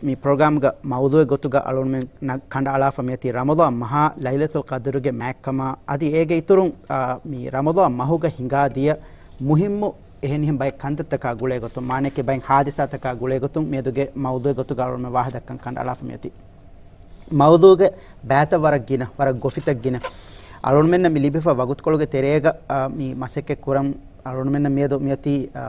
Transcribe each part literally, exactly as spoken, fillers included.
މި ޕްރޮގްރާމްގަ މައުޟޫއެއް ގޮތުގަ އަޅުގަނޑުމެންނަށް ކަނޑައަޅާފަ މިއޮތީ ރަމަޟާން މަހާ ލައިލަތުލް ޤަދްރުގެ މާތްކަމާ އަދި އޭގެ އިތުރުން، އާ، މި ރަމަޟާން މަހުގަ ހިނގާދިޔަ މުހިއްމު އެހެނިހެން ބައެއް ކަންތައްތަކާ ގުޅޭ ގޮތުން، މާނައަކީ ބައެއް ހާދިސާތަކާ ގުޅޭ ގޮތުން މިއަދުގެ މައުޟޫއެއް ގޮތުގަ އަޅުގަނޑުމެން ވާހަކަ ދައްކަން ކަނޑައަޅާފަ މިއޮތީ. މައުޟޫގެ ބައިތައް ވަރަށް ގިނަ، ވަރަށް ގޮފިތައް ގިނަ. އަޅުގަނޑުމެންނަށް މި ލިބިފަ ވަގުތުކޮޅުގެ ތެރޭގަ، އާ، މި މަސައްކަތް ކުރަން އަޅުގަނޑުމެންނަށް މިއަދު މިއޮތީ، އާ،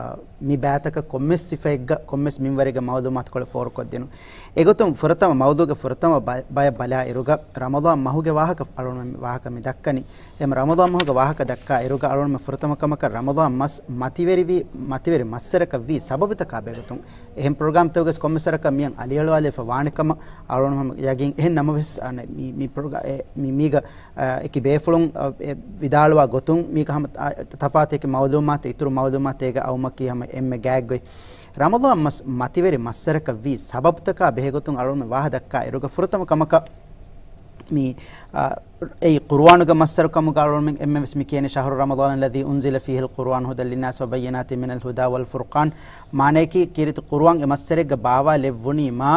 މި ބައިތަކަށް ކޮންމެސް ސިފައެއްގަ، ކޮންމެސް މިންވަރެއްގަ މައުލޫމާތުކޮޅެއް ފޯރުކޮށްދިނުން. އެގޮތުން ފުރަތަމަ މައުޟޫގެ ފުރަތަމަ ބަ-، ބަޔަށް ބަލާ އިރުގަ ރަމަޟާން މަހުގެ ވާހަކަ އަޅުގަނޑުމެން ވާހަކަ މި ދައްކަނީ. އެހެން ރަމަޟާން މަހުގެ ވާހަކަ ދައްކާ އިރުގަ އަޅުގަނޑުމެން ފުރަތަމަ ކަމަކަށް ރަމަޟާން މަސް މަތިވެރިވީ، މަތިވެރި މައްސަރަކަށް ވީ ސަބަބުތަކާ ބެހޭގޮތުން އެހެން ޕްރޮގްރާމްތަކުގެ ކޮންމެސް ވަރަކަށް މިއަށް އަލިއަޅުވާލެވިފަ ވާނެ ކަމަށް އަޅުގަނޑު ހަމަ ޔަގީން. އެހެން ނަމަވެސް، އަނެއް މި، މި ޕްރޮގްރާ-، އެ، މި، މީގަ، އަ، އެކި ބޭފުޅުން، އަ، އެ، ވިދާޅުވާ ގޮތުން މީގަ ހަމަ، އަ، ތަފާތު އެކި މައުލޫމާތު، އިތުރު މައުލޫމާތު އޭގަ އައުމަކީ ހަމަ އެންމެ ގާތްގޮތް. ރަމަޟާން މަސް މަތިވެރި މައްސަރަކަށް ވީ ސަބަބުތަކާ ބެހޭގޮތުން އަޅުގަނޑުމެން ވާހަ ދައްކާ އިރުގަ ފުރަތަމަ ކަމަކަށް މި، އަ، އެއީ ޤުރުއާނުގެ މައްސަރު ކަމުގަ އަޅުގަނޑުމެން އެންމެންވެސް މި ކިޔަނީ، شهر رمضان الذي أنزل فيه القرآن هدى للناس وبينات من الهدى والفرقان. މާނައަކީ ކީރިތި ޤުރުއާން އެ މައްސަރެއްގަ ބާވާލެއްވުނީމާ،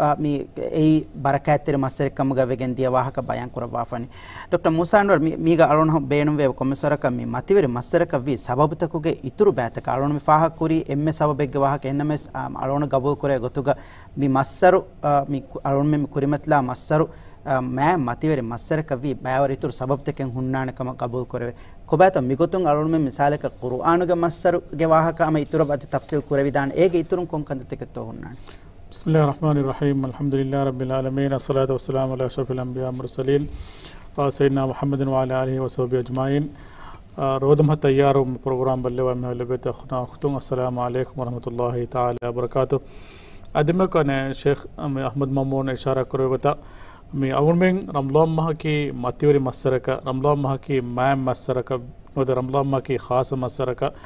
އަ، މި އެއީ ބަރަކާތްތެރި މައްސަރެއް ކަމުގަ ވެގެން ދިޔަ ވާހަކަ ބަޔާން ކުރައްވާފަނި. ޑޮކްޓަރ މޫސާ އެންވަރު، މި-، މީގަ އަޅުގަނޑު ބޭނުންވޭ ކޮންމެސް ވަރަކަށް މި މަތިވެރި މައްސަރަކަށް ވީ ސަބަބުތަކުގެ އިތުރު ބައިތަކަށް އަޅުގަނޑު މި ފާހަގަކުރީ އެންމެ ސަބަބެއްގެ ވާހަކަ. އެހެންނަމަވެސް، އަ، އަޅުގަނޑު ގަބޫލުކުރޭ ގޮތުގަ މި މައްސަރު، އަ، މި ކު-، އަޅުގަނޑުމެން މި ކުރިމަތިލާ މައްސަރު، އަ، މާތް މަތިވެރި މައްސަރަކަށް ވީ ބައިވަރު އިތުރު ސަބަބުތަކެއް ހުންނާނެ ކަމަށް ގަބޫލު ކުރެވޭ. ކޮބާތޯ މިގޮތުން އަޅުގަނޑުމެން މިސާލަކަށް ޤުރުއާނުގެ މައްސަރުގެ ވާހަކަ ހަމަ އިތުރަށް އަދި ތަފްސީލް ކުރެވިދާނެ. އޭގެ އިތުރުން ކޮން ކަންތައްތަކެއްތޯ ހުންނާނެ؟ بسم الله الرحمن الرحيم. الحمد لله رب العالمين. الصلاة والسلام على أشرف الأنبياء والمرسلين. އާ، ސައްޔިދިނާ މުޙައްމަދު ވަޢަލާ އާލިހި ވަޞަޙްބިހި އަޖްމަޢީން. އާ، ރޯދަމަހަށް ތައްޔާރުވުމުގެ ޕްރޮގްރާމް ބައްލަވާ މި ހޮލެބޭތަ އަޚުންނާ އުޚްތުން، އައްސަލާމު ޢަލައިކުމް ވަރަޙްމަތުﷲި ތަޢާލާ ވަބަރަކާތު. އަދި މިކަން ޝޭޚް އަޙްމަދު މައުމޫން އިޝާރާތް ކުރެއްވި ގޮތަށް، މި އަޅުގަނޑުމެން ރަމަޟާން މަހަކީ މަތިވެރި މައްސަރަކަށް، ރަމަޟާން މަހަކީ މާތް މައްސަރަކަށް، ނުވަތަ ރަމަޟާން މަހަކީ ޚާއްޞަ މައްސަރަކަށް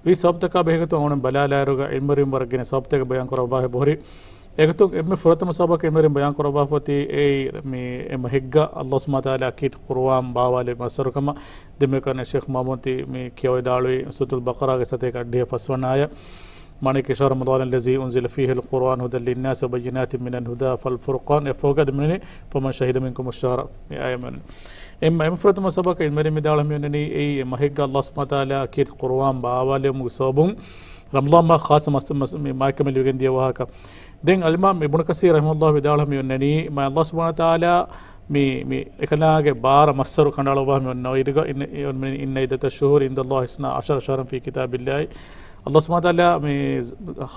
ވީ ސަބަބުތަކާ ބެހޭގޮތުން އަޅުގަނޑު ބަލާލާއިރުގަ ޢިލްމުވެރިން ވަރަށް ގިނަ ސަބަބުތަކެއް ބަޔާން ކުރައްވާފަ އެބަހުރި. އެގޮތުން އެންމެ ފުރަތަމަ ސަބަބަކަށް ޢިލްމުވެރިން ބަޔާން ކުރައްވާފަ އޮތީ އެއީ މި އެ މަހެއްގަ ﷲ ސުބްޙާނަހޫ ވަތަޢާލާ ކީރިތި ޤުރުއާން ބާވާލެއްވި މައްސަރު ކަމަށް. ދެން މިކަން ޝޭޚް މައުމޫން ތި މި ކިޔަވައިދާޅުވީ ސޫރަތުލް ބަޤަރާގެ ސަތޭކަ އަށްޑިހަ ފަސްވަނަ އާޔަތް. މާނައަކީ، شهر رمضان الذي أنزل فيه القرآن هدى للناس وبينات من الهدى والفرقان. އެއަށްފަހުގަ ދެން މިއޮންނަނީ، فمن شهد منكم الشهر، މި އާޔަތް މިއޮންނަނީ. އެންމެ، އެންމެ ފުރަތަމަ ސަބަބަކަށް ޢިލްމުވެރިން ވިދާޅުވީ މިއޮންނަނީ، އެއީ އެ މަހެއްގަ ﷲ ސުބްޙާނަހޫ ވަތަޢާލާ ކީރިތި ޤުރުއާން ބާވާލެވުމުގެ ސަބަބުން ރަމަޟާން މަހަށް ޚާއްޞަ މައްސަ-، މައްސަ-، މި މާތްކަމެއް ލިބިގެން ދިޔަ ވާހަކަ. ދެން އަލްއިމާމް އިބްނު ކަސީރު ރަޙިމަހުﷲ ވިދާޅުވީ މިއޮންނަނީ، މާތް ﷲ ސުބްޙާނަހޫ ވަތަޢާލާ މި، މި އެކަލާނގެ ބާރަ މައްސަރު ކަނޑައަޅުއްވާ މި އޮންނަ އިރުގަ، إن، إن عدة الشهور عند الله اثنا عشر شهرا في كتاب الله. ﷲ ސުބްޙާނަހޫ ވަތަޢާލާ މި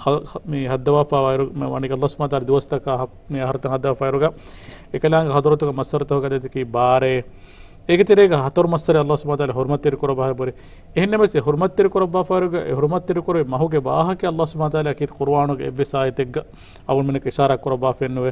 ޚަ-، ޚަ-، މި ހައްދަވާފައިވާ އިރު، މި ވަނީ ﷲ ސުބްޙާނަހޫ ވަތަޢާލާ ދުވަސްތަކާ ހަ-، މި އަހަރުތައް ހައްދަވާފައި އިރުގަ، އެކަލާނގެ ޙަޟްރަތުގަ މައްސަރުތަކުގެ ޢަދަދަކީ ބާރައޭ. އޭގެ ތެރޭގަ ހަތަރު މައްސަރެއް ﷲ ސުބްޙާނަހޫ ވަތަޢާލާ ޙުރުމަތްތެރި ކުރައްވާފައި އެބަހުރި. އެހެންނަމަވެސް އެ ޙުރުމަތްތެރި ކުރައްވާފައި އިރުގަ، އެ ޙުރުމަތްތެރި ކުރެވި މަހުގެ ވާހަކަ ﷲ ސުބްޙާނަހޫ ވަތަޢާލާ ކީރިތި ޤުރުއާނުގެ އެއްވެސް އާޔަތެއްގަ އަޅުގަނޑުމެންނަށް އިޝާރާތް ކުރައްވާފައެއް ނުވޭ.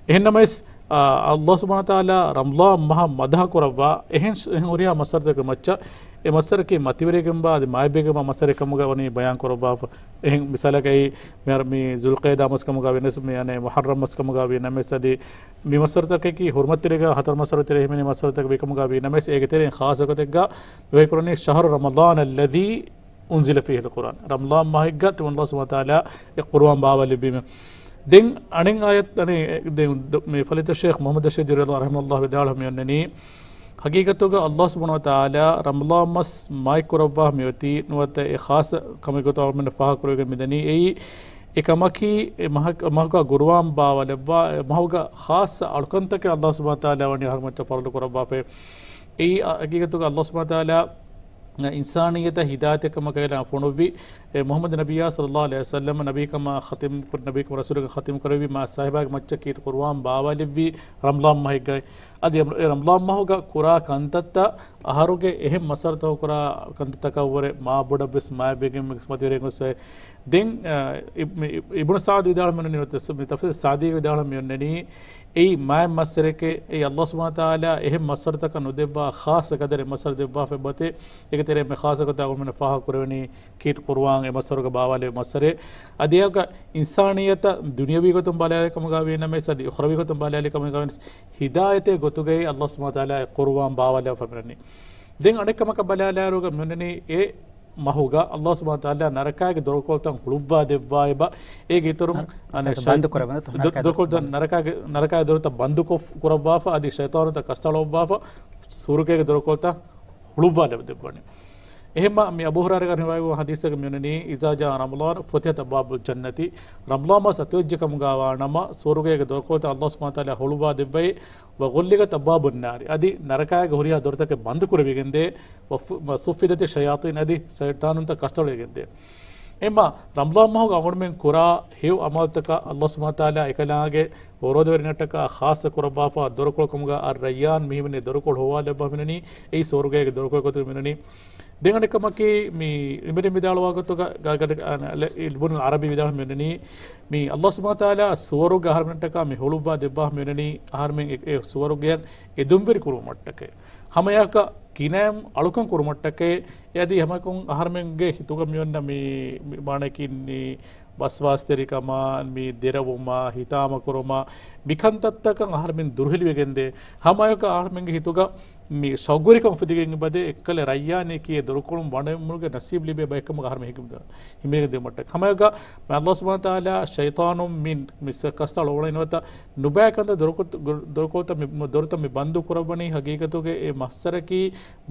އެހެންނަމަވެސް، އާ، ﷲ ސުބްޙާނަހޫ ވަތަޢާލާ ރަމަޟާން މަހަށް މަދަޙަ ކުރައްވާ އެހެން، އެހެން ހުރިހާ މައްސަރުތަކެއް މައްޗަށް އެ މައްސަރަކީ މަތިވެރިވެގެންވާ އަދި މާތްވެގެންވާ މައްސަރެއް ކަމުގަ ވަނީ ބަޔާން ކުރައްވާފަ. އެހެން މިސާލަކަށް އެއީ މި، މި ޛުލްޤަޢިދާ މަސް ކަމުގަ ވިޔަސް، މި، އަނެއް، މުޙައްރަމް މަސް ކަމުގަ ވީ ނަމަވެސް އަދި މި މައްސަރުތަކަކީ ޙުރުމަތްތެރިގަ ހަތަރު މައްސަރު ތެރޭ ހިމެނޭ މައްސަރުތަކެއް ވީ ކަމުގަ ވީ ނަމަވެސް އޭގެ ތެރެއިން ޚާއްޞަ ގޮތެއްގަ ވަޙީ ކުރަނީ، شهر رمضان الذي أنزل فيه القرآن. ރަމަޟާން މަހެއްގަ ތިމަން ﷲ ސުބްޙާނަހޫ ވަތަޢާލާ އެ ޤުރުއާން ބާވާލެއްވީމެ. ދެން އަނެއް އާޔަތް، އަނެއް، ދެން ދު-، މި ފަޟީލަތު ޝޭޚް މުޙައްމަދު ރަޝީދު ރަޙިމަހުﷲ ވިދާޅުވީ މިއޮންނަނީ، ޙަޤީޤަތުގަ ﷲ ސުބްޙާނަހޫ ވަތަޢާލާ ރަމަޟާން މަސް މާތް ކުރައްވާ މިއޮތީ ނުވަތަ އެ ޚާއްޞަ ކަމެއް ގޮތަށް އަޅުގަނޑުމެން ފާހަގަކުރެވިގެން މިދަނީ. އެއީ އެ ކަމަކީ އެ މަހަކަ-، މަހަކަށް ޤުރުއާން ބާވާލެއްވާ، އެ މަހުގަ ޚާއްޞަ އަޅުކަންތަކެއް ﷲ ސުބްޙާނަހޫ ވަތަޢާލާ ވަނީ އަހަރުމެންނަށް ފަރުޟު ކުރައްވާފައި. އެއީ އަ-، ޙަޤީޤަތުގަ ﷲ ސުބްޙާނަހޫ ވަތަޢާލާ އިންސާނިއްޔަތަށް ހިދާޔަތެއް ކަމަކަށް އޭނާ ފޮނުއްވި. އެ މުޙައްމަދު ނަބިއްޔާ ޞައްލަﷲު ޢަލައިހި ވަސައްލަމަ ނަބީކަމާ ޚަތިމް ކުރި، ނަބީކަމާ ރަސޫލުކަން ޚަތިމް ކުރެއްވި މާތް ސާހިބާގެ މައްޗަށް ކީރިތި ޤުރުއާން ބާވާލެއްވީ ރަމަޟާން މަހެއްގައި. އަދި އެ ރަމަޟާން މަހުގަ ކުރާ ކަންތައްތައް އަހަރުގެ އެހެން މައްސަރުތަކު ކުރާ ކަންތައްތަކަށްވުރެ މާ ބޮޑަށްވެސް މާތްވެގެން ވެސް މަތިވެރިވެގެން ގޮސްފައި. ދެން، އަ، އިބް-، މި އިބް-، އިބްނު ސަޢްދު ވިދާޅުވީ މި ތަފްސީރު، މި ތަފްސީރު ސަޢްދީ ވިދާޅުވީ މިއޮންނަނީ، އެއީ މާތް މައްސަރެކޭ، އެއީ ﷲ ސުބްޙާނަހޫ ވަތަޢާލާ އެހެން މައްސަރުތަކަށް ނުދެއްވާ ޚާއްޞަ ޤަދަރެއް މައްސަރު ދެއްވާފައި އެބައޮތޭ. އޭގެ ތެރެއިން މި ޚާއްޞަ ގޮތަށް އަޅުގަނޑުމެންނަށް ފާހަގަ ކުރެވެނީ ކީރިތި ޤުރުއާން އެ މައްސަރުގަ ބާވާލެވޭ މައްސަރެއް. އަދި އެއަކަށް އިންސާނިއްޔަތަށް ދުނިޔަވީ ގޮތުން ބަލާލި ކަމުގަ ވީ ނަމަވެސް އަދި އުޚްރަވީ ގޮތުން ބަލާލި ކަމުގަ ވީ ނަމަވެސް ހިދާޔަތެއް ގޮތުގައި ﷲ ސުބްޙާނަހޫ ވަތަޢާލާ އެ ޤުރުއާން ބާވާލެވިފަ މިއޮންނަނީ. ދެން އަނެއް ކަމަކަށް ބަލާލާއިރުގަ މިއޮންނަނީ އެ މަހުގަ އައްލާހު ސުބްޙާނަހު ވަތަޢާލާ ނަރަކާގެ ދޮރުކޮޅުތައް ހުޅުއްވާ ދެއްވާ އެބަ، އޭގެ އިތުރުން ނަރ-، އަނެއް ނަރަކާގެ ޝައި-، ބަންދު ކުރައްވަން ދޯ، ދޮ-، ނަރަކާގެ ދޮރުކޮޅުތައް ބަންދު. ނަރަކާގެ، ނަރަކާގެ ދޮރުތައް ބަންދުކޮށް ކުރައްވާފަ، އަދި ޝައިޠާނުތައް ކަސްތަޅައްވާފަ، ސުވަރުގޭގެ ދޮރުކޮޅުތައް ހުޅުއްވާލައްވަ ދެއްވަނީ. އެހެންމަ މި އަބޫ ހުރައިރާގެ ރިވާޔަތް ވާ ޙަދީޘެއްގަ މިވަނީ، إذا جاء رمضان فتحت أبواب الجنة، ރަމަޟާން މަސް އަތުވެއްޖެ ކަމުގަ ވާނަމަ، ސުވަރުގޭގެ ދޮރުކޮޅުތައް އައްލާހު ސުބްޙާނަހު ވަތަޢާލާ ހުޅުވާ ދެއްވައި، وغلقت أبواب النار، އަދި ނަރަކާގެ ހުރިހާ ދޮރުތަކެއް ބަންދު ކުރެވިގެންދޭ، وف-، وصفدت الشياطين، އަދި ޝައިޠާނުންތައް ކަސްތަޅުވެގެންދޭ. އެމަ ރަމަޟާން މަހުގަ އަޅުގަނޑުމެން ކުރާ ހެޔޮ އަމަލުތަކަށް އައްލާހު ސުބްޙާނަހު ވަތަޢާލާ އެކަލާނގެ ރޯދަވެރިންނަށްޓަކާ ޚާއްޞަ ކުރައްވާފަ ދޮރުކޮޅު ކަމުގަ الريان މި ހިމެނޭ ދޮރުކޮޅު ހޮވާލައްވާ މިނަނީ، އެއީ ސުވަރުގޭގެ ދޮރުކޮޅު ގޮތުގަ މިނަނީ. ދެން އަނެއް ކަމަކީ، މި އިބްނު މިދާޅުވާ ގޮތުގަ، ގ-، ގ-، އަނ-، އިބްނު އަރަބީ ވިދާޅު މިނަނީ، މި އައްލާހު ސުބްޙާނަހު ވަތަޢާލާ ސުވަރުގެ އަހަރުމެންނަށްޓަކާ މި ހުޅުއްވާ ދެއްވާ މިނަނީ، އަހަރުމެން އެ، އެ ސުވަރުގެއަށް އެދުންވެރި ކުރުމަށްޓަކައި. ހަމައެއާކަށް ކިނައިން އަޅުކަން ކުރުމަށްޓަކައި، އެ އަދި ހަމަކޮށް އަހަރުމެންގެ ހިތުގަ މިއޮންނަ މި، މި މާނައަކީ މި ވަސްވާސްތެރިކަމާ، މި ދެރަވުމާ، ހިތާމަކުރުމާ، މި ކަންތައްތަކަށް އަހަރުމެން ދުރުހެލިވެގެންދޭ. ހަމައެކަ އަހަރުމެންގެ ހިތުގަ މި ޝައުގުވެރިކަން އުފެދިގެން އެބަދޭ އެއްކަލަ ރައްޔާނެކޭ ދޮރުކޮޅުން ވަނެމުނުގެ ނަސީބު ލިބޭ ބައެއްކަމަށް އަހަރުމެން ހިމެނިގެން ދިޔުމަށްޓަކައި. ހަމައެކަ މި އައްލާހު ސުބްޙާނަހު ވަތަޢާލާ ޝައިޠާނުން މި، މި ކަސްތަޅަ އުޅެން ނުވަތަ ނުބައި ކަންތައް ދޮރުކޮ-، ދޮރުކޮޅުތައް މި، ދޮރުތައް މި ބަންދު ކުރައްވަނީ ހަގީގަތުގަ އެ މައްސަރަކީ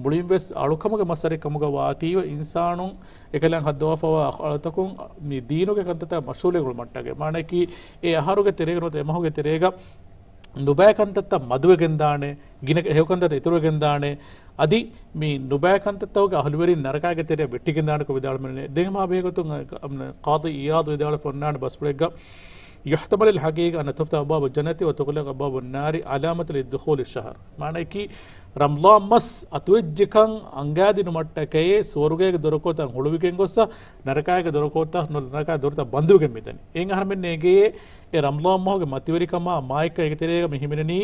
މުޅިން ވެސް އަޅުކަމުގެ މައްސަރެއް ކަމުގަ ވާތީވެ އިންސާނުން އެކަލާނގެ ހައްދަވާފަވާ އަޅުތަކުން މި ދީނުގެ ކަންތައްތައް މަޝްޣޫލެއް އުޅުމަށްޓަކައި. މާނައަކީ އެ އަހަރުގެ ތެރޭގަ ނުވަތަ އެ މަހުގެ ތެރޭގަ ނުބައި ކަންތައްތައް މަދުވެގެންދާނެ، ގިނަ ހެޔޮ ކަންތައްތައް އިތުރުވެގެންދާނެ، އަދި މި ނުބައި ކަންތައްތަކުގެ އަހުލުވެރިން ނަރަކާގެ ތެރެއަށް ވެއްޓިގެންދާނެކޮށް ވިދާޅުވެ މިނަނީ. ދެން ހަމަ އެ ގޮތުން ޤާޟީ އިޔާޟު ވިދާޅުވެފަ އޮންނާނެ ބަސްފުޅެއްގަ، يحتمل الحقيقة أن تفتح أبواب الجنة وتغلق أبواب النار علامة لدخول الشهر. މާނައަކީ، ރަމަޟާން މަސް އަތުވެއްޖެކަން އަނގައިދިނުމަށްޓަކައި ސުވަރުގޭގެ ދޮރުކޮޅުތައް ހުޅުވިގެން ގޮއްސަ، ނަރަކާގެ ދޮރުކޮޅުތައް، ނަރަކާގެ ދޮރުތައް ބަންދުވެގެން މިދަނީ. އެއިން އަހަރުމެން ނޭނގޭ އެ ރަމަޟާން މަހުގެ މަތިވެރިކަމާ މާތްކަން އޭގެ ތެރޭގަ މި ހިމެނެނީ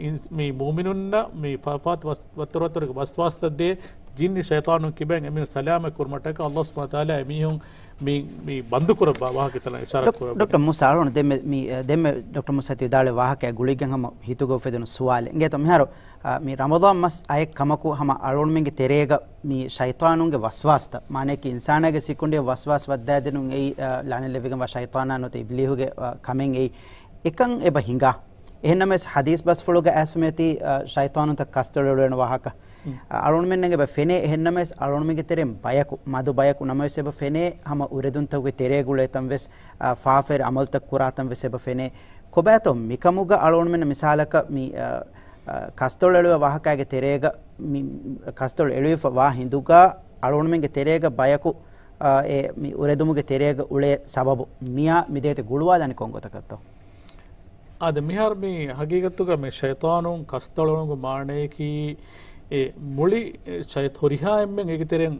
އިންސް-، މި މުއުމިނުންނަށް މި ފާފާތު ވަސް-، ވައްތަރުވައްތަރުގެ ވަސްވާސްތައް ދޭ، ޖިންނި ޝައިޠާނުން ކިބައިން އެމީހުން ސަލާމަތް ކުރުމަށްޓަކައި އައްލާހު ސުބްޙާނަހު ވަތަޢާލާ އެމީހުން މި، މި ބަންދު ކުރައްވާ ވާހަކަތައް އިޝާރާތް ޑޮކް-، ކުރައްވަނީ. ޑޮކްޓަރ މޫސާ އަޅުގަނޑު ދެންމެ، މި، އެ، ދެންމެ ޑޮކްޓަރ މޫސާ ތި ވިދާޅުވި ވާހަކައާ ގުޅިގެން ހަމަ ހިތުގަ އުފެދުނު ސުވާލެއް. އިނގޭތޯ މިހާރު، އާ، މި ރަމަޟާން މަސް އައެއް ކަމަކު ހަމަ އަޅުގަނޑުމެންގެ ތެރޭގަ މި ޝައިޠާނުންގެ ވަސްވާސްތައް، މާނައަކީ އިންސާނާގެ ސިކުނޑިއަށް ވަސްވާސް ވައްދާދިނުން އެއީ، އާ، ލަޢުނަތް ލެއްވިގެންވާ ޝައިޠާނާ ނުވަތަ އިބްލީހުގެ، އާ، ކަމެއް އެއީ. އެކަން އެބަ ހިނގާ. އެހެންނަމަވެސް ޙަދީޘް ބަސްފުޅުގަ އައިސްފަ މިއޮތީ، އަ، ޝައިޠާނުންތައް ކަސްތޮޅެޅުވޭނެ ވާހަކަ. އަ، އަޅުގަނޑުމެންނަށް އެބަ ފެނޭ، އެހެންނަމަވެސް އަޅުގަނޑުމެންގެ ތެރެއިން ބަޔަކު، މަދު ބަޔަކު ނަމަވެސް އެބަ ފެނޭ ހަމަ އުރެދުންތަކުގެ ތެރޭގަ އުޅޭ ތަން ވެސް، އަ، ފާފަވެރި އަމަލުތައް ކުރާ ތަން ވެސް އެބަ ފެނޭ. ކޮބާތޯ މިކަމުގަ އަޅުގަނޑުމެންނަށް މިސާލަކަށް މި، އަ، އަ، ކަސްތޮޅެޅުވޭ ވާހަކައިގެ ތެރޭގަ މި، ކަސްތޮޅު އެޅުވިފަ ވާ ހިނދުގަ އަޅުގަނޑުމެންގެ ތެރޭގަ ބަޔަކު، އަ، އެ މި އުރެދުމުގެ ތެރޭގަ އުޅޭ ސަބަބު މިއާ މި ދޭތެ ގުޅުވާލާނީ ކޮން ގޮތަކަށްތޯ؟ އާދެ، މިހާރު މި ހަގީގަތުގަ މި ޝައިޠާނުން ކަސްތަޅުވުމުގެ މާނައަކީ، އެ މުޅި ޝައި-، ހުރިހާ އެންމެން އޭގެ ތެރެއިން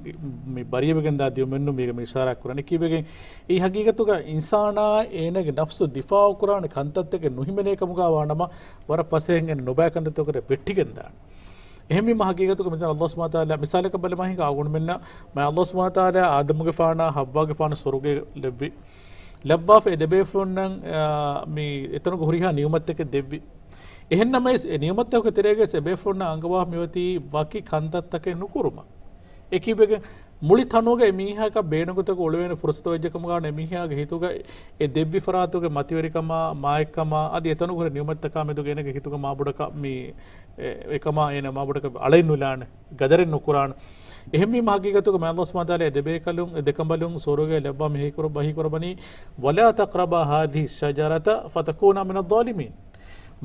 މި ބަރީއަވެގެންދާ ދިޔުމެއްނު މީގަ މި އިޝާރާތް ކުރަނީ. ކީއްވެގެން އެއީ ހަގީގަތުގަ އިންސާނާ އޭނާގެ ނަފްސު ދިފާޢު ކުރާނެ ކަންތައްތަކެއް ނުހިމެނޭ ކަމުގަ ވާނަމަ، ވަރަށް ފަސޭހައިން އެން ނުބައި ކަންތައްތަކުގެ ވެއްޓިގެންދާނެ. އެހެންވީމަ ހަގީގަތުގަ މިތަނަށް އައްލާހު ސުބްޙާނަހު ވަތަޢާލާ މިސާލަކަށް ބަލަމާ ހިނގާ އަޅުގަނޑުމެންނަށް މާތް އައްލާހު ސުބްޙާނަހު ވަތަޢާލާ އާދަމުގެފާނާ ޙައްވާގެފާނަށް ސުވަރުގެ ލެއްވި. ލައްވާފަ އެ ދެބޭފުޅުންނަށް، އާ، މި އެތަނުގެ ހުރިހާ ނިޢުމަތްތަކެއް ދެއްވި. އެހެންނަމަވެސް އެ ނިޢުމަތްތަކުގެ ތެރޭގަވެސް އެބޭފުޅުންނަށް އަންގަވާފަ މިއޮތީ ވަކި ކަންތައްތަކެއް ނުކުރުމަށް. އެކީއްވެގެން މުޅި ތަނުގަ އެމީހަކަށް ބޭނުންގޮތަކަށް އުޅެވޭނެ ފުރުޞަތު އޮތްޖެ ކަމުގަ ވާނަމަ އެމީހާގެ ހިތުގަ އެ ދެއްވި ފަރާތުގެ މަތިވެރިކަމާ، މާތްކަމާ، އަދި އެތަނުގަ ހުރި ނިޢުމަތްތަކާ މެދުގަ އޭނަގެ ހިތުގަ މާބޮޑަކަށް މި އެ، އެކަމާ އޭނަ މާބޮޑަކަށް އަޅައެއް ނުލާނެ، ގަދަރެއް ނުކުރާނެ. އެހެންވީމަ ހަގީގަތުގަ މާތް އައްލާހު ސުބްޙާނަހު ވަތަޢާލާ އެ ދެބޭކަލުން، އެ ދެކަނބަލުން ސުވަރުގެ ލައްވާ މި ހީކުރަ-، ވަޙީ ކުރައްވަނީ، "ولا تقربا هذه الشجرة فتكونا من الظالمين."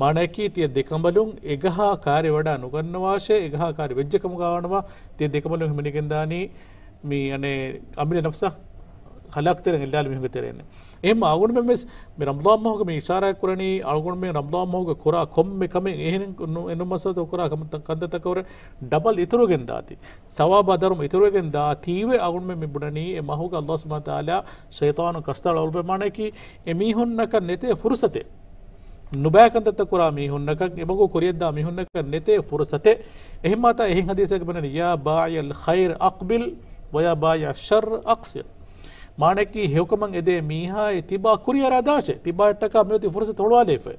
މާނައަކީ ތިޔަ ދެކަނބަލުން އެގަހާ ކާރިވަޑާ ނުގަންނަވާށޭ، އެގަހާ ކާރި ވެއްޖެ ކަމުގަ ވާނަމަ، ތިޔަ ދެކަނބަލުން ހިމެނިގެންދާނީ މި އަނެއް އަމިއްލަ ނަފްސަށް ހަލާކުތެރެއިން އެއްލާލު މީހުންގެ ތެރެއިން. އެހެންމަ އަޅުގަނޑުމެން ވެސް މި ރަމަޟާން މަހުގަ މި އިޝާރާތް ކުރަނީ، އަޅުގަނޑުމެން ރަމަޟާން މަހުގަ ކުރާ ކޮންމެ ކަމެއް އެހެން ނު-، އެންމެ މައްސަލަތައް ކުރާ ކަމަށް ތަ-، ކަންތައްތަކަށް ވުރެ ޑަބަލް އިތުރުވެގެން ދާތީ. ޘަވާބާ ދަރުމަ އިތުރުވެގެން ދާތީވެ އަޅުގަނޑުމެން މި ބުނަނީ އެ މަހުގަ އައްލާހު ސުބްޙާނަހު ވަތަޢާލާ ޝައިޠާނު ކަސްތަޅަ އުޅުއްވޭ. މާނައަކީ އެމީހުންނަކަށް ނެތޭ ފުރުޞަތެއް. ނުބައި ކަންތައްތައް ކުރާ މީހުންނަކަށް، އެ މަގު ކުރިޔަށްދާ މީހުންނަކަށް ނެތޭ ފުރުޞަތެއް. އެހެންމާތާ އެހެން ޙަދީޘެއްގަ ބުނަނީ، "يا باغي الخير أقبل ويا باغي الشر أقصر." މާނައަކީ ހެޔޮކަމަށް އެދޭ މީހާ ތިބާ ކުރިއަރާ ދާށޭ، ތިބާއަށްޓަކާ މިއޮތީ ފުރުޞަތު ހުޅުވާލައިފައޭ.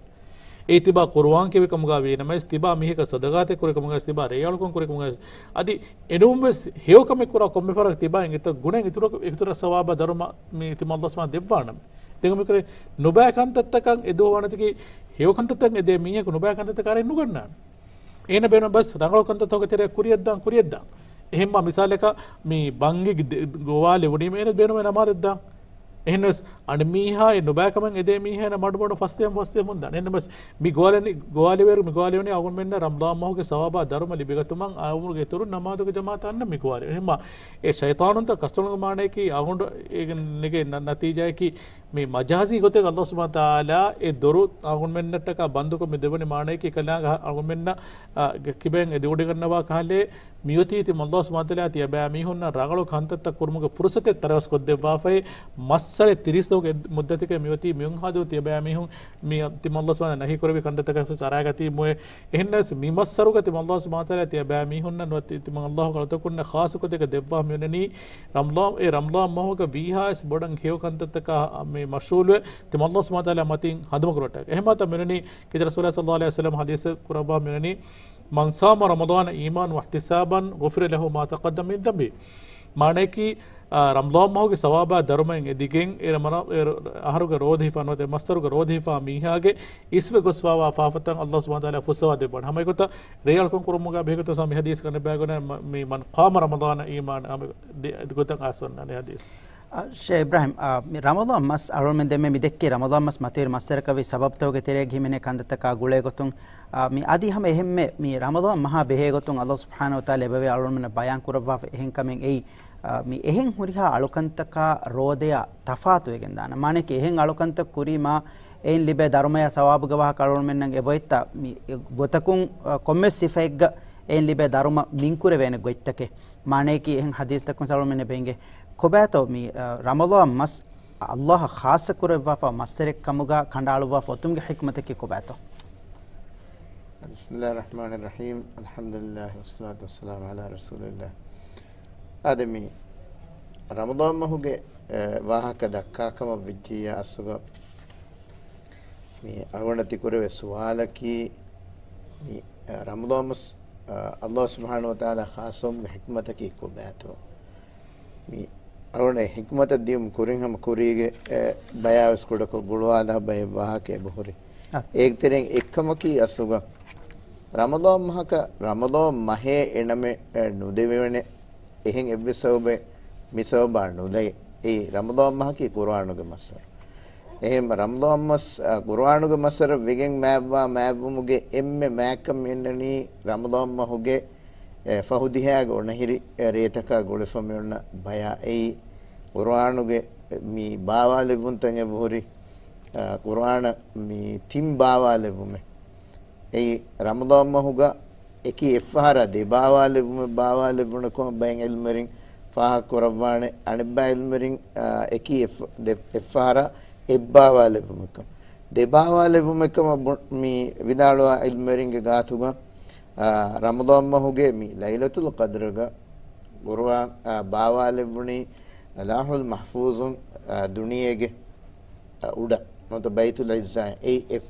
އެ ތިބާ ޤުރުއާން ކިޔެވި ކަމުގަ ވީނަމަވެސް، ތިބާ މީހަކަށް ޞަދަޤާތެއް ކުރި ކަމުގަ ވެސް، ތިބާ ރޭއަޅުކަން ކުރި ކަމުގަ ވެސް، އަދި އެނޫންވެސް ހެޔޮކަމެއް ކުރާ ކޮންމެ ފަހަރަކު ތިބާއިން އެތައް ގުނައެއް އިތުރަ، އިތުރަށް ސަވާބާ ދަރުމަ މި ތިމަން ﷲ ސުބްޙާނަހޫ ދެއްވާނަމޭ. ދެން މިކުރެ ނުބައި ކަންތައްތަކަށް އެ ދުވަހު ވާނެތަކީ، ހެޔޮ ކަންތައްތައް އެދޭ މީހަކު ނުބައި ކަންތައްތަކަށް އަރައި ނުގަންނާނެ. އޭނަ ބޭނުން ބަސް ރަނގަޅު ކަންތައްތަކުގެ ތެރެއަށް ކުރިއަށްދާން، ކުރިއަށްދާން. އެހެންމާ މިސާލަކަށް މި ބަންގި ދެ-، ގޮވާލެވުނީމަ އޭނަ ބޭނުމޭ ނަމާދެއްދާން. އެހެންވެސް އަނެއް މީހާ އެ ނުބައިކަމެއް އެދޭ މީހާ އޭނަ މަޑުމަޑު ފަސްދެހެން ފަސްދެހެން ހުންދާނެ. އެހެންވެސް މި ގޮވާލެވުނީ، ގޮވާލެވޭއިރު މި ގޮވާލެވުނީ އަޅުގަނޑުމެންނަށް ރަމަޟާން މަހުގެ ސަވާބާ ދަރުމަ ލިބިގަތުމަށް އާ އުމުރުގެ އިތުރުން ނަމާދުގެ ޖަމާޢަތަށް އަންނަ މި ގޮވާލެވުނީ. އެހެންމާ އެ ޝައިޠާނުންތައް ކަސްތޮޅުގެ މާނަޔަކީ އަޅުގަނޑު އޭގެ ނެގޭ ނަ-، ނަތީޖާއަކީ މި މަޖާޒީ ގޮތެއް ﷲ ސުބްޙާނަހޫ ވަތަޢާލާ އެ ދޮރު އަޅުގަނޑުމެންނަށްޓަކާ ބަންދުކޮށް މި ދެވަނީ މާނަޔަކީ ކަލާނގެ އަޅުގަނޑުމެންނަށް، އާ، ކިބައިން އެ ދިގުޑިގަންނަވާ ކަހަލަ މިއޮތީ ތިމަން ﷲ ސުބްޙާނަހޫ ވަތަޢާލާ ތިޔަބައިމީހުންނަށް ރަނގަޅު ކަންތައްތައް ކުރުމުގެ ފުރުޞަތެއް ތަރައްސަ ކޮށްދެއްވާފައި، މައްސަރެއް ތިރީސް ދުވަހުގެ މުއްދަތެކޭ މިއޮތީ މިއުންހާދު ތިޔަބައިމީހުން މި ތިމަން ﷲ ސުބްޙާނަހޫ ވަތަޢާލާ ނަހީ ކުރެއްވި ކަންތައްތަކަށް ވެސް އަރާގަތީމުއޭ. އެހެންނަސް މި މައްސަރުގަ ތިމަން ﷲ ސުބްޙާނަހޫ ވަތަޢާލާ ތިޔަބައިމީހުންނަށް ނުވަތަ ތިމަން ﷲ ކަލުތަކުންނަށް ޚާއްޞަ ކޮށްދޭކަށް ދެއްވާ މިއޮންނަނީ ރަމަޟާން، އެ ރަމަޟާން މަހުގަ ވީހާވެސް ބޮޑަށް ހެޔޮ ކަންތައްތަކާ މި މަޝްޣޫލުވެ ތިމަން ﷲ ސުބްޙާނަހޫ ވަތަޢާލާ މަތިން ހަނދުމަކުރުވައްޓައިގެން. އެހެންމާތާ މިއޮންނަނީ ކީރިތި ރަސޫލާ ޞައްލަﷲ ޢަލައިހި ވަސައްލަމް ޙަދީޘް ކުރައްވާ މިއޮންނަނީ، "من صام رمضان إيمانا واحتسابا غفر له ما تقدم من ذنبه." މާނަޔަކީ، އާ، ރަމަޟާން މަހުގެ ސަވާބާ ދަރުމައިން އެދިގެން، އެ ރަމަޟާން، އެ އަހަރުގެ ރޯދަ ހިފާ ނުވަތަ މައްސަރުގެ ރޯދަ ހިފާ މީހާގެ އިސްވެ ގޮސްފާވާ ފާފަތައް ﷲ ސުބްޙާނަހޫ ވަތަޢާލާ ފުއްސަވާ ދެއްވާނެ. ހަމަ އެގޮތަށް ރޭއަޅުކަން ކުރުމުގަ ބެހޭގޮތަށް މި ޙަދީޘް ގަނެބައިގަނެ މަ-، މި "من قام رمضان إيمانا" ހަމަ ދެ-، ދެގޮތަށް އާސަންނާނެ ޙަދީޘް. އަ، ޝޭޚް އިބްރާހިމް، އަ، މި ރަމަޟާން މަސް އަޅުގަނޑުމެން ދެންމެ މި ދެއްކީ ރަމަޟާން މަސް މަތިވެރި މައްސަރަކަށް ވި ސަބަބުތަކުގެ ތެރޭގަ ހިމެނޭ ކަންތައްތަކާ ގުޅޭގޮތުން، އަ، މި އަދި ހަމަ އެހެންމެ މި ރަމަޟާން މަހާ ބެހޭގޮތުން ﷲ ސުބްޙާނަހޫ ވަތަޢާލާ އެބަވޭ އަޅުގަނޑުމެންނަށް ބަޔާން ކުރައްވާފަ އެހެން ކަމެއް އެއީ، އަ، މި އެހެން ހުރިހާ އަޅުކަންތަކާ ރޯދަޔާ ތަފާތުވެގެން ދާނެ. މާނަޔަކީ އެހެން އަޅުކަންތައް ކުރީމާ އެއިން ލިބޭ ދަރުމަޔާ ސަވާބުގެ ވާހަކަ އަޅުގަނޑުމެންނަށް އެބައޮތްތާ މި ގޮތަކުން، އަ، ކޮންމެސް ސިފައެއްގަ އެއިން ލިބޭ ދަރުމަ މިންކުރެވޭނެ ގޮތްތަކެއް. މާނަޔަކީ އެހެން ޙަދީޘްތަކުން އަޅުގަނޑުމެންނަށް އެބަ އެނގޭ. ކޮބާތޯ މި، އަ، ރަމަޟާން މަސް ﷲ އަށް ޚާއްޞަ ކުރެއްވާފަ މައްސަރެއް ކަމުގަ ކަނޑައަޅުއްވާފަ އޮތުމުގެ ޙިކްމަތަކީ ކޮބާތޯ؟ بسم الله الرحمن الرحيم. الحمد لله والصلاة والسلام على رسول الله. އާދެ، މި ރަމަޟާން މަހުގެ، އެ، ވާހަކަ ދައްކާ ކަމަށް ވެއްޖިއްޔާ އަސްލުގަ މި އަޅުގަނޑަށް ތިކުރެވޭ ސުވާލަކީ، މި، އަ، ރަމަޟާން މަސް، އަ، ﷲ ސުބްޙާނަހޫ ވަތަޢާލާ ޚާއްޞަވުމުގެ ޙިކްމަތަކީ ކޮބާތޯ؟ މި އަޅުގަނޑަށް ޙިކްމަތަށް ދިޔުމު ކުރިން ހަމަ ކުރީގެ، އެ، ބަޔާވެސް ކުޑަކޮށް ގުޅުވާލާ ބައެއް ވާހަކަ އެބަހުރި. އަ. އޭގެ ތެރެއިން އެއްކަމަކީ އަސްލުގަ ރަމަޟާން މަހަކަށް ރަމަޟާން މަހޭ އެ ނަމެއް، އެ، ނުދެވޭނެ އެހެން އެއްވެސް ސަބަބެއް މި ސަބަބާ ނުލައި. އެއީ ރަމަޟާން މަހަކީ ޤުރުއާނުގެ މައްސަރު. އެހެން ރަމަޟާން މަސް، އަ، ޤުރުއާނުގެ މައްސަރަށް ވެގެން މާތްވާ މާތްވުމުގެ އެންމެ މާތްކަން މިއަންނަނީ ރަމަޟާން މަހުގެ، އެ، ފަހު ދިހައިގެ އޮނަހިރި، އެ، ރޭތަކާ ގުޅިފަ މިއޮންނަ ބަޔާ. އެއީ ޤުރުއާނުގެ މި ބާވާލެއްވުންތައް އެބަހުރި، އަ، ޤުރުއާނަށް މި ތިން ބާވާލެއްވުމެއް. އެއީ ރަމަޟާން މަހުގަ އެކި އެއްފަހަރާ ދެ ބާވާލެއްވުމެއް ބާވާލެއްވުނެކަމަށް ބައެއް ޢިލްމުވެރިން ފާހަގަ ކުރައްވާނެ. އަނެއްބައި ޢިލްމުވެރިން، އާ، އެކި އެއްފަ-، ދެ އެއްފަހަރާ އެއްބާވާލެއްވުމެއްކަމަށް. ދެ ބާވާލެއްވުމެއްކަމަށް ބު-، މި ވިދާޅުވާ ޢިލްމުވެރިންގެ ގާތުގަ، އާ، ރަމަޟާން މަހުގެ މި ލައިލަތުލް ޤަދްރުގަ ޤުރުއާން، އާ، ބާވާލެއްވުނީ ލައުޙުލް މަޙްފޫޒުން، އާ، ދުނިޔޭގެ އުޑަށް ނުވަތަ ބައިތުލް ޢިއްޒާއަށް. އެއީ އެއް،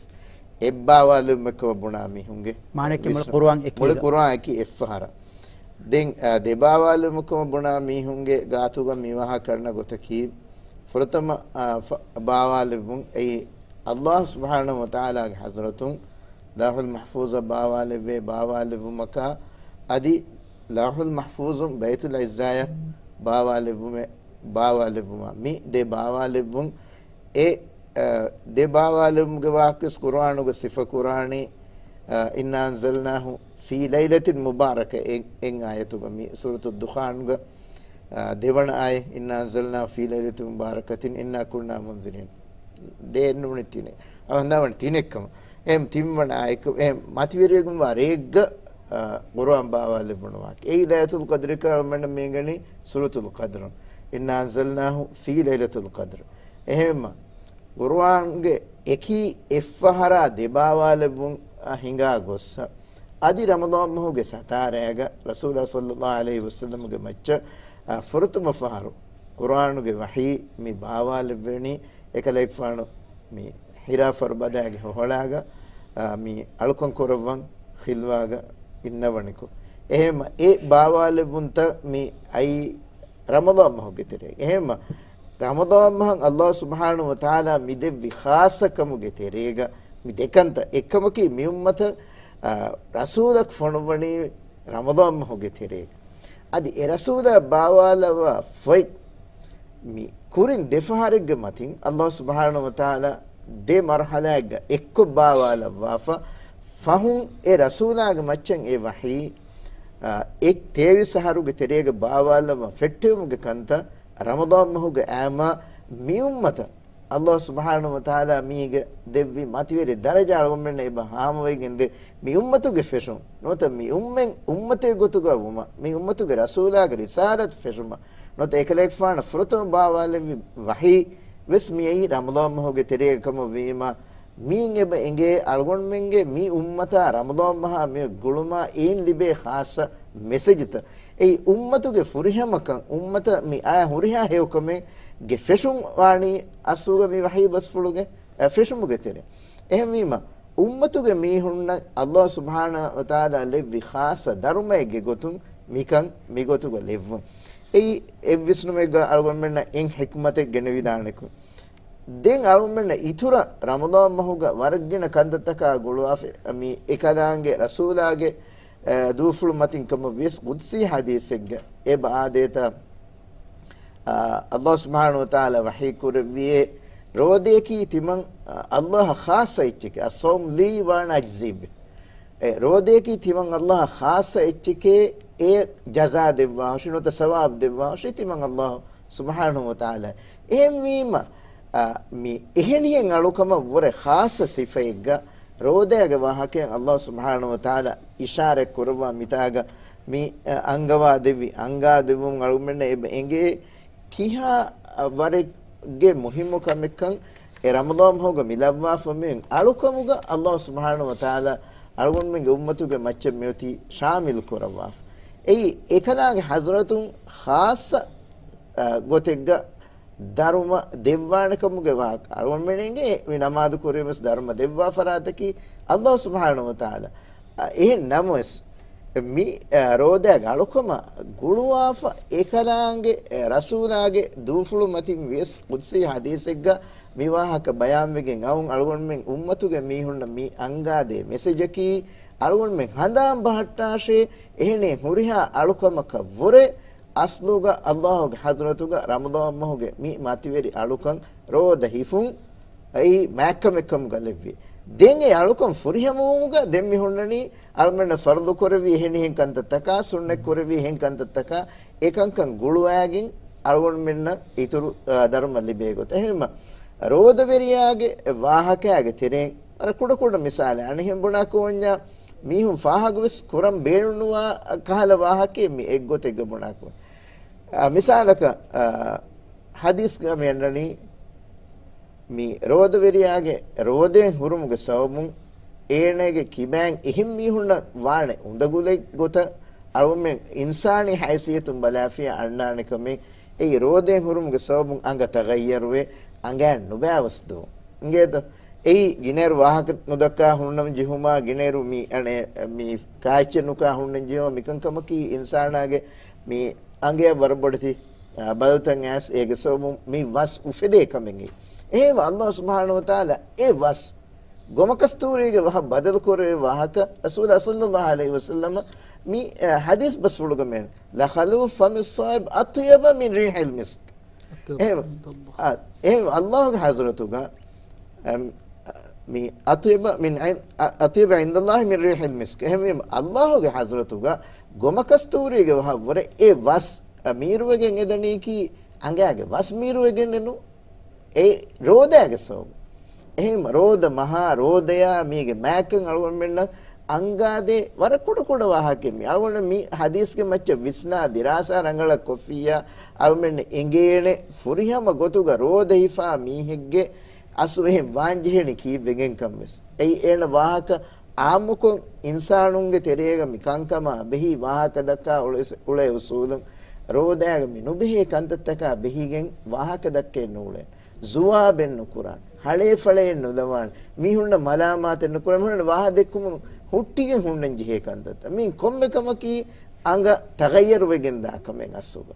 އެއްބާވާލެއްވުމެއްކަމަށް ބުނާ މީހުންގެ މާނައަކީ މުޅި ވިސްނުން. ޤުރުއާން އެކީގަ. މުޅި ޤުރުއާން އެކި އެއްފަހަރަށް. ދެން، އާ، ދެ ބާވާލެއްވުމެއްކަމަށް ބުނާ މީހުންގެ ގާތުގަ މި ވާހަކަ އަންނަ ގޮތަކީ، ފުރަތަމަ، އާ، ފަ-، ބާވާލެއްވުން އެއީ ﷲ ސުބްޙާނަހޫ ވަތަޢާލާގެ ޙަޟްރަތުން ލައުޙުލް މަޙްފޫޒަށް ބާވާލެއްވޭ ބާވާލެއްވުމަކާ، އަދި ލައުޙުލް މަޙްފޫޒުން ބައިތުލް ޢިއްޒާއަށް ބާވާލެއްވުމެއް، ބާވާލެއްވުމާ، މި ދެ ބާވާލެއްވުން އެ، އަ، ދެ ބާވާލެވުމުގެ ވާހަކަވެސް ޤުރުއާނުގަ ސިފަކުރާނީ، އަ، "إنا أنزلناه في ليلة مباركة" އެ، އެއް އާޔަތުގަ މި ސޫރަތު ދުޚާނުގަ، އަ، ދެވަނަ އާޔަތް، "إنا أنزلناه في ليلة مباركة إنا كنا منذرين" ދެ ނޫނީ ތިނެއް. އަޅުގަނޑު ވަނީ ތިނެއްކަމަށް. އެހެން ތިންވަނަ އާޔަތް، އެހެން މަތިވެރިވެގެންވާ ރެއެއްގަ، އަ، ޤުރުއާން ބާވާލެއްވުނު ވާހަކަ. އެއީ ލައިލަތުލް ޤަދްރަކަށް އަޅުގަނޑަށް މި އެނގެނީ ސޫރަތުލް ޤަދްރު. "إنا أنزلناه في ليلة القدر" އެހެންމަ ޤުރުއާންގެ އެކި އެއްފަހަރާ ދެ ބާވާލެއްވުން، އަ، ހިނގާ ގޮއްސަ، އަދި ރަމަޟާން މަހުގެ ސަތާރައިގަ ރަސޫލާ ޞައްލަﷲ ޢަލައިހި ވަސައްލަމްގެ މައްޗަށް، އަ، ފުރަތަމަ ފަހަރު ޤުރުއާނުގެ ވަޙީ މި ބާވާލެއްވެނީ، އެކަލޭގެފާނު މި ހިރާ ފަރުބަދައިގެ ހޮހޮޅާގަ، އާ، މި އަޅުކަން ކުރައްވަން ޚިލްވާގަ އިންނަވަނިކޮށް. އެހެންމަ އެ ބާވާލެއްވުންތައް މި އައީ ރަމަޟާން މަހުގެ ތެރޭގަ. އެހެންމަ ރަމަޟާން މަހަށް ﷲ ސުބްޙާނަހޫ ވަތަޢާލާ މި ދެއްވި ޚާއްޞަ ކަމުގެ ތެރޭގަ މި ދެކަންތައް އެއްކަމަކީ މި އުއްމަތަށް، އާ، ރަސޫލަކު ފޮނުއްވަނީ ރަމަޟާން މަހުގެ ތެރޭގަ. އަދި އެ ރަސޫލާ ބާވާލައްވާ ފޮތް މި ކުރިން ދެފަހަރެއްގެ މަތިން ﷲ ސުބްޙާނަހޫ ވަތަޢާލާ ދެ މަރުޙަލާއެއްގަ އެއްކޮށް ބާވާލައްވާފަ، ފަހުން އެ ރަސޫލާގެ މައްޗަށް އެ ވަޙީ، އާ، އެ ތޭވީސް އަހަރުގެ ތެރޭގަ ބާވާލައްވާ ފެއްޓެވުމުގެ ކަންތައް ރަމަޟާން މަހުގެ އައިމާ މި އުއްމަތަށް ﷲ ސުބްޙާނަހޫ ވަތަޢާލާ މީގެ ދެއްވި މަތިވެރި ދަރަޖާ އަޅުގަނޑުމެންނަށް އެބަ ހާމަވެގެންދޭ. މި އުއްމަތުގެ ފެށުން ނުވަތަ މި އުއްމަތެއް ގޮތުގަ ވުމަށް، މި އުއްމަތުގެ ރަސޫލާގެ ރިސާލަތު ފެށުމަށް ނުވަތަ އެކަލޭގެފާނަށް ފުރަތަމަ ބާވާލެއްވި ވަޙީ ވެސް މިއީ ރަމަޟާން މަހުގެ ތެރޭގަ ކަމަށް ވީމަ، މީން އެބަ އެނގޭ އަޅުގަނޑުމެންގެ މި އުއްމަތާ ރަމަޟާން މަހާ މި ގުޅުމާ އެއިން ލިބޭ ޚާއްޞަ މެސެޖުތައް. އެއީ އުއްމަތުގެ ފުރިހަމަކަން، އުއްމަތަށް މި އާ ހުރިހާ ހެޔޮކަމެއްގެ ފެށުން ވާނީ އަސްލުގަ މި ވަޙީ ބަސްފުޅުގެ، އަ، ފެށުމުގެ ތެރެ. އެހެންވީމަ، އުއްމަތުގެ މީހުންނަށް ﷲ ސުބްޙާނަހޫ ވަތަޢާލާ ލެއްވި ޚާއްޞަ ދަރުމައެއްގެ ގޮތުން މިކަން މިގޮތުގަ ލެއްވުން. އެއީ އެއްވިސްނުމެއްގަ އަޅުގަނޑުމެންނަށް އެއް ޙިކްމަތެއް ގެނެވިދާނެކު. ދެން އަޅުގަނޑުމެންނަށް އިތުރަށް ރަމަޟާން މަހުގަ ވަރަށް ގިނަ ކަންތައްތަކާ ގުޅުވާފަ މި އެކަލާނގެ ރަސޫލާގެ، އެ، ދޫފުޅު މަތިން ކަމަށް ވިޔަސް ޤުދްސީ ޙަދީޘެއްގަ އެބަ އާދޭތަ، އާ، ﷲ ސުބްޙާނަހޫ ވަތަޢާލާ ވަޙީ ކުރެއްވިއޭ، ރޯދަޔަކީ ތިމަން، އާ، ﷲ އަށް ޚާއްޞަ އެއްޗެކޭ، الصوم لي وأنا أجزي به. އެ ރޯދަޔަކީ ތިމަން ﷲ އަށް ޚާއްޞަ އެއްޗެކޭ، އެ ޖަޒާ ދެއްވާހުށި ނުވަތަ ސަވާބު ދެއްވާހުށި ތިމަން ﷲ ސުބްޙާނަހޫ ވަތަޢާލާ. އެހެންވީމަ، އާ، މި އެހެނިހެން އަޅުކަމަށް ވުރެ ޚާއްޞަ ސިފައެއްގަ ރޯދައިގެ ވާހަކައިން ﷲ ސުބްޙާނަހޫ ވަތަޢާލާ އިޝާރަތް ކުރައްވާ މިތާގަ މި، އަ، އަންގަވާ ދެއްވި، އަންގާ ދެއްވުން އަޅުގަނޑަށް އެބަ އެނގޭ ކިހާ، އަ، ވަރެއްގެ މުހިއްމު ކަމެއްކަން އެ ރަމަޟާން މަހުގަ މި ލައްވާފަ މި އަޅުކަމުގަ ﷲ ސުބްޙާނަހޫ ވަތަޢާލާ އަޅުގަނޑުމެންގެ އުއްމަތުގެ މައްޗަށް މިއޮތީ ޝާމިލު ކުރައްވާފަ. އެއީ އެކަލާނގެ ޙަޟްރަތުން ޚާއްޞަ، އަ، ގޮތެއްގަ ދަރުމަ ދެއްވާނެ ކަމުގެ ވާހަކަ. އަޅުގަނޑުމެން އެނގޭ މި ނަމާދު ކުރީމަސް ދަރުމަ ދެއްވާ ފަރާތަކީ ﷲ ސުބްޙާނަހޫ ވަތަޢާލާ. އަ، އެހެން ނަމަވެސް، މި، އަ، ރޯދައިގެ އަޅުކަމަށް ގުޅުވާފަ އެކަލާނގެ، އަ، ރަސޫލާގެ ދޫފުޅު މަތިން ވިޔަސް ޤުދްސީ ޙަދީޘެއްގަ މި ވާހަކަ ބަޔާންވެގެން އައުން އަޅުގަނޑުމެން އުއްމަތުގެ މީހުންނަށް މި އަންގާދޭ މެސެޖަކީ، އަޅުގަނޑުމެން ހަނދާން ބަހައްޓާށޭ، އެހެނޭ ހުރިހާ އަޅުކަމަކަށް ވުރެ، އަސްލުގަ ﷲގެ ޙަޟްރަތުގަ ރަމަޟާން މަހުގެ މި މަތިވެރި އަޅުކަން ރޯދަ ހިފުން އެއީ މާތްކަމެއްކަމުގަ ލެއްވި. ދެން އެ އަޅުކަން ފުރިހަމަވުމުގަ ދެން މި ހުންނަނީ އަޅުމެންނަށް ފަރުޟު ކުރެއްވި އެހެނިހެން ކަންތައްތަކާ، ސުންނަތް ކުރެއްވި އެހެން ކަންތައްތަކާ، އެކަންކަން ގުޅުވާގެން އަޅުގަނޑުމެންނަށް އިތުރު، އާ، ދަރުމަ ލިބޭ ގޮތަށް. އެހެންމަ ރޯދަވެރިޔާގެ ވާހަކައިގެ ތެރެއިން ވަރަށް ކުޑަކުޑަ މިސާލެއް. އަނެއްހެން ބުނާކަމަށް މީހުން ފާހަގަވެސް ކުރަން ބޭނުންނުވާ ކަހަލަ ވާހަކައެއް މި އެއްގޮތެއްގަ ބުނާކަމަށް. އާ، މިސާލަކަށް، އާ، ޙަދީޘްގަ މި އަންނަނީ، މި ރޯދަވެރިޔާގެ ރޯދައިން ހުރުމުގެ ސަބަބުން އޭނަގެ ކިބައިން އެހެން މީހުންނަށް ވާނެ އުނދަގުލެއް ގޮތަށް އަޅުގަނޑުމެން އިންސާނީ ހައިސިއްޔަތުން ބަލާފިޔާ އަންނާނެ ކަމެއް. އެއީ ރޯދައިން ހުރުމުގެ ސަބަބުން އަނގަ ތަޣައްޔަރުވެ، އަނގައިން ނުބައިވަސް ދުވުން. އިނގޭތަ؟ އެއީ ގިނައިރު ވާހަކަ ނުދައްކާ ހުންނަން ޖެހުމާ، ގިނައިރު މި، އަނެއް، މި ކާއެއްޗެއް ނުކާ ހުންނަން ޖެހުމާ، މިކަންކަމަކީ އިންސާނާގެ މި އަނގަޔަށް ވަރަށް ބޮޑެތި، އާ، ބަލަތައް އައިސް އޭގެ ސަބަބުން މި ވަސް އުފެދޭ ކަމެއް. އެހެންވެ، ﷲ ސުބްޙާނަހޫ ވަތަޢާލާ އެ ވަސް ގޮމަކަސްތޫރީގެ ވަހަށް ބަދަލު ކުރެވޭ ވާހަކަ ރަސޫލާ ޞައްލައްލާހު ޢަލައިހި ވަސައްލަމަ މި، އަ، ޙަދީޘް ބަސްފުޅުގަ މި، "لخلوف فم الصائم أطيب من ريح المسك." އެހެން، އަ، އެހެން ﷲގެ ޙަޟްރަތުގަ، އަ، މި أطيب من عند، أ، أطيب عند الله من ريح المسك. އެހެންވީމަ، ﷲގެ ޙަޟްރަތުގަ ގޮމަކަސްތޫރީގެ ވަހަށް ވުރެ އެ ވަސް، އަ، މީރުވެގެން އެދަނީކީ އަނގައިގެ ވަސް މީރުވެގެންނެއް ނޫން. އެ ރޯދައިގެ ސަބަބުން. އެހެން ރޯދަ މަހާ ރޯދަޔާ މީގެ މާތްކަން އަޅުގަނޑުމެންނަށް އަންގާދޭ ވަރަށް ކުޑަ ކުޑަ ވާހަކައެއް މީ. އަޅުގަނޑު މި ޙަދީޘްގެ މައްޗަށް ވިސްނާ ދިރާސާ ރަނގަޅަށް ކޮށްފިއްޔާ، އަޅުމެންނަށް އެނގޭނެ ފުރިހަމަ ގޮތުގަ ރޯދަ ހިފާ މީހެއްގެ އަސްލު އެހެން ވާންޖެހެނީ ކީއްވެގެންކަން ވެސް. އެއީ އޭނަ ވާހަކަ އާއްމުކޮށް އިންސާނުންގެ ތެރޭގަ މި ކަންކަމާ ބެހި ވާހަކަ ދައްކާ އުޅޭ، އުޅޭ އުސޫލުން ރޯދައިގަ މި ނުބެހޭ ކަންތައްތަކާ ބެހިގެން ވާހަކަ ދައްކައެއް ނޫޅޭ. ޒުވާބެއް ނުކުރާނެ. ހަޅޭފަޅޭ ނުލަވާނެ. މީހުންނަށް މަލާމާތެއް ނުކުރެ، މީހުންނަށް ވާހަ ދެއްކުމުން ހުއްޓިގެން ހުންނަން ޖެހޭ ކަންތައްތައް. މީ ކޮންމެ ކަމަކީ އަނގަ ތަޣައްޔަރު ވެގެން ދާ ކަމެއް އަސްލުގަ.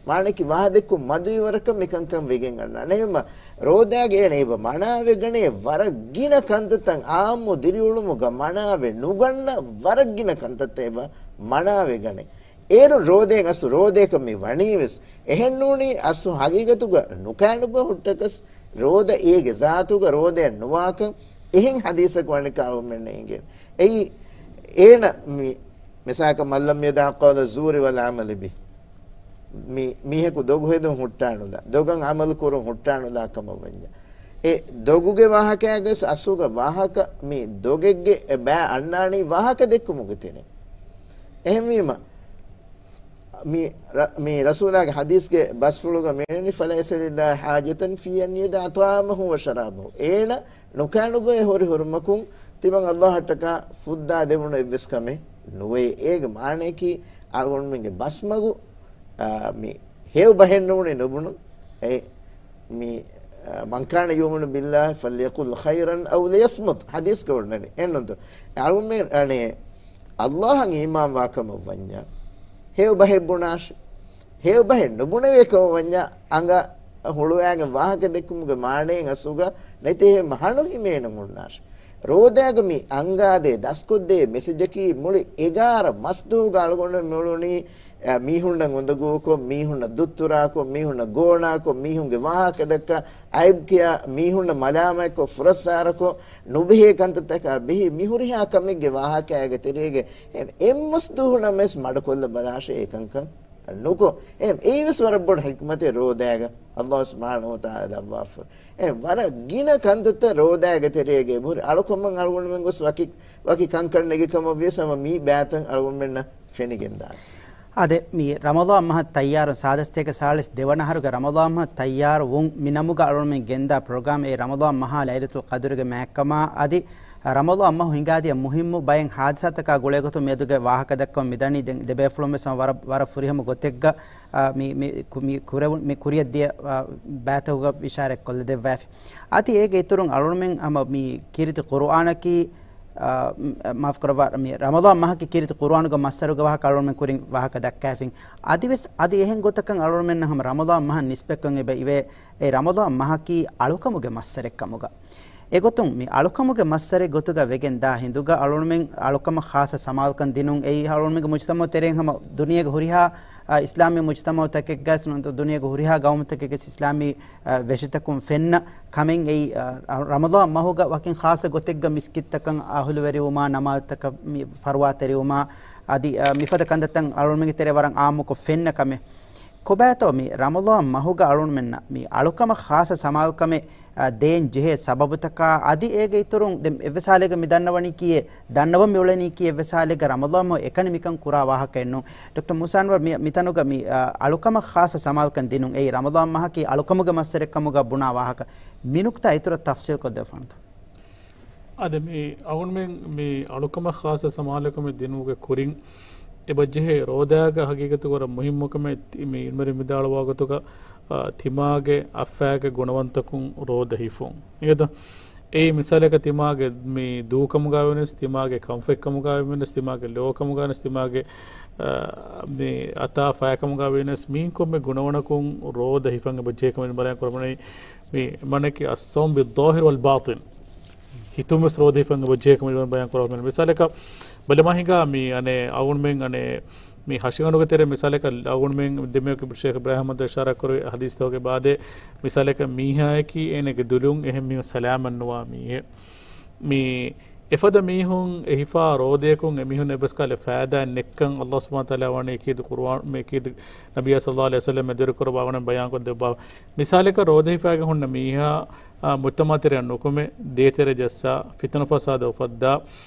މާނައަކީ ވާހަ ދެއްކުން މަދުވި ވަރަކަށް މިކަންކަން ވެގެން އަންނާނެ. އެހެންމަ ރޯދާގެ އޭނަ އެބަ މަނާވެގަނޭ ވަރަށް ގިނަ ކަންތައްތައް އާއްމު ދިރިއުޅުމުގަ މަނާވެ ނުގަންނަ ވަރަށް ގިނަ ކަންތައްތައް އެބަ މަނާވެގަނޭ. އޭރު ރޯދައިން އަސްލު ރޯދައަކަށް މި ވަނީވެސް. އެހެންނޫނީ އަސްލު ހަގީގަތުގަ ނުކާނުބަ ހުއްޓަކަސް ރޯދަ އޭގެ ޒާތުގަ ރޯދައެއް ނުވާކަން އެހެން ހަދީސަކު އަނެކާ އަޅުގަނޑުމެންނަށް އެނގޭނެ. އެއީ އޭނަ މި މިސާލަކަށް مَنْ لَمْ يَدَعْ قَوْلَ الزُّورِ وَالْعَمَلَ بِهِ. މި މީހަކު ދޮގު ހެދުން ހުއްޓާނުލާ، ދޮގަށް ޢަމަލު ކުރުން ހުއްޓާނުލާ ކަމަށް ވަންޏާ. އެ ދޮގުގެ ވާހަކައިގަސް އަސްލުގަ ވާހަކަ މި ދޮގެއްގެ ބައި އަންނާނީ ވާހަކަ ދެއްކުމުގެ ތެރެއިން. އެހެންވީމަ، މި ރަ-، މި ރަސޫލާގެ ޙަދީޘްގެ ބަސްފުޅުގަ މިވަނީ، فَلَيْسَ لِلَّهِ حَاجَةٌ فِي أَنْ يَدَعَ طَعَامَهُ وَشَرَابَهُ. އޭނަ ނުކާނުބައި ހުރި ހުރުމަކުން ތިމަން ﷲ އަށްޓަކާ ފުއްދާ ދެވުނު އެއްވެސް ކަމެއް ނުވޭ. އޭގެ މާނައަކީ އަޅުގަނޑުމެންގެ ބަސްމަގު، އާ، މި ހެޔޮ ބަހެއް ނޫނީ ނުބުނުން. އެ މި، އާ، مَنْ كَانَ يُؤْمِنُ بِاللَّهِ فَلْيَقُلْ خَيْرًا أَوْ لِيَصْمُتْ ޙަދީޘްގަ އޮންނަނީ. އެހެންނުންތޯ؟ އަޅުމެން އަނެއް ﷲ އަށް އީމާންވާ ކަމަށް ވަންޏާ ހެޔޮ ބަހެއް ބުނާށި. ހެޔޮ ބަހެއް ނުބުނެވޭ ކަމަށް ވަންޏާ އަނގަ ހުޅުވާގެން ވާހަކަ ދެއްކުމުގެ މާނައިން އަސްލުގަ ނެތޭ ހެން ހަނު ހިމޭނުން ހުންނާށި. ރޯދައިގަ މި އަންގާދޭ ދަސްކޮށްދޭ މެސެޖަކީ މުޅި އެގާރަ މަސްދުވުގަ އަޅުގަނޑު މިއުޅުނީ، އަ، މީހުންނަށް އުނދަގޫކޮށް، މީހުންނަށް ދުއްތުރާކޮށް، މީހުންނަށް ގޯނާކޮށް، މީހުންގެ ވާހަކަ ދައްކާ، އައިބް ކިޔާ، މީހުންނަށް މަލާމާތްކޮށް، ފުރައްސާރަކޮށް، ނުބެހޭ ކަންތައްތަކާ ބެހި މި ހުރިހާ ކަމެއްގެ ވާހަކައިގެ ތެރޭގަ އެ-، އެއްމަސްދުވަހު ނަމަވެސް މަޑުކޮށްލަ ބަލާށޭ އެކަންކަން ނުކޮށް. އެ-، އެއީވެސް ވަރަށް ބޮޑު ޙިކްމަތެއް ރޯދައިގަ ﷲ ސުބްޙާނަހޫ ވަތަޢާލާ ލައްވާފަ. އެ ވަރަށް ގިނަ ކަންތައްތައް ރޯދައިގެ ތެރޭގަ އެބަހުރި. އަޅުކަމަށް އަޅުގަނޑުމެން ގޮސް ވަކި، ވަކި ކަންކަން ނެގި ކަމަށް ވިޔަސް ހަމަ މީ ބައިތައް އަޅުގަނޑުމެންނަށް ފެނިގެންދާނެ. އާދެ، މި ރަމަޟާން މަހަށް ތައްޔާރު، ސާދަ ސަތޭކަ ސާޅީސް ދެވަނަ އަހަރުގެ ރަމަޟާން މަހަށް ތައްޔާރު ވުން މި ނަމުގަ އަޅުގަނޑުމެން ގެންދާ ޕްރޮގްރާމް އެއީ ރަމަޟާން މަހާ ލައިލަތުލް ޤަދުރުގެ މާތްކަމާ އަދި ރަމަޟާން މަހު ހިނގާދިޔަ މުހިއްމު ބައެއް ހާދިސާތަކާ ގުޅޭގޮތުން މިއަދުގެ ވާހަކަދައްކަމުން މިދަނީ. ދެން ދެބޭފުޅުން ވެސް ވަރަށް، ވަރަށް ފުރިހަމަ ގޮތެއްގަ، އާ، މި، މި، ކު-، މި ކުރެވު-، މި ކުރިޔަށްދިޔަ، އާ، ބައިތަކުގަ އިޝާރަތް ކޮށްލަދެއްވާފި. އަދި އޭގެ އިތުރުން އަޅުގަނޑުމެން ހަމަ މި ކީރިތި ޤުރުއާނަކީ، އާ، މް، މާފުކުރައްވާ، މި ރަމަޟާން މަހަކީ ކީރިތި ޤުރުއާނުގެ މައްސަރުގެ ވާހަކަ އަޅުގަނޑުމެން ކުރިން ވާހަކަ ދައްކާފިން. އަދިވެސް އަދި އެހެން ގޮތަކަށް އަޅުގަނޑުމެންނަށް ހަމަ ރަމަޟާން މަހަށް ނިސްބަތްކޮށް އެބަ އިވޭ. އެ ރަމަޟާން މަހަކީ އަޅުކަމުގެ މައްސަރެއް ކަމުގަ. އެގޮތުން މި އަޅުކަމުގެ މައްސަރެއް ގޮތުގަ ވެގެން ދާ ހިނދުގަ އަޅުގަނޑުމެން އަޅުކަމަށް ޚާއްޞަ ސަމާލުކަން ދިނުން އެއީ އަޅުގަނޑުމެންގެ މުޖްތަމަޢު ތެރެއިން ހަމަ ދުނިޔޭގެ ހުރިހާ، އަ، އިސްލާމީ މުޖްތަމަޢުތަކެއްގަސް ނުވަތަ ދުނިޔޭގެ ހުރިހާ ގައުމުތަކެއްގަސް އިސްލާމީ، އަ، ވެށިތަކުން ފެންނަ ކަމެއް އެއީ، އަ، ރަ-، ރަމަޟާން މަހުގަ ވަކިން ޚާއްޞަ ގޮތެއްގަ މިސްކިތްތަކަށް އަހުލުވެރިވުމާ، ނަމާދުތަކަށް މި ފަރުވާތެރިވުމާ، އަދި، އަ، މިފަދަ ކަންތައްތައް އަޅުގަނޑުމެންގެ ތެރޭ ވަރަށް އާއްމުކޮށް ފެންނަ ކަމެއް. ކޮބާތޯ މި ރަމަޟާން މަހުގަ އަޅުގަނޑުމެންނަށް މި އަޅުކަމަށް ޚާއްޞަ ސަމާލުކަމެއް، އަ، ދޭން ޖެހޭ ސަބަބުތަކާ އަދި އޭގެ އިތުރުން ދެން އެއްވެސް ހާލެއްގަ މި ދަންނަވަނީކީއޭ، ދަންނަވަން މިއުޅެނީ ކީއްވެސް ހާލެއްގަ ރަމަޟާން މަހު އެކަނި މިކަން ކުރާ ވާހަކައެއް ނޫން. ޑޮކްޓަރ މޫސާ އަންވަރު މި-، މިތަނުގަ މި، އަ، އަޅުކަމަށް ޚާއްޞަ ސަމާލުކަން ދިނުން އެއީ ރަމަޟާން މަހަކީ އަޅުކަމުގެ މައްސަރެއް ކަމުގަ ބުނާ ވާހަކަ. މި ނުކްތާ އިތުރަށް ތަފްސީލް ކޮށްދެވިފަންތޯ؟ އާދެ، މި އަޅުގަނޑުމެން މި އަޅުކަމަށް ޚާއްޞަ ސަމާލުކަމެއް ދިނުމުގެ ކުރިން އެބަ ޖެހޭ ރޯދާގަ ހަގީގަތު ވަރަށް މުހިއްމު ކަމެއް ތި-، މި އިލްމުވެރިން ވިދާޅުވާ ގޮތުގަ، އާ، ތިމާގެ އަފްއާގެ ގުނަވަންތަކުން ރޯދަ ހިފުން. އިނގޭތަ؟ އެއީ މިސާލަކަށް ތިމާގެ މި ދޫކަމުގަ ވެނެސް، ތިމާގެ ކަންފަތްކަމުގަ ވެނެސް، ތިމާގެ ލޯކަމުގަ ވެނެސް، ތިމާގެ، އާ، މި އަތާ ފަޔަކަމުގަ ވެނެސް، މީން ކޮންމެ ގުނަވަނަކުން ރޯދަ ހިފަން އެބަ ޖެހޭ ކަމެއް ބަޔާން ކުރަމުން މި މަނަކީ الصوم بالظاهر والباطن. ހިތުން ވެސް ރޯދަ ހިފަން އެބަ ޖެހޭ ކަމެއް ބަޔާން ކުރަމުން. މިސާލަކަށް ބަލަމާ ހިނގާ މި އަނެއް އަޅުގަނޑުމެން އަނެއް މި ހަށިގަނޑުގެ ތެރޭ މިސާލަކަށް އަޅުގަނޑުމެން ދެމެވެ ޝޭޚް އިބްރާހިމް އަހްމަދު އިޝާރާތް ކުރެއްވި ހަދީސްތަކުގެ ބާދޭ މިސާލަކަށް މީހާއަކީ އޭނަގެ ދުލުން އެހެން މީހުން ސަލާމަތްނުވާ މީހެއް. މި އެފަދަ މީހުން އެ ހިފާ ރޯދަޔަކުން އެމީހުން އެއްވެސް ކަހަލަ ފައިދާއެއް ނެތްކަން ﷲ ސުބްޙާނަހޫ ވަތަޢާލާ ވަނީ އެކީދު ޤުރުއާން، މި އެކީދު ނަބިއްޔާ ޞައްލަﷲު ޢަލައިހި ވަސައްލަމް މެދުވެރިކުރައްވާ ވަނީ ބަޔާންކޮށްދެއްވާ. މިސާލަކަށް ރޯދަ ހިފާގެން ހުންނަ މީހާ، އާ، މުޖްތަމަޢު ތެރެއަށް ނުކުމެ، ދޭތެރެ ޖައްސާ، ފިތުނަ ފަސާދަ އުފައްދާ،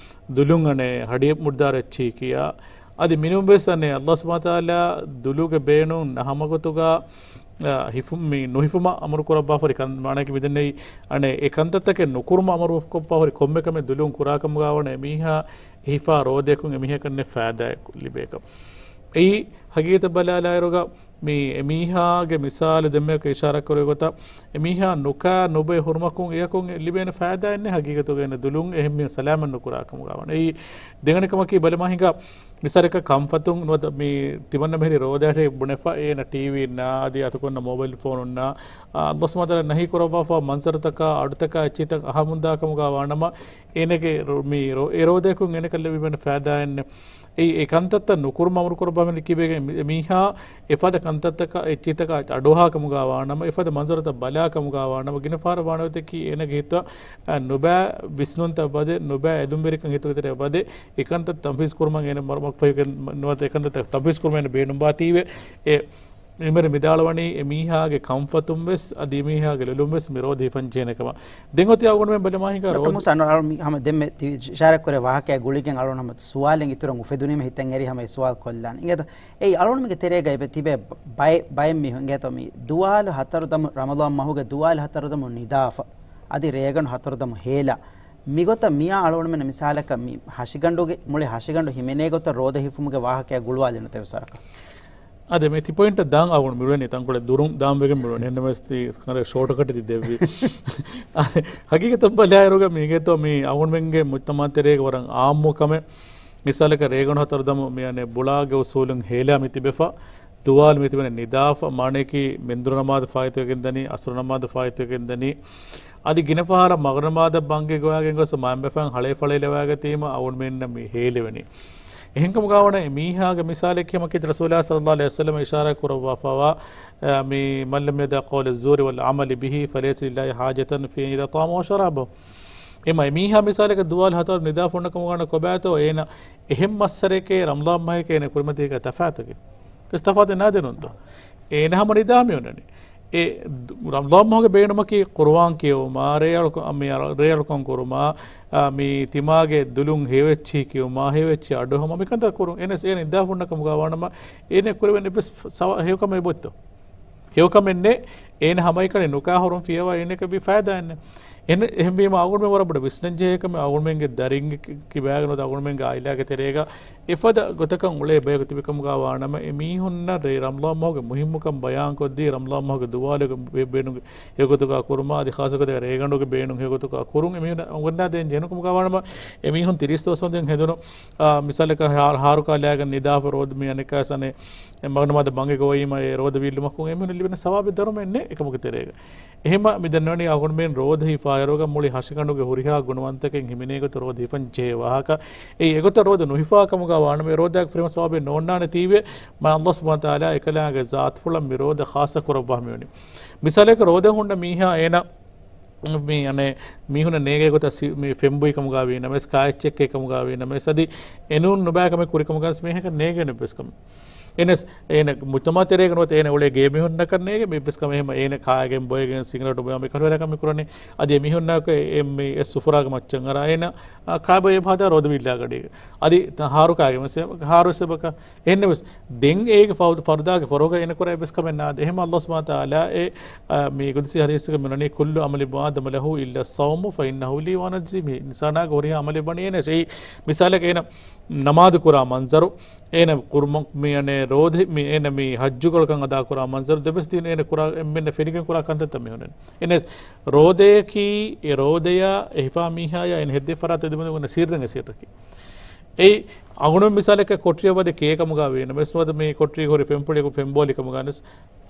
ދުލުން އަނެއް ހަޑި މުޑުދާރަ އެއްޗިހި ކިޔާ، އަދި މިނޫންވެސް އަނެއް ﷲ ސުބްޙާނަހޫ ވަތަޢާލާ ދުލުގެ ބޭނުން ނަހަމަގޮތުގަ، އާ، ހިފުން މި ނުހިފުމަށް އަމުރު ކުރައްވާފަ ހުރި ކަން، މާނައަކީ މިދެންނެވި އަނެއް އެ ކަންތައްތަކެއް ނުކުރުމަށް އަމުރު ކޮށްފަ ހުރި ކޮންމެ ކަމެއް ދުލުން ކުރާކަމުގަ ވަނެ މީހާ ހިފާ ރޯދަޔަކުން އެމީހަކަށް ނެތް ފައިދާއެއް ލިބޭކަށް. އެއީ ހަގީގަތަށް ބަލާލާއިރުގަ މި އެމީހާގެ މިސާލު ދެންމެ އިޝާރާތް ކުރެއްވި ގޮތަށް، އެމީހާ ނުކާ ނުބޮއެ ހުރުމަކުން އެއަކުން ލިބޭނެ ފައިދާއެއް ނެތް ހަގީގަތުގައި ދުލުން އެހެން މީހުން ސަލާމަތް ނުކުރާ ކަމުގަ ވާނެ. އެއީ ދެން އަނެއް ކަމަކީ ބަލަމާ ހިނގާ މިސާލަކަށް ކަންފަތުން ނުވަތަ މި ތިމަންނަ މިހިރީ ރޯދައަށޭ ބުނެފަ އޭނަ ޓީވީންނާ އަދި އަތުކޮންނަ މޯބައިލް ފޯނުންނާ، އާ، އައްލާހު ސުބްޙާނަހޫ ވަތަޢާލާ ނަހީ ކުރައްވާފަ މަންޒަރުތަކާ އަޑުތަކާ އެއްޗިތައް އަހަމުންދާ ކަމުގަ ވާނަމަ، އޭނަގެ ރޯ-، މި ރޯ-، އެ ރޯދައަކުން އޭނަކަށް ލިބިވެން ފައިދާއެއް ނެތް. އެ، އެ ކަންތައްތައް ނުކުރުމަށް އަމުރު ކުރައްވާ މި ކިބޭގެ މި-، މީހާ އެފަދަ ކަންތައްތަކަށް އެއްޗިތަކަށް އަޑުއަހާ ކަމުގަ ވާނަމަ، އެފަދަ މަންޒަރުތައް ބަލާ ކަމުގަ ވާނަމަ، ގިނަ ފަހަރަށް ވާނެ ގޮތަކީ އޭނަގެ ހިތަށް، އަ، ނުބައި ވިސްނުންތައް ވަދެ، ނުބައި އެދުންވެރިކަން ހިތުގެ ތެރެއަށް ވަދެ، އެ ކަންތައް ތަންފީޒް ކުރުމަށް އޭނަ މަ-، މަ-، ނުވަތަ އެ ކަންތައް ތަންފީޒް ކުރުމަށް އޭނަ ބޭނުންވާތީވެ. އެ އެމެރި މިދާޅުވަނީ އެ މީހާގެ ކަންފަތުން ވެސް އަދި އެ މީހާގެ ލޮލުން ވެސް މި ރޯދަ ހިފަން ޖެހޭނެ ކަމަށް. ދެން އޮތީ އަޅުގަނޑުމެން ބަލަމާ ހިނގާ ޑޮކްޓަރ ރޯދަ މޫސާ، އަނު އަޅު މި ހަމަ ދެންމެ ތި އިޝާރާތް ކުރެ ވާހަކައާ ގުޅިގެން އަޅުގަނޑު ހަމަ ސުވާލެއް އިތުރަށް އުފެދުނީމަ ހިތަށް އެރި ހަމަ އެ ސުވާލު ކޮށްލާނެ. އިނގޭތޯ؟ އެއީ އަޅުގަނޑުމެންގެ ތެރޭގައި އެބަ ތިބޭ ބައެއް، ބައެއް މީހުން އިނގޭތޯ މި ދުވާލު ހަތަރު ދަމު، ރަމަޟާން މަހުގެ ދުވާލު ހަތަރު ދަމު ނިދާފަ. އަދި ރޭގަނޑު ހަތަރު ދަމު ހޭލާ. މިގޮތަށް މިއާ އަޅުގަނޑުމެން މިސާލަކަށް މި ހަށިގަނޑުގެ، މުޅި ހަށިގަނޑު ހިމެނޭ ގޮތަށް ރޯދަ ހިފުމުގެ ވާހަކައާ ގުޅުވާލިނުތެވެ ސަރަކަށް. އާދެ، މި ތި ޕޮއިންޓަށް ދާން އަޅުގަނޑު މި އުޅެނީ ތަންކޮޅެއް ދުރުން ދާން ވެގެން މި އުޅެނީ. އެހެންނަމަވެސް ތި ކަންތައް ޝޯޓްކަޓެއް ތި ދެއްވީ. އާދެ، ހަގީގަތަށް ބަލާއިރުގަ މީގެތޯ މި އަޅުގަނޑުމެންގެ މުޖްތަމަޢު ތެރޭގަ ވަރަށް އާއްމު ކަމެއް. މިސާލަކަށް ރޭގަނޑު ހަތަރު ދަމު މި އަނެއް ބުޅާގެ އުސޫލުން ހޭލާ މި ތިބެފަ. ދުވާލު މި ތިބެން ނިދާފަ، މާނަޔަކީ މެންދުރު ނަމާދު ފާއިތުވެގެން ދަނީ، އަސްރު ނަމާދު ފާއިތުވެގެން ދަނީ. އަދި ގިނަ ފަހަރަށް މަޣްރިބް ނަމާދަށް ބަންގި ގޮވާގެން ގޮސް މައިންބަފައިން ހަޅޭ ފަޅޭ ލަވާގަތީމަ އަޅުގަނޑުމެންނަށް މި ހޭލެވެނީ. އެހެންކަމުގަ ވާނަމަ މީހާގެ މިސާލެއް ކިޔަމަކީ ރަސޫލާ ޞައްލައްލާހު ޢަލައިހި ވަސައްލަމަ އިޝާރާތް ކުރައްވާފަވާ، އަ، މި، "من لم يدع قول الزور والعمل به فليس لله حاجة في أن يدع طعامه وشرابه." އެމަ އެ މީހާ މިސާލަކަށް ދުވާލު ހަތަރު ނިދާފަ އޮންނަ ކަމުގަ ކޮބާތޯ އޭނަ އެހެން މައްސަރެކޭ ރަމަޟާން މަހެކޭ އޭނަ ކުރިމަތީގަ ތަފާތުގެ ވެސް ތަފާތެއް ނާދެނުންތޯ؟ އޭނަ ހަމަ ނިދާ މި އޮންނަނީ. އެ ދު-، ރަމަޟާން މަހުގެ ބޭނުމަކީ ޤުރުއާން ކިޔެވުމާ، ރޭއަޅުކަ-، މި އަ-، ރޭއަޅުކަން ކުރުމާ، އާ، މި ތިމާގެ ދުލުން ހެޔޮއެއްޗިހި ކިޔެވުމާ، ހެޔޮއެއްޗި އަޑު ހަމަ މިކަންތައް ކުރުން. އެނެސް އޭނަ ނިދާފަ އޮންނަ ކަމުގަ ވާނަމަ، އޭނަ ކުރެވެން އެއްވެސް ސަވާ-، ހެޔޮކަމެއް އެބޮތްތޯ؟ ހެޔޮކަމެއް ނެތް. އޭނަ ހަމައެކަނި ނުކާ ހުރުން ފިޔަވާ އޭނަކަށް ވީ ފައިދާއެއް ނެތް. އެހެން-، އެހެންވީމަ އަޅުގަނޑުމެން ވަރަށް ބޮޑަށް ވިސްނަން ޖެހޭ ކަމެއް އަޅުގަނޑުމެންގެ ދަރިންގެ ކި-، ކިބާގަ ނުވަތަ އަޅުގަނޑުމެންގެ އާއިލާގެ ތެރޭގަ އެފަދަ ގޮތަކަށް އުޅޭ ބަޔަކު ތިބި ކަމުގަ ވާނަމަ، އެ މީހުންނަށް ރޭ ރަމަޟާން މަހުގެ މުހިއްމުކަން ބަޔާންކޮށްދީ، ރަމަޟާން މަހުގެ ދުވާލުގެ ބޭ-، ބޭނުން ހެޔޮގޮތުގަ ކުރުމާ، އަދި ޚާއްޞަ ގޮތެއް ރޭގަނޑުގެ ބޭނުން ހެޔޮގޮތުގަ ކުރުން އެ މީހުން އުނގަންނާދޭން ޖެހުނު ކަމުގަ ވާނަމަ، އެ މީހުން ތިރީސް ދުވަސް ވަންދެން ހެދުނު، އާ، މިސާލަކަށް ހާ-، ހާރުކާ ލާގަން ނިދާފަ ރޯދަ މި އަނެއްކާސް އަނެއް އެ މަގްނަމާދަށް ބަންގި ގޮވީމަ އެ ރޯދަ ވީއްލުމަކުން އެމީހުން ލިބެން ސަވާބެއް ދަރުމައެއް ނެތް އެކަމަކު ތެރޭގަ. އެހެންމަ މި ދަންނަވަނީ އަޅުގަނޑުމެން ރޯދަ ހިފާއިރުގަ މުޅި ހަށިގަނޑުގެ ހުރިހާ ގުނަވަންތަކެއް ހިމެނޭ ގޮތަށް ރޯދަ ހިފަން ޖެހޭ ވާހަކަ. އެއީ އެގޮތަށް ރޯދަ ނުހިފާ ކަމުގަ ވާނަމަ އެ ރޯދައަކު ފެން ސަވާބެއް ނޯންނާނެ ތީވެ، މާ އައްލާހު ސުބްޙާނަހު ވަތަޢާލާ އެކަލާނގެ ޒާތުފުޅަށް މި ރޯދަ ޚާއްޞަ ކުރައްވާ މިވަނީ. މިސާލަކަށް ރޯދަ ހުންނަ މީހާ އޭނަ މި އަނެއް މީހުންނަށް ނޭގޭ ގޮތަށް ސި-، މި ފެންބުއި ކަމުގަ ވީނަމަވެސް، ކާއެއްޗެއް ކޭ ކަމުގަ ވީނަމަވެސް، އަދި އެނޫން ނުބައި ކަމެއް ކުރި ކަމުގަ ވެސް މީހަކަށް ނޭގޭނެ އެއްވެސް ކަމެއް. އެނެސް އޭނަ މުޖްތަމަޢު ތެރޭގަ ނުވަތަ އޭނަ އުޅޭ ގޭ މީހުންނަކަށް ނޭގެ މި އެއްވެސް ކަމެއް. އެހެން އޭނަ ކާގެން ބޮއެގެން ސިގަރެޓު ބޮޔާ މި ކަނޑުވެރިކަން މި ކުރަނީ. އަދި އެ މީހުންނަކަށް އެ، މި އެ ސުފުރާގެ މައްޗަށް އަރާ އޭނަ، އާ، ކާބޮއެ އެބަ ހަދާ ރޯދަ ވީއްލާ ގަޑީގަ. އަދި ތަ-، ހާރު ކާގެން ވެސް އެ، ހާރު ވެސް އެބަކަ. އެހެންނެވެސް ދެން އޭގެ ފަރު-، ފަރުދާގެ ފަރުގަ އޭނަ ކުރާ އެއްވެސް ކަމެއް ނާދޭ. އެހެން އައްލާހު ސުބްޙާނަހު ވަތަޢާލާ އެ، އާ، މި ގުދުސީ ޙަދީޘްގަ މި ވަނީ، "كل عمل ابن آدم له إلا الصوم فإنه لي وأنا أجزي به." އިންސާނާގެ ހުރިހާ ޢަމަލެއް ވަނީ އޭނަ. އެއީ މިސާލަކަށް އޭނަ ނަމާދު ކުރާ މަންޒަރު، އޭނަ ކުރުމަށް މި އަނެއް ރޯދަ ހި-، މި އޭނަ މި ޙައްޖު ކޮޅަކަށް އަދާ ކުރާ މަންޒަރު، ދެބަސް ދީން އޭނަ ކުރާ އެންމެންނަށް ފެނިގެން ކުރާ ކަންތައްތައް މި ހުންނަނީ. އެނެސް ރޯދަޔަކީ އެ ރޯދަޔާ އެ ހިފާ މީހާޔާ އޭނަ ހެއްދޭ ފަރާތް އެދިމުން އޮންނަ ސިއްރެއް އެ ސިއްރަކީ. އެއީ އަޅުގަނޑު މިސާލަކަށް ކޮޓަރިއަށް ވަދެ ކޭ ކަމުގަ ވީނަމަވެސް ނުވަތަ މި ކޮޓަރީގަ ހުރި ފެންފުޅިއަކު ފެންބޯލި ކަމުގަ ވެސް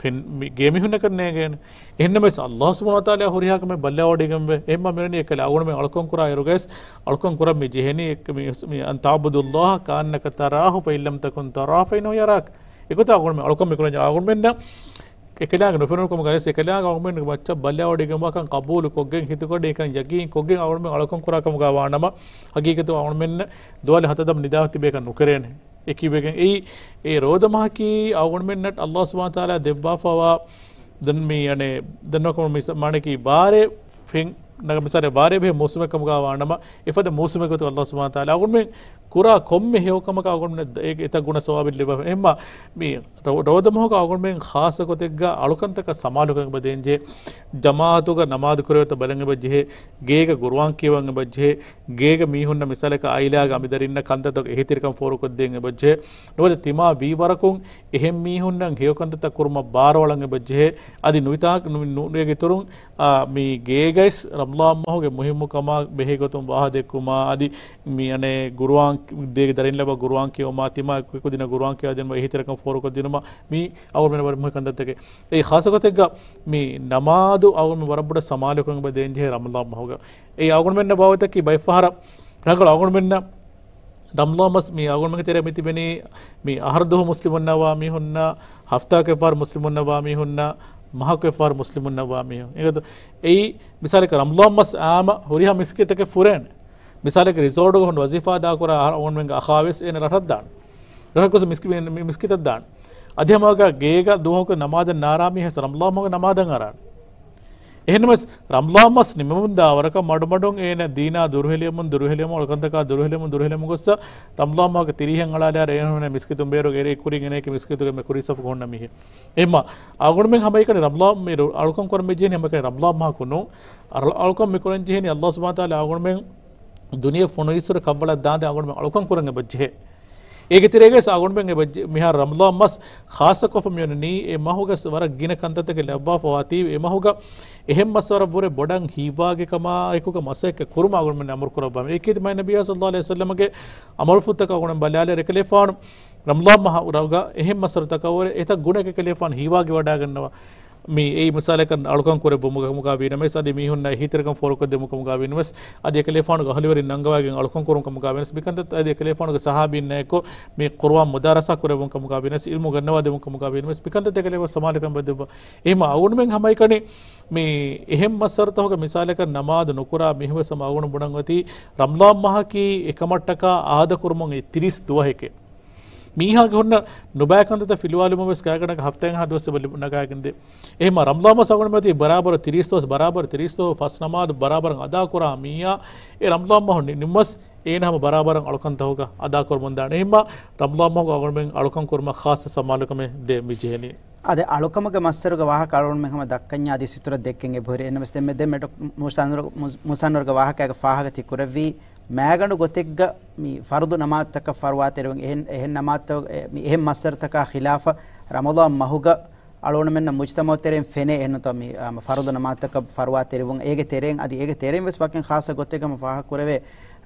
ފެން-، މި ގޭ މީހުންނަކަށް ނޭގޭނެ. އެހެންނަމަވެސް އައްލާހު ސުބްޙާނަހު ވަތަޢާލާ ހުރިހާ ކަމެއް ބައްލަވަޑައިގެންވޭ. އެހެންމަ މިވަނީ އެކަލާ އަޅުގަނޑުމެން އަޅުކަން ކުރާ އިރުގައި އަޅުކަން ކުރަން މި ޖެހެނީ އެއް-، މި، މި، أن تعبد الله كأنك تراه فإن لم تكن تراه فإنه يراك. އެގޮތަށް އަޅުގަނޑުމެން އަޅުކަން މި ކުރަން އަޅުގަނޑުމެންނަށް އެކަލާނގެ ނުފެނުނު ކަމުގަ ވެސް އެކަލާނގެ އަޅުގަނޑުމެންގެ މައްޗަށް ބައްލަވަޑައިގެންވާކަން ޤަބޫލުކޮށްގެން ހިތުގަޑިއަކަށް ޔަޤީންކޮށްގެން އަޅުގަނޑުމެން އަޅުކަން ކުރާ ކަމުގަ ވާނަމަ، ހަގީގަތު އަޅުގަނޑުމެން ދުވާލު ހަތަރު ދަމު ނިދާ ތިބޭކަށް ނުކެރޭނެ. އެ ކިޔެވިގެން އެއީ، އެ ރޯދަ މަހަކީ އަޅުގަނޑުމެންނަށް އައްލާހު ސުބްޙާނަހު ވަތަޢާލާ ދެއްވާފަވާ ދެން މި އަނެއް ދެންނަކު މިސ-، މާނަކީ ބާރެއް ފެން، ނަގ-، މިސާލެއް ބާރޭ ބެހޭ މޫސުމެއް ކަމުގަ ވާނަމަ، އެފަދަ މޫސުމެއް ގޮތުގަ އައްލާހު ސުބްޙާނަހު ވަތަޢާލާ އަޅުގަނޑުމެން ކުރާ ކޮންމެ ހެޔޮކަމަކަށް އަޅުގަނޑުމެން އެތައް ގުނަ ސަވާބެއް ލިބޭ. އެހެންމަ މި ރަ-، ރޯދަ މަހުގަ އަޅުގަނޑުމެން ޚާއްޞަ ގޮތެއްގަ އަޅުކަންތަކަށް ސަމާލުކަން އެބަ ދޭންޖެހޭ. ޖަމާޢަތުގަ ނަމާދު ކުރެވޭތޯ ބަލަން އެބަ ޖެހޭ. ގޭގަ ގުރުއާން ކިޔަވަން އެބަ ޖެހޭ. ގޭގަ މީހުންނަށް މިސާލަކަށް އާއިލާގެ އަނބިދަރިންނަށް ކަންތައްތަކުގެ އެހީތެރިކަން ފޯރުކޮށްދޭން އެބަ ޖެހޭ. ނުވަތަ ތިމާ ވީވަރަކުން އެހެން މީހުންނަށް ހެޔޮ ކަންތައްތައް ކުރުމަށް ބާރުއަޅަން އެބަ ޖެހޭ. އަދި ނުވިތާ-، ނު-، ނު-، ނުވެގެ އިތުރުން، އާ، މި ގޭގައިސް ރަމަޟާން މަހުގެ މުހިއްމުކަމާ ބެހޭ ގޮތުން ވާހަ ދެއްކުމާ، އަދި މި އަނެއް ގުރުއާން ދޭގެ ދަރިން ލައްވާ ގުރުއާން ކިޔުމާ، ތިމާ އެކުދިންނަށް ގުރުއާން ކިޔަވާދިނުމަށް އެހީތެރިކަން ފޯރުކޮށްދިނުމަށް މި އަޅުގަނޑުމެން ވަރަށް މުހިއްމު ކަންތައްތަކެއް. އެއީ ޚާއްޞަ ގޮތެއްގަ މި ނަމާދު އަޅުގަނޑުމެން ވަރަށް ބޮޑަށް ސަމާލުކަން އެބަ ދޭންޖެހޭ ރަމަޟާން މަހުގަ. އެއީ އަޅުގަނޑުމެންނަށް ބާވަތަކީ ބައެއްފަހަރަށް ރަނގަޅު އަޅުގަނޑުމެންނަށް ރަމަޟާން މަސް މި އަޅުގަނޑުމެންގެ ތެރޭ މި ތިބެނީ މި އަހަރު ދުވަހު މުސްލިމުންނަށް ވާ މީހުންނަށް، ހަފްތާއަކު އެއްފަހަރު މުސްލިމުންނަށް ވާ މީހުންނަށް، މަހަކު އެއްފަހަރު މުސްލިމުންނަށް ވާ މީހުން. އެގޮތު އެއީ މިސާލަކަށް ރަމަޟާން މަސް އާއްމު ހުރިހާ މިސްކިތަކެއް ފުރޭނެ. މިސާލަކަށް ރިސޯޓުގަ ހުން ވަޒީފާ އަދާ ކުރާ އަހަރު އަޅުގަނޑުމެންގެ އަޚާވެސް އޭނަ ރަށަށް ދާނެ. ރަށަކުސް މިސްކި-، މި-، މިސްކިތަށް ދާން. އަދި ހަމައަކާ ގޭގަ ދުވަހަކު ނަމާދަށް ނާރާ މީހެއް ރަމަޟާން މަހުގަ ނަމާދަށް އަރާނެ. އެހެންނަމަވެސް، ރަމަޟާން މަސް ނިމެމުން ދާވަރަކަށް މަޑުމަޑުން އޭނަ ދީނާ ދުރުހެލިއަމުން، ދުރުހެލިއަމުން، އަޅުކަންތަކާ ދުރުހެލިއަމުން، ދުރުހެލިއަމުން ގޮއްސަ، ރަމަޟާން މަހުގެ ތިރީހަށް އަޅާލާރަ އޭނަ ހުންނަ މިސްކިތުން ބޭރުގަ އެރޭ ކުރިން އެނޭކި މިސްކިތުގެ މެ ކުރީ ސަފުގަ ހުންނަ މީހެއް. އެހެންމަ، އަޅުގަނޑުމެން ހަމައެކަނި ރަމަޟާން މި ރު-، އަޅުކަން ކުރަން މި ޖެހެނީ ހަމައެކަނި ރަމަޟާން މަހަކު ނޫން. އަޅު-، އަޅުކަން މި ކުރަން ޖެހެނީ އައްލާހު ސުބްޙާނަހު ވަތަޢާލާ އަޅުގަނޑުމެން ދުނިޔެ ފޮނުވިއްސުރެ ކަށްވަޅަށް ދާންދެން އަޅުގަނޑުމެން އަޅުކަން ކުރަން އެބަ ޖެހޭ. އޭގެ ތެރޭގައި އަޅުގަނޑުމެން އެބަ ޖެ-، މިހާރު ރަމަޟާން މަސް ޚާއްޞަކޮށްފަ މިއޮންނަނީ އެ މަހުގަ ވަރަށް ގިނަ ކަންތައްތަކެއް ލައްވާފަ ވާތީ، އެ މަހުގަ އެހެން މަސްވަރަށްވުރެ ބޮޑަށް ހީވާގި ކަމާއެކުގަ މަސައްކަތް ކުރުމަށް އަޅުގަނޑުމެން އަމުރު ކުރައްވާ. އެކީ މާތް ނަބިއްޔާ ޞައްލައްލާހު ޢަލައިހި ވަސައްލަމަގެ ޢަމަލުފުޅުތަކަށް އަޅުގަނޑުމެން ބަލާލިއިރު އެކަލޭފާނު ރަމަޟާން މަހުގަ އެހެން މަސްވަރުތަކަށްވުރެ އެތައް ގުނައެއް އެކަލޭފާނު ހީވާގިވަޑައިގަންނަވާ. މި އެއީ މިސާލަކަށް އަޅުކަން ކުރެއްވުމުގަ ކަމުގަ ވީނަމަވެސް، އަދި މީހުންނަށް އެހީތެރިކަން ފޯރުކޮށްދެމު ކަމުގަ ވީނަމަވެސް، އަދި އެކަލޭފާނުގެ އަހުލުވެރިން ނަންގަވައިގެން އަޅުކަން ކުރުން ކަމުގަ ވީނަމަވެސް، މިކަންތައް އަދި އެކަލޭފާނުގެ ޞަޙާބީންނާއެކު މި ޤުރުއާން މުދާރަސާ ކުރެއްވުން ކަމުގަ ވީނަމަވެސް، ޢިލްމު ގަންނަވާދެމުން ކަމުގަ ވީނަމަވެސް، މިކަންތައް އެކަލޭފާނު ސަމާލުކަން ބަދެއްވާ. އެހެންމަ އަޅުގަނޑުމެން ހަމައެކަނި މި އެހެން މައްސަރުތަކުގަ މިސާލަކަށް ނަމާދު ނުކުރާ މީހުންވެސް ހަމަ އަޅުގަނޑު ބުނަން އޮތީ، ރަމަޟާން މަހަކީ އެކަމަށްޓަކާ އާދަކުރުމުން އެ ތިރީސް ދުވަހެކޭ. މީހާގެ ހުންނަ ނުބައި ކަންތައްތައް ފިލުވާލުމަށް ވެސް ގާތްގަނޑަކަށް ހަފްތާއެއްހާ ދުވަސް އެބަ ނަގާގެންދޭ. އެހެންމަ ރަމަޟާން މަސް އަޅުގަނޑުމެން އޮތީ ބަރާބަރަށް ތިރީސް ދުވަސް ބަރާބަރަށް ތިރީސް ދުވަހު ފަސް ނަމާދު ބަރާބަރަށް އަދާކުރާ މީހާ އެ ރަމަޟާން މަހު ނި-، ނިމުމަސް އޭނަ ހަމަ ބަރާބަރަށް އަޅުކަންތަކުގަ އަދާކުރަމުންދާނެ. އެހެންމަ ރަމަޟާން މަހުގަ އަޅުގަނޑުމެން އަޅުކަން ކުރުމަށް ޚާއްޞަ ސަމާލުކަމެއް ދޭން މި ޖެހެނީ. އަދި އަޅުކަމުގެ މައްސަރުގެ ވާހަކަ އަޅުގަނޑުމެން ހަމަ ދައްކަންޏާ އަދި ސިތުރަ ދެއްކެން އެބަހުރި. އެންނަމަސް ދެންމެ ދެން މެޑޮ-، މު-، މުސަންވަރު-، މު-، މުސަންވަރުގެ ވާހަކައިގެ ފާހަގަ ތި ކުރެއްވީ، މައިގަނޑު ގޮތެއްގަ މި ފަރުޟު ނަމާދުތަކަށް ފަރުވާތެރިވުން އެހެން، އެހެން ނަމާދުތައް، އެ، މި އެހެން މައްސަރުތަކާ ޚިލާފަށް ރަމަޟާން މަހުގަ އަޅުގަނޑުމެންނަށް މުޖްތަމަޢު ތެރެއިން ފެނޭ އެހެންނުތޯ މި، އާ، މަ ފަރުޟު ނަމާދުތަކަށް ފަރުވާތެރިވުން. އޭގެ ތެރެއިން އަދި އޭގެ ތެރެއިން ވެސް ވަކިން ޚާއްޞަ ގޮތެއްގަ ހަމަ ފާހަގަ ކުރެވޭ،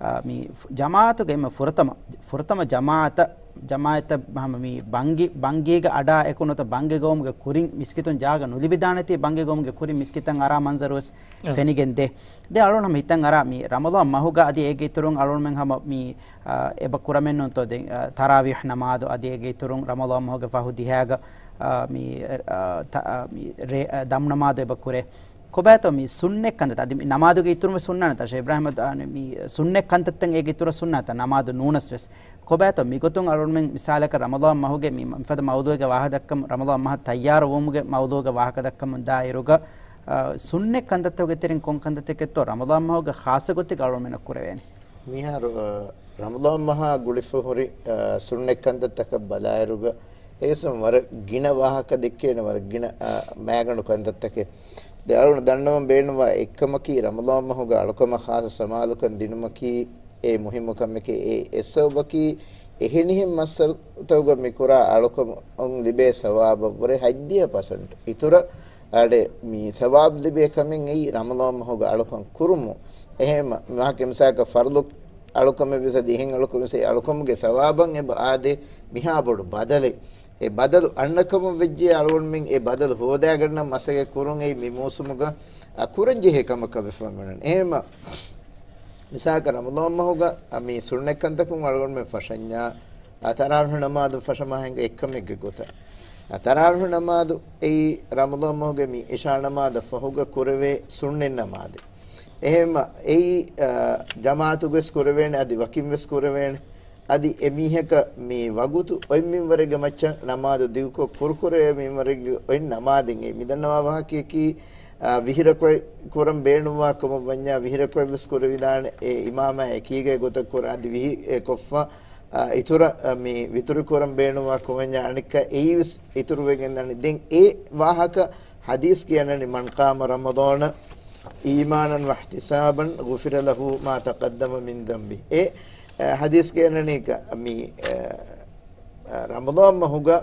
އާ، މި ފު-، ޖަމާޢަތުގެ އެންމެ ފުރަތަމަ، ފުރަތަމަ ޖަމާޢަތަށް، ޖަމާޢަތަށް ހަމަ މި ބަންގި، ބަންގީގަ އަޑާ އެކު ނުތަ ބަންގި ގައުމުގެ ކުރިން މިސްކިތުން ޖާގަ ނުލިބިދާނެތީ ބަންގި ގައުމުގެ ކުރިން މިސްކިތަށް އަރާ މަންޒަރު ވެސް އެ. ފެނިގެން ދޭ. ދެން އަޅުގަނޑު ހަމަ ހިތަށް އަރާ މި ރަމަޟާން މަހުގަ އަދި އޭގެ އިތުރުން އަޅުގަނޑުމެން ހަމަ މި، އާ، އެބަ ކުރަމެއްނުތޯ ދެން، އާ، ތަރާވީޙް ނަމާދު އަދި އޭގެ އިތުރުން ރަމަޟާން މަހުގެ ފަހު ދިހައިގަ، އާ، މި، އާ، ތަ-، އާ، މި ރޭ-، އާ، ދަމު ނަމާދު އެބަ ކުރޭ. ކޮބާތޯ މި ސުންނަތް ކަންތައް؟ އަދި މި ނަމާދުގެ އިތުރުން ވެސް ހުންނާނެތާ ޝޭޚް އިބްރާހިމް އަދް-، އާ، މި ސުންނަތް ކަންތައްތައް އޭގެ އިތުރަށް ހުންނާތާ ނަމާދު ނޫނަސް ވެސް؟ ކޮބާތޯ މިގޮތުން އަޅުގަނޑުމެން މިސާލަކަށް ރަމަޟާން މަހުގެ މި މަ-، މިފަދަ މައުޟޫޢެއްގެ ވާހަ ދައްކަމު، ރަމަޟާން މަހަށް ތައްޔާރު ވުމުގެ މައުޟޫޢެއްގެ ވާހަކަ ދައްކަމުން ދާ އިރުގަ، އާ، ސުންނަތް ކަންތައްތަކުގެ ތެރެއިން ކޮން ކަންތައްތަކެއްތޯ ރަމަޟާން މަހުގެ ޚާއްޞަ ގޮތެއް އަޅުގަނޑުމެންނަށް ކުރެވޭނެ؟ މިހާރު، އާ، ރަމަޟާން މަހާ ގުޅިފަ ހުރި، އާ، ސުންނަތް ކަންތައްތަކަށް ބަލާއިރުގަ، އެގެސް ވަރަށް ގިނަ ވާހަކަ ދެއްކޭނެ، ވަރަށް ގިނަ، އާ، މައިގަނޑު ކަންތައްތަކެއް. ދެން އަޅުގަނޑު ދަންނަވަން ބޭނުންވާ އެއްކަމަކީ، ރަމަޟާން މަހުގަ އަޅުކަމަށް ޚާއްޞަ ސަމާލުކަން ދިނުމަކީ، އެ މުހިއްމު ކަމެކޭ. އެ އެއް ސަބަބަކީ، އެހެނިހެން މައްސަރުތަކުގަ މިކުރާ އަޅުކަމުން ލިބޭ ސަވާބަށްވުރެ ހަތްދިހަ ޕަސެންޓް އިތުރަށް އަޑެއް މި ސަވާބް ލިބޭ ކަމެއް އެއީ ރަމަޟާން މަހުގަ އަޅުކަން ކުރުމުން. އެހެން މަ-، މާކެ މިސާލަކަށް ފަރުޟު އަޅުކަމެއް ވެސް އަދި އެހެން އަޅުކަމެއް ވެސް އެ އަޅުކަމުގެ ސަވާބަށް އެބަ އާދޭ މިހާ ބޮޑު ބަދަލެއް. އެ ބަދަލު އަންނަކަމަށް ވެއްޖެ އަޅުގަނޑުމެން އެ ބަދަލު ހޯދާގަންނަ މަސައްކަތް ކުރުން އެއީ މި މޫސުމުގަ، އަ، ކުރަންޖެހޭ ކަމަކަށް ވެފަ މިނަން. އެހެންމަ މިސާލަކަށް ރަމަޟާން މަހުގަ، އަ، މި ސުންނަތް ކަންތަކުން އަޅުގަނޑުމެން ފަށަންޏާ، އަ، ތަރާވީޙު ނަމާދު ފަށަމާ ހިނގާ އެއްކަމެއްގެ ގޮތަށް. އަ، ތަރާވީޙު ނަމާދު އެއީ ރަމަޟާން މަހުގެ މި އިޝާ ނަމާދަށް ފަހުގަ ކުރެވޭ ސުންނަތް ނަމާދެއް. އެހެންމަ އެއީ، އަ، ޖަމާޢަތުގަވެސް ކުރެވޭނެ، އަދި ވަކިންވެސް ކުރެވޭނެ. އަދި އެ މީހަކަށް މި ވަގުތު އޮތް މިންވަރެއްގެ މައްޗަށް ނަމާދު ދިގުކޮށް ކުރުކުރެވޭ މިންވަރެއްގެ އޮތް ނަމާދެއް އެއީ. މިދަންނަވާ ވާހަކަޔަކީ، އާ، ވިހި ރަކުޢަތް ކުރަން ބޭނުންވާ ކަމަށް ވަންޏާ، ވިހި ރަކުޢަތް ވެސް ކުރެވިދާނެ. އެ އިމާމާ އެކީގައި ގޮތަށް ކުރާ، އަދި ވިހި އެ ކޮށްފަ، އާ، އިތުރަށް، އާ، މި ވިތުރު ކުރަން ބޭނުންވާ ކަމަށް ވަންޏާ، އަނެއްކާ އެއީ ވެސް އިތުރުވެގެން ދާނެ. ދެން އެ ވާހަކަ ހަދީސް ކިޔަންނަނީ، "من قام رمضان إيمانا واحتسابا غفر له ما تقدم من ذنبه." އެ، އާ، ހަދީސް ކިޔަންނަނީ ކަ-، މި، އާ، އާ، ރަމަޟާން މަހުގަ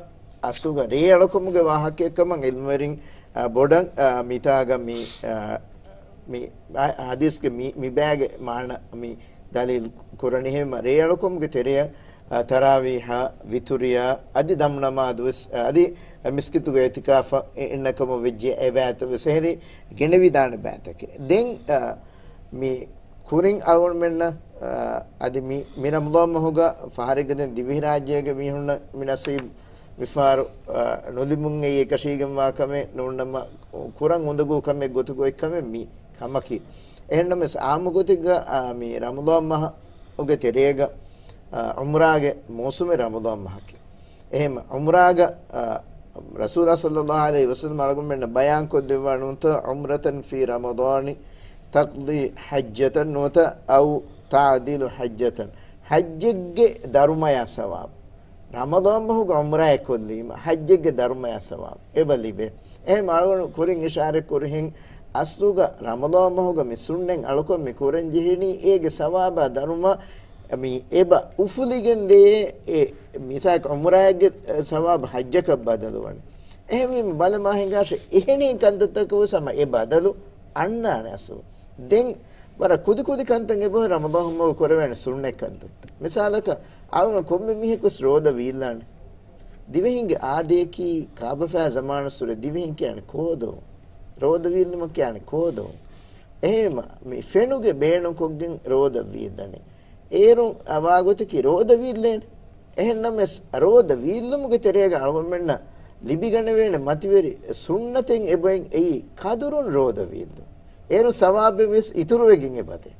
އަސްލުގަ ރޭ އަޅުކަމުގެ ވާހަކައެއް ކަމަށް ޢިލްމުވެރިން، އާ، ބޮޑަށް، އާ، މިތާގަ މި، އާ، މި އާ، ޙަދީޘްގެ މި، މި ބައިގެ މާނަ މި ދަލީލު ކުރަނީ. އެހެންވީމަ ރޭ އަޅުކަމުގެ ތެރެއަށް، އާ، ތަރާވީޙާ، ވިތުރިއާ، އަދި ދަމް ނަމާދު ވެސް، އާ، އަދި މިސްކިތުގެ އިޢުތިކާފަށް އި-، އިންނަ ކަމަށް ވެއްޖެ އެ ބައިތައް ވެސް އެހެރީ ގެނެވިދާނެ ބައިތަކެއް. ދެން، އާ، މި ކުރިން އަޅުގަނޑުމެންނަށް، އާ، އަދި މި، މި ރަމަޟާން މަހުގަ ފަހަރެއްގަ ދެން ދިވެހިރާއްޖޭގެ މީހުންނަށް މި ނަސީބު މިފަހަރު، އާ، ނުލިބުން އެއީ އެކަށީގެންވާ ކަމެއް ނޫންނަމަ، ކުރަން އުނދަގޫ ކަމެއް ގޮތުގަ އޮތް ކަމެއް މި ކަމަކީ. އެހެންނަމަވެސް ޢާއްމު ގޮތެއްގަ، އާ، މި ރަމަޟާން މަހުގެ ތެރޭގަ، އާ، ޢުމްރާގެ މޫސުމެއް ރަމަޟާން މަހަކީ. އެހެން ޢުމްރާގަ، އާ، ރަސޫލާ ޞައްލައްލާހު ޢަލައިހި ވަސައްލަމަ އަޅުގަނޑުމެންނަށް ބަޔާންކޮށްދެއްވާ ނޫންތަ، "عمرة في رمضان تقضي حجة" ނުވަތަ، "أو تعدل حجة" ޙައްޖެއްގެ ދަރުމަޔާ ސަވާބު. ރަމަޟާން މަހުގަ ޢުމްރާއެއް ކޮށްލީމަ، ޙައްޖެއްގެ ދަރުމަޔާ ސަވާބު އެބަ ލިބޭ. އެހެން އަޅުގަނޑު ކުރިން އިޝާރަތް ކުރިހެން، އަސްލުގަ ރަމަޟާން މަހުގަ މި ސުންނަތް އަޅުކަން މި ކުރަން ޖެހެނީ، އޭގެ ސަވާބާ ދަރުމަ މި އެބަ އުފުލިގެން ދޭ. އެ މިސާލަކަށް ޢުމްރާއެއްގެ ސަވާބު ޙައްޖަކަށް ބަދަލުވަނީ. އެހެންވީމަ ބަލަމާ ހިނގާށޭ، އެހެނިހެން ކަންތައްތަކަށް ވެސް ހަމަ އެ ބަދަލު އަންނާނެ އަސްލު. ދެން ވަރަށް ކުދި ކުދި ކަންތައް އެބަހުރި ރަމަޟާން މަހު ކުރެވޭނެ ސުންނަތް ކަންތައް. މިސާލަކަށް، އަޅުގަނޑު ކޮންމެ މީހަކުވެސް ރޯދަ ވީއްލާނެ. ދިވެހިންގެ އާދަޔަކީ ކާބަފައި ޒަމާނުއްސުރެ ދިވެހިން ކިޔާނެ ކޯދޯ؟ ރޯދަ ވީއްލުމަށް ކިޔާނެ ކޯދޯ؟ އެހެންވީމަ، މި ފެނުގެ ބޭނުންކޮށްގެން ރޯދަ ވީއްލަނީ. އޭރުން އަވާގޮތަކީ ރޯދަ ވީއްލޭނެ. އެހެންނަމަވެސް، ރޯދަ ވީއްލުމުގެ ތެރޭގަ އަޅުގަނޑުމެންނަށް ލިބިގަނެވޭނެ މަތިވެރި ސުންނަތެއް އެބައިން އެއީ ކަދުރުން ރޯދަ ވީއްލުން. އޭރުން ސަވާބެއް ވެސް އިތުރުވެގެން އެބަދޭ.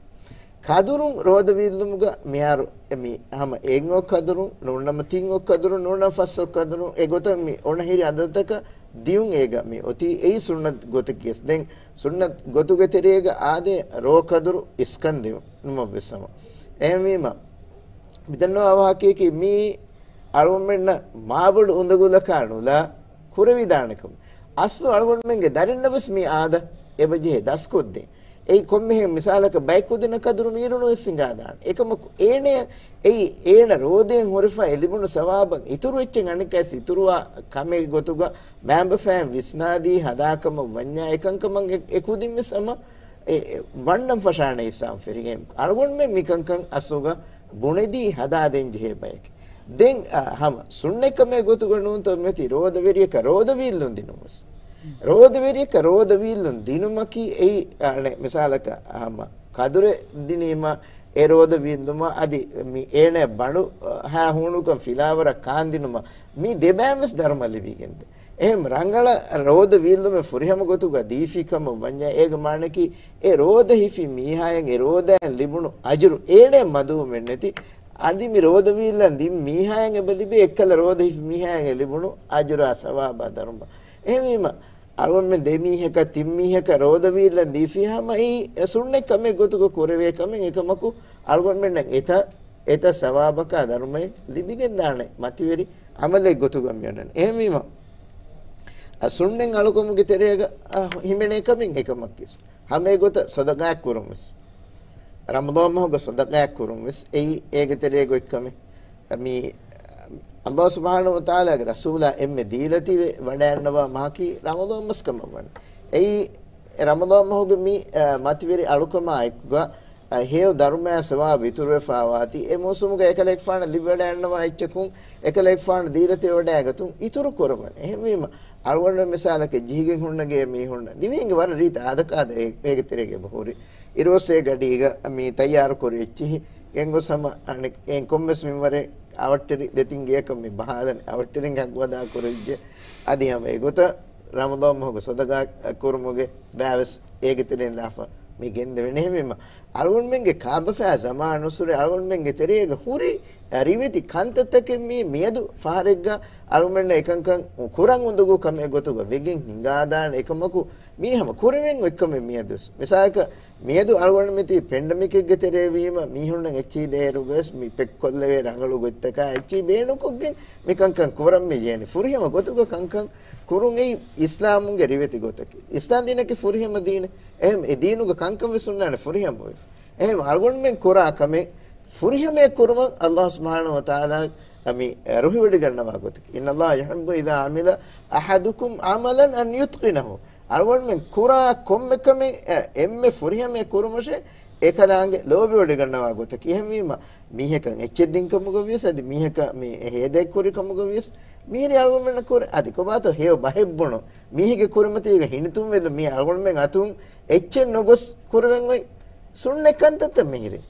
ކަދުރުން ރޯދަ ވީއްލުމުގަ މިހާރު މި ހަމަ އެއް އޮށް ކަދުރުން، ނޫންނަމަ ތިން އޮށް ކަދުރުން، ނޫންނަމަ ފަސް އޮށް ކަދުރުން، އެގޮތަށް މި އޮނަހިރި އަދަދަކަށް ދިޔުން އޭގަ މި އޮތީ އެއީ ސުންނަތް ގޮތަކީވެސް. ދެން ސުންނަތް ގޮތުގެ ތެރޭގަ އާދޭ ރޯ ކަދުރު އިސްކަން ދިނުމަށްވެސް ހަމަ. އެހެންވީމަ، މިދަންނަވާ ވާހަކަޔަކީ މީ އަޅުގަނޑުމެންނަށް މާބޮޑު އުނދަގުލަކާ ނުލާ ކުރެވިދާނެ ކަމެއް. އަސްލު އަޅުގަނޑުމެންގެ ދަރިންނަށް ވެސް މި އާދަ އެބަޖެހޭ ދަސްކޮށްދޭން. އެއީ ކޮންމެހެން މިސާލަކަށް ބައެއް ކުދިންނަށް ކަދުރު މީރުނު ވެސް ހިނގާދާނެ. އެކަމަކު އޭނަ، އެއީ އޭނަ ރޯދައިން ހުރެފަ އެ ލިބުނު ސަވާބަށް އިތުރު އެއްޗެއް އަނެއްކާވެސް އިތުރުވާ ކަމެއް ގޮތުގަ މައިންބަފައިން ވިސްނާދީ ހަދާކަމަށް ވަންޏާ އެކަންކަމަށް އެ، އެ ކުދިން ވެސް ހަމަ އެ، އެ، ވަންނަން ފަށާނެ އިސްލާމް ފިރިހެން. އަޅުގަނޑުމެން މިކަންކަން އަސްލުގަ ބުނެދީ ހަދާދޭން ޖެހޭ ބަޔެކޭ. ދެން، އަ، ހަމަ ސުންނަތްކަމެއް ގޮތުގަ ނޫންތޯ މިއޮތީ ރޯދަވެރިޔަކަށް ރޯދަ ވީއްލުން ދިނުމަސް. ރޯދަވެރިޔަކަށް ރޯދަ ވީއްލުން ދިނުމަކީ އެއީ، އަ، އަނެއް މިސާލަކަށް ހަމަ ކަދުރެއް ދިނީމަ އެ ރޯދަ ވީއްލުމަށް އަދި މި އޭނަ ބަނޑު، އަ، ހާ ހޫނުކަން ފިލާވަރަށް ކާންދިނުމަށް މި ދެބައިން ވެސް ދަރުމަ ލިބިގެންދޭ. އެހެން ރަނގަޅަށް ރޯދަ ވީއްލުމެއް ފުރިހަމަ ގޮތުގަ ދީފި ކަމަށް ވަންޏާ، އޭގެ މާނައަކީ، އެ ރޯދަ ހިފި މީހާޔަށް އެ ރޯދައިން ލިބުނު އަޖުރު އޭނަޔަށް މަދުވުމެއް ނެތި. އަދި މި ރޯދަ ވީއްލަން ދިން މީހާޔަށް އެބަ ލިބޭ، އެއްކަލަ ރޯދަ ހިފި މީހާޔަށް އެ ލިބުނު އަޖުރާ ސަވާބާ ދަރުމަ. އެހެންވީމަ، އަޅުގަނޑުމެން ދެ މީހަކަށް ތިން މީހަކަށް ރޯދަ ވީއްލަން ދީފި ހަމަ އެއީ ސުންނަތް ކަމެއް ގޮތުގަ ކުރެވޭ ކަމެއް. އެކަމަކު، އަޅުގަނޑުމެންނަށް އެތައް، އެތައް ސަވާބަކާ ދަރުމައެއް ލިބިގެންދާނެ މަތިވެރި ޢަމަލެއް ގޮތުގަ މިއޮންނަނީ. އެހެންވީމަ، އަ، ސުންނަތް އަޅުކަމުގެ ތެރޭގަ، އަ، ހިމެނޭ ކަމެއް އެކަމަކީވެސް. ހަމަ އެގޮތަށް ޞަދަޤާތް ކުރުން ވެސް. ރަމަޟާން މަހުގަ ޞަދަޤާތް ކުރުން ވެސް އެއީ އޭގެ ތެރޭގަ އޮތް ކަމެއް. މި، ﷲ ސުބްޙާނަހޫ ވަތަޢާލާގެ ރަސޫލާ އެންމެ ދީލަތިވެ ވަޑައިގަންނަވާ މަހަކީ ރަމަޟާން މަސް ކަމަށް ވަނީ. އެއީ ރަމަޟާން މަހުގެ މި، އަ، މަތިވެރި އަޅުކަމާ އެކުގަ، އަ، ހެޔޮ ދަރުމަޔާ ސަވާބު އިތުރުވެފާވާތީ، އެ މޫސުމުގަ އެކަލޭގެފާނަށް ލިބިވަޑައިގަންނަވާ އެއްޗަކުން، އެކަލޭގެފާނު ދީލަތިވެވަޑައިގަތުން އިތުރު ކުރަމުން. އެހެންވީމަ، އަޅުގަނޑު މިސާލަކަށް ޖިހިގެން ހުންނަ ގޭ މީހުންނަށް ދިވެހިންގެ ވަރަށް ރީތި އާދަކާދަ އެ، އޭގެ ތެރޭގަ އެބަހުރި. އިރުއޮއްސޭ ގަޑީގަ މި ތައްޔާރު ކުރި އެއްޗިހި ގެންގޮސް ހަމަ އަނެއް އެން ކޮންމެސް މިންވަރެއް އަވަށްޓެރި ދެތިން ގެޔަކަށް މި ބަހާލަން އަވަށްޓެރިން ހައްގުވަދާ ކުރެވިއްޖެ. އަދި ހަމަ އެގޮތަށް ރަމަޟާން މަހުގެ ޞަދަޤާ ކުރުމުގެ ބައިވެސް އޭގެ ތެރެއިން ލާފަ މި ގެންދެވެނެ. އެހެންވީމަ، އަޅުގަނޑުމެންގެ ކާބަފައި ޒަމާނުއްސުރެ އަޅުގަނޑުމެންގެ ތެރޭގަ ހުރި ރިވެތި ކަންތައްތަކެއް މީ މިއަދު ފަހަރެއްގަ އަޅުމެންނަށް އެކަންކަން ކުރަން އުނދަގޫ ކަމެއް ގޮތުގަ ވެގެން ހިނގާދާނެ. އެކަމަކު މީ ހަމަ ކުރެވެން އޮތްކަމެއް މިއަދުވެސް. މިސާލަކަށް މިއަދު އަޅުގަނޑު މިތީ ޕެންޑަމިކެއްގެ ތެރޭވީމަ މީހުންނަށް އެއްޗިހި ދޭއިރުގަވެސް މި ޕެކްކޮށްލެވޭ ރަނގަޅު ގޮތްތަކާ އެއްޗިހި ބޭނުންކޮށްގެން މިކަންކަން ކުރަން މި ޖެހެނީ. ފުރިހަމަ ގޮތުގަ ކަންކަން ކުރުން އެއީ އިސްލާމުންގެ ރިވެތި ގޮތަކީ. އިސްލާމް ދީނަކީ ފުރިހަމަ ދީނެއް. އެހެން އެ ދީނުގަ ކަންކަން ވެސް ހުންނާނެ ފުރިހަމަވެފަ. އެހެން އަޅުގަނޑުމެން ކުރާ ކަމެއް ފުރިހަމަޔަށް ކުރުމަށް އައްލާހު ސުބްޙާނަހޫ ވަތަޢާލާ މި ރުހިވޮޑިގަންނަވާ ގޮތަކީ. إن الله يحب إذا عمل أحدكم عملا أن يتقنه. އަޅުގަނޑުމެން ކުރާ ކޮންމެ ކަމެއް އެ، އެންމެ ފުރިހަމަޔަށް ކުރުމަށޭ އެކަލާނގެ ލޯބިވޮޑިގަންނަވާ ގޮތަކީ. އެހެންވީމަ މީހަކަށް އެއްޗެއް ދިން ކަމުގަ ވިޔަސް އަދި މީހަކަށް މި ހޭދައެއް ކުރި ކަމުގަ ވިޔަސް މިހިރީ އަޅުގަނޑުމެންނަށް ކުރޭ. އަދި ކޮބާތޯ ހެޔޮ ބަހެއް ބުނުން. މީހެއްގެ ކުރިމަތީގަ ހިނިތުންވެލުން މީ އަޅުގަނޑުމެން އަތުން އެއްޗެއް ނުގޮސް ކުރެވެން އޮތް ސުންނަތް ކަންތައްތައް މިހިރީ.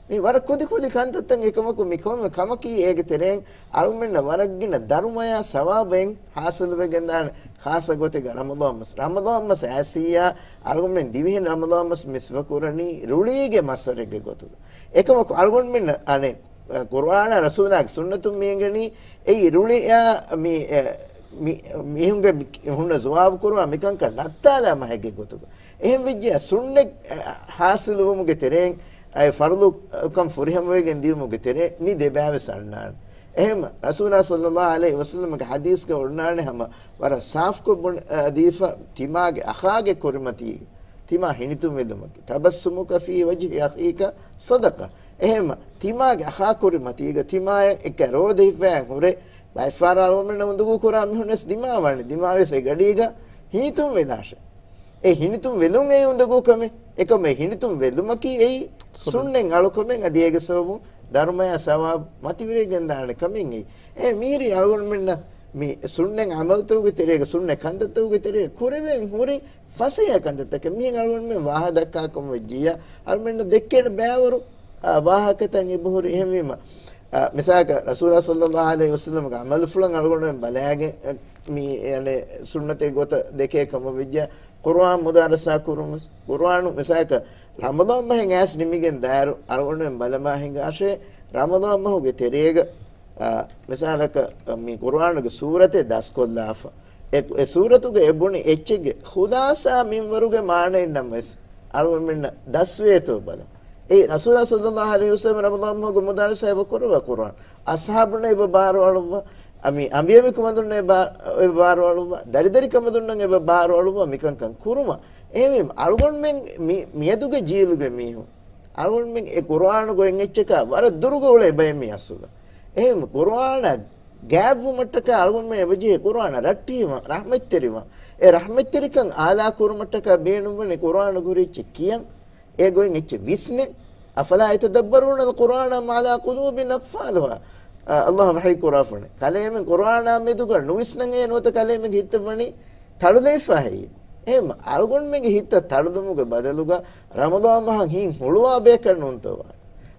މީ ވަރަށް ކުދި ކުދި ކަންތައްތައް. އެކަމަކު މި ކޮންމެ ކަމަކީ އޭގެ ތެރެއިން އަޅުމެންނަށް ވަރަށް ގިނަ ދަރުމަޔާ ސަވާބެއް ހާސިލުވެގެންދާނެ. ޚާއްޞަ ގޮތެއްގަ ރަމަޟާން މަސް، ރަމަޟާން މަސް އައިސިއްޔާ އަޅުގަނޑުމެން ދިވެހިން ރަމަޟާން މަސް މި ސިފަކުރަނީ ރުޅީގެ މަސްވަރެއްގެ ގޮތުގަ. އެކަމަކު އަޅުގަނޑުމެން އަނެއް ޤުރުއާނާ ރަސޫލާގެ ސުންނަތުން މިއެނގެނީ އެއީ ރުޅިއާ މި، އެ، މި، މީހުންގެ މި، ހުންނަ ޖަވާބު ކުރުމާ މިކަންކަން ނައްތާލާ މަހެއްގެ ގޮތުގަ. އެހެން ވެއްޖެޔާ ސުންނަތް، އެ، ހާސިލުވުމުގެ ތެރެއިން އެ ފަރުޟު ކަން ފުރިހަމަވެގެން ދިޔުމުގެ ތެރޭ މި ދެބައިވެސް އަންނާނެ. އެހެން ރަސޫލާ ޞައްލައްލާހު ޢަލައިހި ވަސައްލަމްގެ ޙަދީޘްގަ އޮންނާނެ ހަމަ ވަރަށް ސާފުކޮށް ބުނ-، އަ، ދީފަ ތިމާގެ އަޚާގެ ކުރިމަތީގެ ތިމާ ހިނިތުންވެލުމަކީ. تبسمك في وجه أخيك صدقة. އެހެންމަ ތިމާގެ އަޚާ ކުރިމަތީގަ ތިމާޔަށް އެކަ ރޯދަ ހިފައި ހުރެ ބައެއްފަހަރަށް އަޅުގަނޑުމެންނަށް އުނދަގޫ ކުރާ މީހުންވެސް ދިމާވާނެ. ދިމާވެސް އެ ގަޑީގަ ހިނިތުން ވެދާށޭ. އެ ހިނިތުން ވެލުން އެއީ އުނދަގޫ ކަމެއް. އެކަމަކު އެ ހިނިތުން ވެލުމަކީ އެއީ ސުންނަތް އަޅުކަމެއް. އަދި އޭގެ ސަބަބުން ދަރުމަޔާ ސަވާބު މަތިވެރިވެގެންދާނެ ކަމެއް އެއީ. އެ މީރި އަޅުގަނޑުމެންނަށް މި ސުންނަތް ޢަމަލުތަކުގެ ތެރޭގަ، ސުންނަތް ކަންތައްތަކުގެ ތެރޭގަ ކުރެވެން ހުރި ފަސޭހަ ކަންތައްތަކެއް. މިހެން އަޅުގަނޑުމެން ވާހަކަ ދައްކާ ކަމަށް ވެއްޖިއްޔާ، އަޅުގަނޑުމެންނަށް ދެއްކޭނެ ބައިވަރު، އާ، ވާހަކަތައް އެބަހުރި. އެހެންވީމަ، އާ، މިސާލަކަށް ރަސޫލާ ޞައްލައްލާހު ޢަލައިހި ވަސައްލަމްގެ ޢަމަލުފުޅަށް އަޅުގަނޑުމެން ބަލާގެން، އެ، މި، އަނެއް، ސުންނަތެއް ގޮތަށް ދެކޭ ކަމަށް ވެއްޖެ، ޤުރުއާން މުދާރަސާ ކުރުން ވެސް. ޤުރުއާނު މިސާލަކަށް ރަމަޟާން މަހެއް އައިސް ނިމިގެން ދާއިރު އަޅުގަނޑުމެން ބަލަމާ ހިނގާށޭ، ރަމަޟާން މަހުގެ ތެރޭގަ، އާ، މިސާލަކަށް މި ޤުރުއާނުގެ ސޫރަތެއް ދަސްކޮށްލާފަ. އެ، އެ ސޫރަތުގަ އެ ބުނި އެއްޗެއްގެ ޚުލާޞާ މިންވަރުގެ މާނައެއް ނަމަވެސް އަޅުގަނޑުމެންނަށް ދަސްވޭތޯ ބަލަން. އެއީ ރަސޫލާ ޞައްލައްލާހު ޢަލައިހި ވަސައްލަމް ރަމަޟާން މަހުގެ މުދާރަސާ އެބަ ކުރައްވާ ޤުރުއާން. އަޞްޙާބުންނަށް އެބަ ބާރު އަޅުއްވާ. އަ، މި އަނބިޔަމިކުމަންދުންނަށް އެބަ، އެބަ ބާރު އަޅުއްވާ. ދަރިދަރިކަމަންދުންނަށް އެބަ ބާރު އަޅުއްވާ މިކަންކަން ކުރުމަށް. އެހެންވީމަ އަޅުގަނޑުމެން މި، މިއަދުގެ ޖީލުގެ މީހުން އަޅުގަނޑުމެން އެ ޤުރުއާނު ގޮތް އެއްޗަކާ ވަރަށް ދުރުގަ އުޅޭ ބައެއް މި އަސްލުގަ. އެހެން ޤުރުއާނާ ގާތްވުމަށްޓަކާ އަޅުގަނޑުމެން އެބަޖެހޭ ޤުރުއާނަށް ރައްޓެހިވާން، ރަޙްމަތްތެރިވާން. އެ ރަޙްމަތްތެރިކަން އާލާ ކުރުމަށްޓަކާ ބޭނުންވަނީ ޤުރުއާނުގެ ހުރި އެއްޗެއް ކިޔަން، އެ ގޮތް އެއްޗެއް ވިސްނެން. أفلا يتدبرون القرآن أم على قلوب أقفالها. އާ، ﷲ ވަޙީ ކުރާފަނެ. ކަލޭމެން ޤުރުއާނާ މެދުގަ ނުވިސްނަން އެ ނުވަތަ ކަލޭމެންގެ ހިތަށް ވަނީ ތަޅުލައިފަ ހެއްޔޭ؟ އެހެން އަޅުގަނޑުމެންގެ ހިތަށް ތަޅުލުމުގެ ބަދަލުގަ ރަމަޟާން މަހަށް ހިތް ހުޅުވާ ބަޔަކަށް ނޫންތޯ ވާނެ.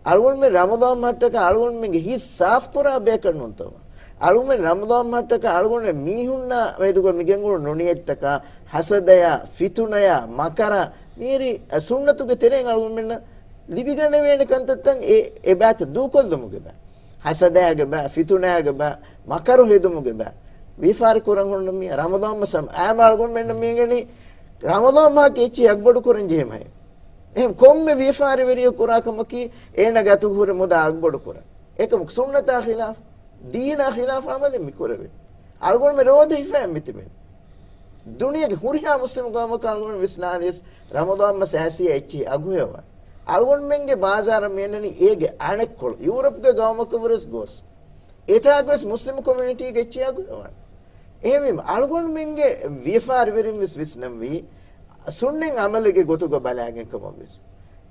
އަޅުގަނޑުމެން ރަމަޟާން މަހަށްޓަކާ އަޅުގަނޑުމެންގެ ހިތް ސާފުކުރާ ބަޔަކަށް ނޫންތޯ ވާނެ. އަޅުގަނޑުމެން ރަމަޟާން މަހަށްޓަކާ އަޅުގަނޑުމެން މީހުންނާ މެދުގަ މިގެންގުޅުނު ނުނިޔަތްތަކާ، ހަސަދަޔާ، ފިތުނަޔާ، މަކަރާ، މިހިރީ ސުންނަތުގެ ތެރެއިން އަޅުގަނޑުމެންނަށް ލިބިގަނެވޭނެ ކަންތައްތައް އެ، އެ ބައިތައް ދޫކޮށްލުމުގެ ބައި. ހަސަދައިގެ ބައި، ފިތުނައިގެ ބައި، މަކަރު ހެދުމުގެ ބައި. ވިޔަފާރި ކުރަން ހުންނަ މީ ރަމަޟާން މަސް އައިމަ އަޅުގަނޑުމެންނަށް މިއެނގެނީ ރަމަޟާން މަހަކީ އެއްޗެހި އަގުބޮޑު ކުރަން ޖެހޭ މަހެއް. އެހެން ކޮންމެ ވިޔަފާރިވެރިޔަކު ކުރާ ކަމަކީ އޭނާގެ އަތުގަ ހުރި މުދާ އަގުބޮޑު ކުރަން. އެކަމަކު ސުންނަތާ ޚިލާފަށް، ދީނާ ޚިލާފަށް އަމަލެއް މި ކުރެވޭ. އަޅުގަނޑުމެން ރޯދަ ހިފައި މިތިބެން. ދުނިޔޭގެ ހުރިހާ މުސްލިމް ގައުމަކަށް އަޅުގަނޑު ވިސްނާލިޔަސް ރަމަޟާން މަސް އައިސިއްޔާ އެއްޗެހި އަގުހެޔޮވާނެ. އަޅުގަނޑުމެންގެ ބާޒާރަށް މިއަންނަނީ އޭގެ އަނެއްކޮޅު. ޔޫރަޕްގެ ގައުމަކަށް ވުރެސް ގޮސް. އެތާގަވެސް މުސްލިމް ކޮމިއުނިޓީގެ އެއްޗެހި އަގުހެޔޮވާނެ. އެހެންވީމަ އަޅުގަނޑުމެންގެ ވިޔަފާރިވެރިން ވެސް ވިސްނަންވީ ސުންނަތް އަމަލެއްގެ ގޮތުގަ ބަލާގެން ކަމަށް ވެސް.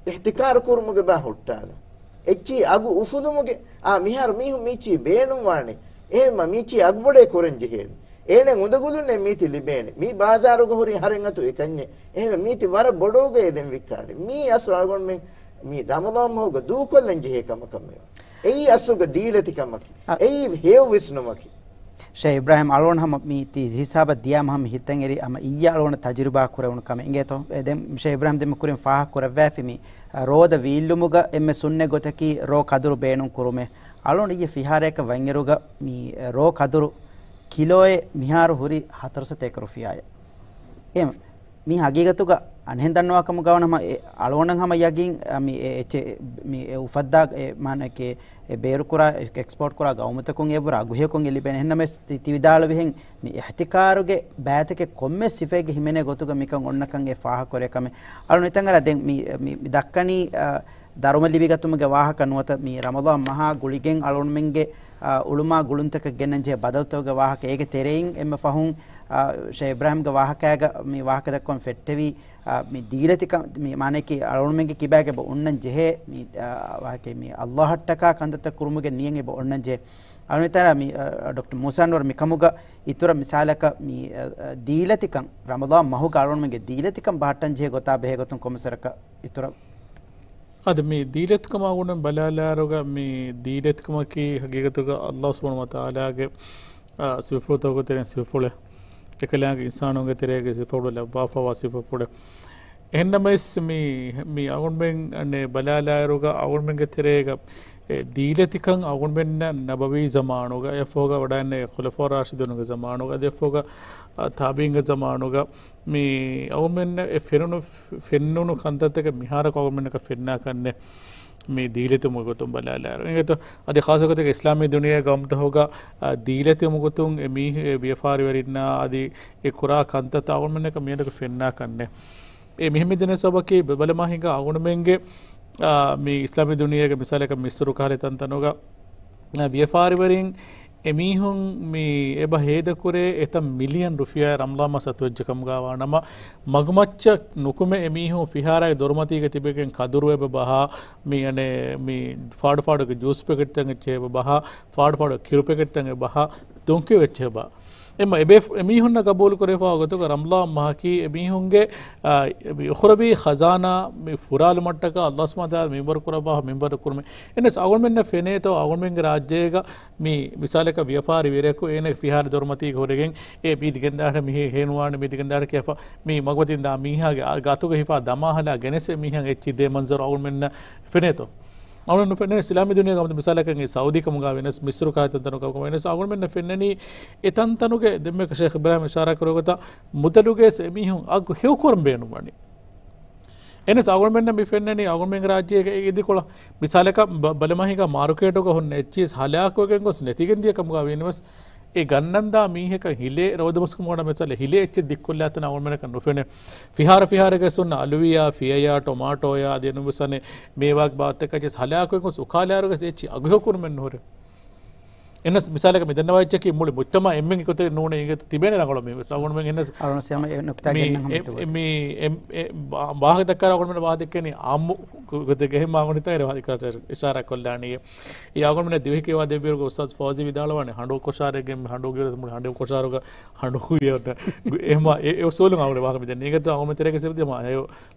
އިޙްތިކާރު ކުރުމުގެ ބާ ހުއްޓާލަން. އެއްޗިހި އަގު އުފުލުމުގެ، އާ، މިހާރު މީހުން މީޗި ބޭނުންވާނެ. އެހެންމަ މީޗި އަގުބޮޑޭ ކުރަން ޖެހޭނެ. އޭނަ އުނދަގުލުންނޭ މީތި ލިބޭނެ. މީ ބާޒާރުގަ ހުރި އަހަރެން އަތު އެކަންޏެއް. އެހެންވެ މީތި ވަރަށް ބޮޑޯގައޭ ދެން ވިއްކާނެ. މީ އަސްލު އަޅުގަނޑުމެން މި ރަމަޟާން މަހުގަ ދޫކޮށްލަން ޖެހޭ ކަމަކަށް މިވާ. އެއީ އަސްލުގަ ޑީލަތި ކަމަކީ. އަ- އެއީ ހެޔޮ ވިސްނުމަކީ. ޝޭ އިބްރާހިމް އަޅުގަނޑު ހަމަ މި ތި ހިސާބަށް ދިޔާ މަހަމަ ހިތަށް އެރި ހަމަ އިއްޔެ އަޅުގަނޑަށް ތަޖުރިބާ ކުރެވުނު ކަމެއް އިނގޭތޯ؟ އެ ދެން ޝޭ އިބްރާހިމް ދެން މި ކުރިން ފާހަގަ ކުރައްވާފި މި، އަ، ރޯދަ ވީއްލުމުގަ އެންމެ ސުންނަތް ގޮތަކީ ރޯ ކަދުރު ބޭނުން ކުރުމޭ. އަޅުގަނޑު އިއްޔެ ފިހާރައަކަށް ވަންއިރުގަ މި، އެ، ރޯ ކަދުރު ކިލޯއެއް މިހާރު ހުރީ ހަތަރު ސަތޭކަ ރުފިޔާއެއް. އެ މި ހަގީގަތުގަ އަނެއްހެން ދަންނަވާ ކަމުގަ ވަނަމަ، އެ އަޅުގަނޑަށް ހަމަ ޔަގީން، އަ، މި އެ އެއްޗެއް މި އެ އުފައްދާ، އެ މާނައަކީ އެ ބޭރުކުރާ، އެ އެކްސްޕޯޓް ކުރާ ގައުމުތަކުން އެއްވުރެ އަގުހެޔޮކޮށް އެ ލިބޭނެ. އެހެންނަމަވެސް ތި، ތި ވިދާޅުވިހެން މި އިހްތިކާރުގެ ބައިތަކެއް ކޮންމެ ސިފައެއްގެ ހިމެނޭ ގޮތުގަ މިކަން އޮންނަކަން އެ ފާހަގަކުރޭ ކަމެއް. އަޅު ނިތަން އަރާ ދެން މި، މި، މި ދައްކަނީ، އަ، ދަރުމަ ލިބިގަތުމުގެ ވާހަކަ ނުވަތަ މި ރަމަޟާން މަހާ ގުޅިގެން އަޅުގަނޑުމެންގެ، އާ، އުޅުމާ ގުޅުންތަކަށް ގެންނަން ޖެހޭ ބަދަލުތަކުގެ ވާހަކަ. އޭގެ ތެރެއިން އެންމެ ފަހުން، އާ، ޝޭޚް އިބްރާހިމްގެ ވާހަކައިގަ މި ވާހަކަ ދައްކަވަން ފެއްޓެވީ، އާ، މި ދީލަތިކަން، މި މާނައަކީ އަޅުގަނޑުމެންގެ ކިބާގަ އެބަ އޮންނަން ޖެހޭ މި، އާ، ވާހަކައި މި އައްލާހަށްޓަކާ ކަންތައްތައް ކުރުމުގެ ނިޔަތް އެބަ އޮންނަން ޖެހޭ. އަޅުގަނޑު މިތަނަށް މި، އާ، ޑޮކްޓަރ މޫސާ އަންވަރު މިކަމުގަ އިތުރަށް މިސާލަކަށް މި، އާ، އާ، ދީލަތިކަން، ރަމަޟާން މަހުގަ އަޅުގަނޑުމެންގެ ދީލަތިކަން ބަހައްޓަން ޖެހޭ ގޮތާ ބެހޭ ގޮތުން ކޮންމެސް ވަރަކަށް އިތުރަށް އަދި މި ދީލަތިކަމާ ގުޅުން ބަލާލާއިރުގަ، މި ދީލަތިކަމަކީ ހަގީގަތުގަ އައްލާހު ސުބްޙާނަހޫ ވަތަޢާލާގެ، އާ، ސިފަފުޅުތަކުގެ ތެރެއިން ސިފަފުޅެއް. އެކަލާނގެ އިންސާނުންގެ ތެރޭގެ ސިފަފުޅު ލައްވާފަވާ ސިފަފުޅެއް. އެހެންނަމަވެސް މި، މި އަޅުގަނޑުމެން އަނެއް ބަލާލާއިރުގަ އަޅުގަނޑުމެންގެ ތެރޭގަ އެ ދީލަތިކަން އަޅުގަނޑުމެންނަށް ނަބަވީ ޒަމާނުގަ، އެއަށްފަހުގަ ވަޑައިގެންނެވި ޚުލަފާ ރާޝިދޫނުގެ ޒަމާނުގަ، އަދި އެއަށްފަހުގަ، އާ، ތާބިޢީންގެ ޒަމާނުގަ، މި އަޅުގަނޑުމެންނަށް އެ ފެނުނު، ފެންނުނު ކަންތައްތަކެއް މިހާރަކު އަޅުގަނޑުމެންނަކަށް ފެންނާކަށް ނެތް މި ދީލަތިކަމުގެ ގޮތުން ބަލާލާއިރު. އިނގޭތޯ، އަދި ޚާއްޞަ ގޮތެއްގަ އިސްލާމީ ދުނިޔޭގެ ގައުމުތަކުގަ، އާ، ދީލަތިކަމުގެ ގޮތުން އެ މީ، އެ ވިޔަފާރިވެރިންނާ އަދި އެ ކުރާ ކަންތައްތައް އަޅުގަނޑުމެންނަކަށް މިއަދަކު ފެންނާކަށް ނެތް. އެ މިހެން މިދަނީ ސަބަބަކީ ބަ-، ބަލަމާ ހިނގާ އަޅުގަނޑުމެންގެ، އާ، މި އިސްލާމީ ދުނިޔޭގެ މިސާލަކަށް މިސްރު ކަހަލަ ތަންތަނުގަ، އާ، ވިޔަފާރިވެރިން އެމީހުން މި އެބަ ހޭދަކުރޭ އެތައް މިލިއަން ރުފިޔާ ރަމަޟާން މަސް އަތުވެއްޖެ ކަމުގަ ވާނަމަ، މަގުމައްޗަށް ނުކުމެ އެމީހުން ފިހާރާގެ ދޮރުމަތީގަ ތިބެގެން ކަދުރު އެބަ ބަހާ، މި އަނެއް މި ފާޑު ފާޑުގެ ޖޫސް ޕެކެޓްތައް އެއްޗެއް އެބަ ބަހާ، ފާޑު ފާޑު ކިރު ޕެކެޓްތައް އެބަ ބަހާ، ދޮންކިޔު އެއްޗެއް އެބަ. އެމަ އެބޭ ފު-، އެމީހުންނަށް ގަބޫލު ކުރެވިފައިވާ ގޮތުގަ ރަމަޟާން މަހަކީ އެމީހުންގެ، އާ، އެ އުޚްރަވީ ޚަޒާނާ މި ފުރާލުމަށްޓަކާ އައްލާހު ސުބްޙާނަހޫ ވަތަޢާލާ މިންވަރު ކުރައްވާ މިންވަރު ކުރުމެއް. އެހެނަސް އަޅުގަނޑުމެންނަށް ފެނޭތޯ އަޅުގަނޑުމެންގެ ރާއްޖޭގަ މި މިސާލަކަށް ވިޔަފާރި ވެރިޔަކު އޭނަ ފިހާރަ ދޮރުމަތީގަ ހުރެގެން އެ މީ ދިގެންދާނެ މިހި ހޭނުވާނެ މީ ދިގެންދާނެ ކިޔާފަ މި މަގުމަތިން ދާ މީހާގެ އަ-، ގާތުގަ ހިފާ ދަމާހަލާ ގެނެސް އެ މީހާ އެއްޗި ދޭ މަންޒަރު އަޅުގަނޑުމެންނަށް ފެނޭތޯ؟ އަޅުގަނޑު ނުފެންނަނީ އިސްލާމީ ދުނިޔޭގަ އަމަދު މިސާލަކަށް އެ ސައުދީ ކަމުގަ ވެނަސް، މިސްރު ކަހަލަ ތަންތަނު ކަމުގަ ވެނަސް، އަޅުގަނޑުމެންނަށް ފެންނަނީ އެ ތަންތަނުގެ ދެންމެ ޝޭޚް އިބްރާހިމް އިޝާރާ ކުރެއްވި ގޮތަށް މުދަލުގެ އެމީހުން އަގު ހެޔޮކުރަން ބޭނުންވަނީ. އެހެނަސް އަޅުގަނޑުމެންނަށް މި ފެންނަނީ އަޅުގަނޑުމެންގެ ރާއްޖޭގެ އެ އިދިކޮޅަށް. މިސާލަކަށް ބަ-، ބަލަމާ ހިނގާ މާރުކޭޓުގަ ހުންނަ އެއްޗިސް ހަލާކުވެގެން ގޮސް ނެތިގެން ދިޔަ ކަމުގަ ވީނަމަވެސް، އެ ގަންނަންދާ މީހަކަށް ހިލޭ ރޯދަމަސްކަމުގަ މިސާލެއް ހިލޭ އެއްޗެއް ދިއްކޮށްލާތަން އަޅުގަނޑުމެންނަކަށް ނުފެނޭ. ފިހާރަ ފިހާރައިގެ ހުންނަ އަލުވިޔާ، ފިޔަޔާ، ޓޮމާޓޯޔާ، އަދި އެންމެ ވެސް އަނެއް މޭވާގެ ބާވަތްތަކަށް ހަލާކުވެގެން ގޮސް އުކާލާއިރުގަސް އެއްޗި އަގު ހެޔޮކުރުމެއް ނުހުރޭ. އެހެނަސް މިސާލަކަށް މި ދަންނަވާ އެއްޗަކީ މުޅި މުޖްތަމަޢަށް އެންމެން ގޮތެއް ނޫނޭ އިނގޭތޯ ތިބޭނެ ރަނގަޅު މީހުން ވެސް. އަޅުގަނޑުމެން އެހެނަސް އަޅުގަނޑު ސިޔަމަ އެ ނުކްތާ މި ގެންނަން ހަމަ އެ، އެ، މި އެ، އެ، ވާ-، ވާހަކަ ދައްކާ އަޅުގަނޑުމެން ވާހަކަ ދެއްކެނީ އާއްމު ގޮތެއްގަ އެހެންމާ އަޅުގަނޑު ހިތަށް އެރު އިޝާރާތް ކޮށްލާނީ. އެ އަޅުގަނޑުމެންނަށް ދިވެހި ކިޔަވާ ދެއްވިއިރުގަ އުސްތާޛު ފައުޒީ ވިދާޅުވާނެ ހަނޑޫ ކޮށާރެއްގެ މި ހަނޑޫ ގިޔަ މުޅި ހަނޑޫ ކޮށާރުގަ ހަނޑޫ ގިޔަ އެހެންމާ އެ، އެ އުސޫލުން އަޅުގަނޑު ވާހަކަ މި ދެން. އިނގޭތޯ އަޅުގަނޑު ތެރޭގަ ސިބަތި މާ އެ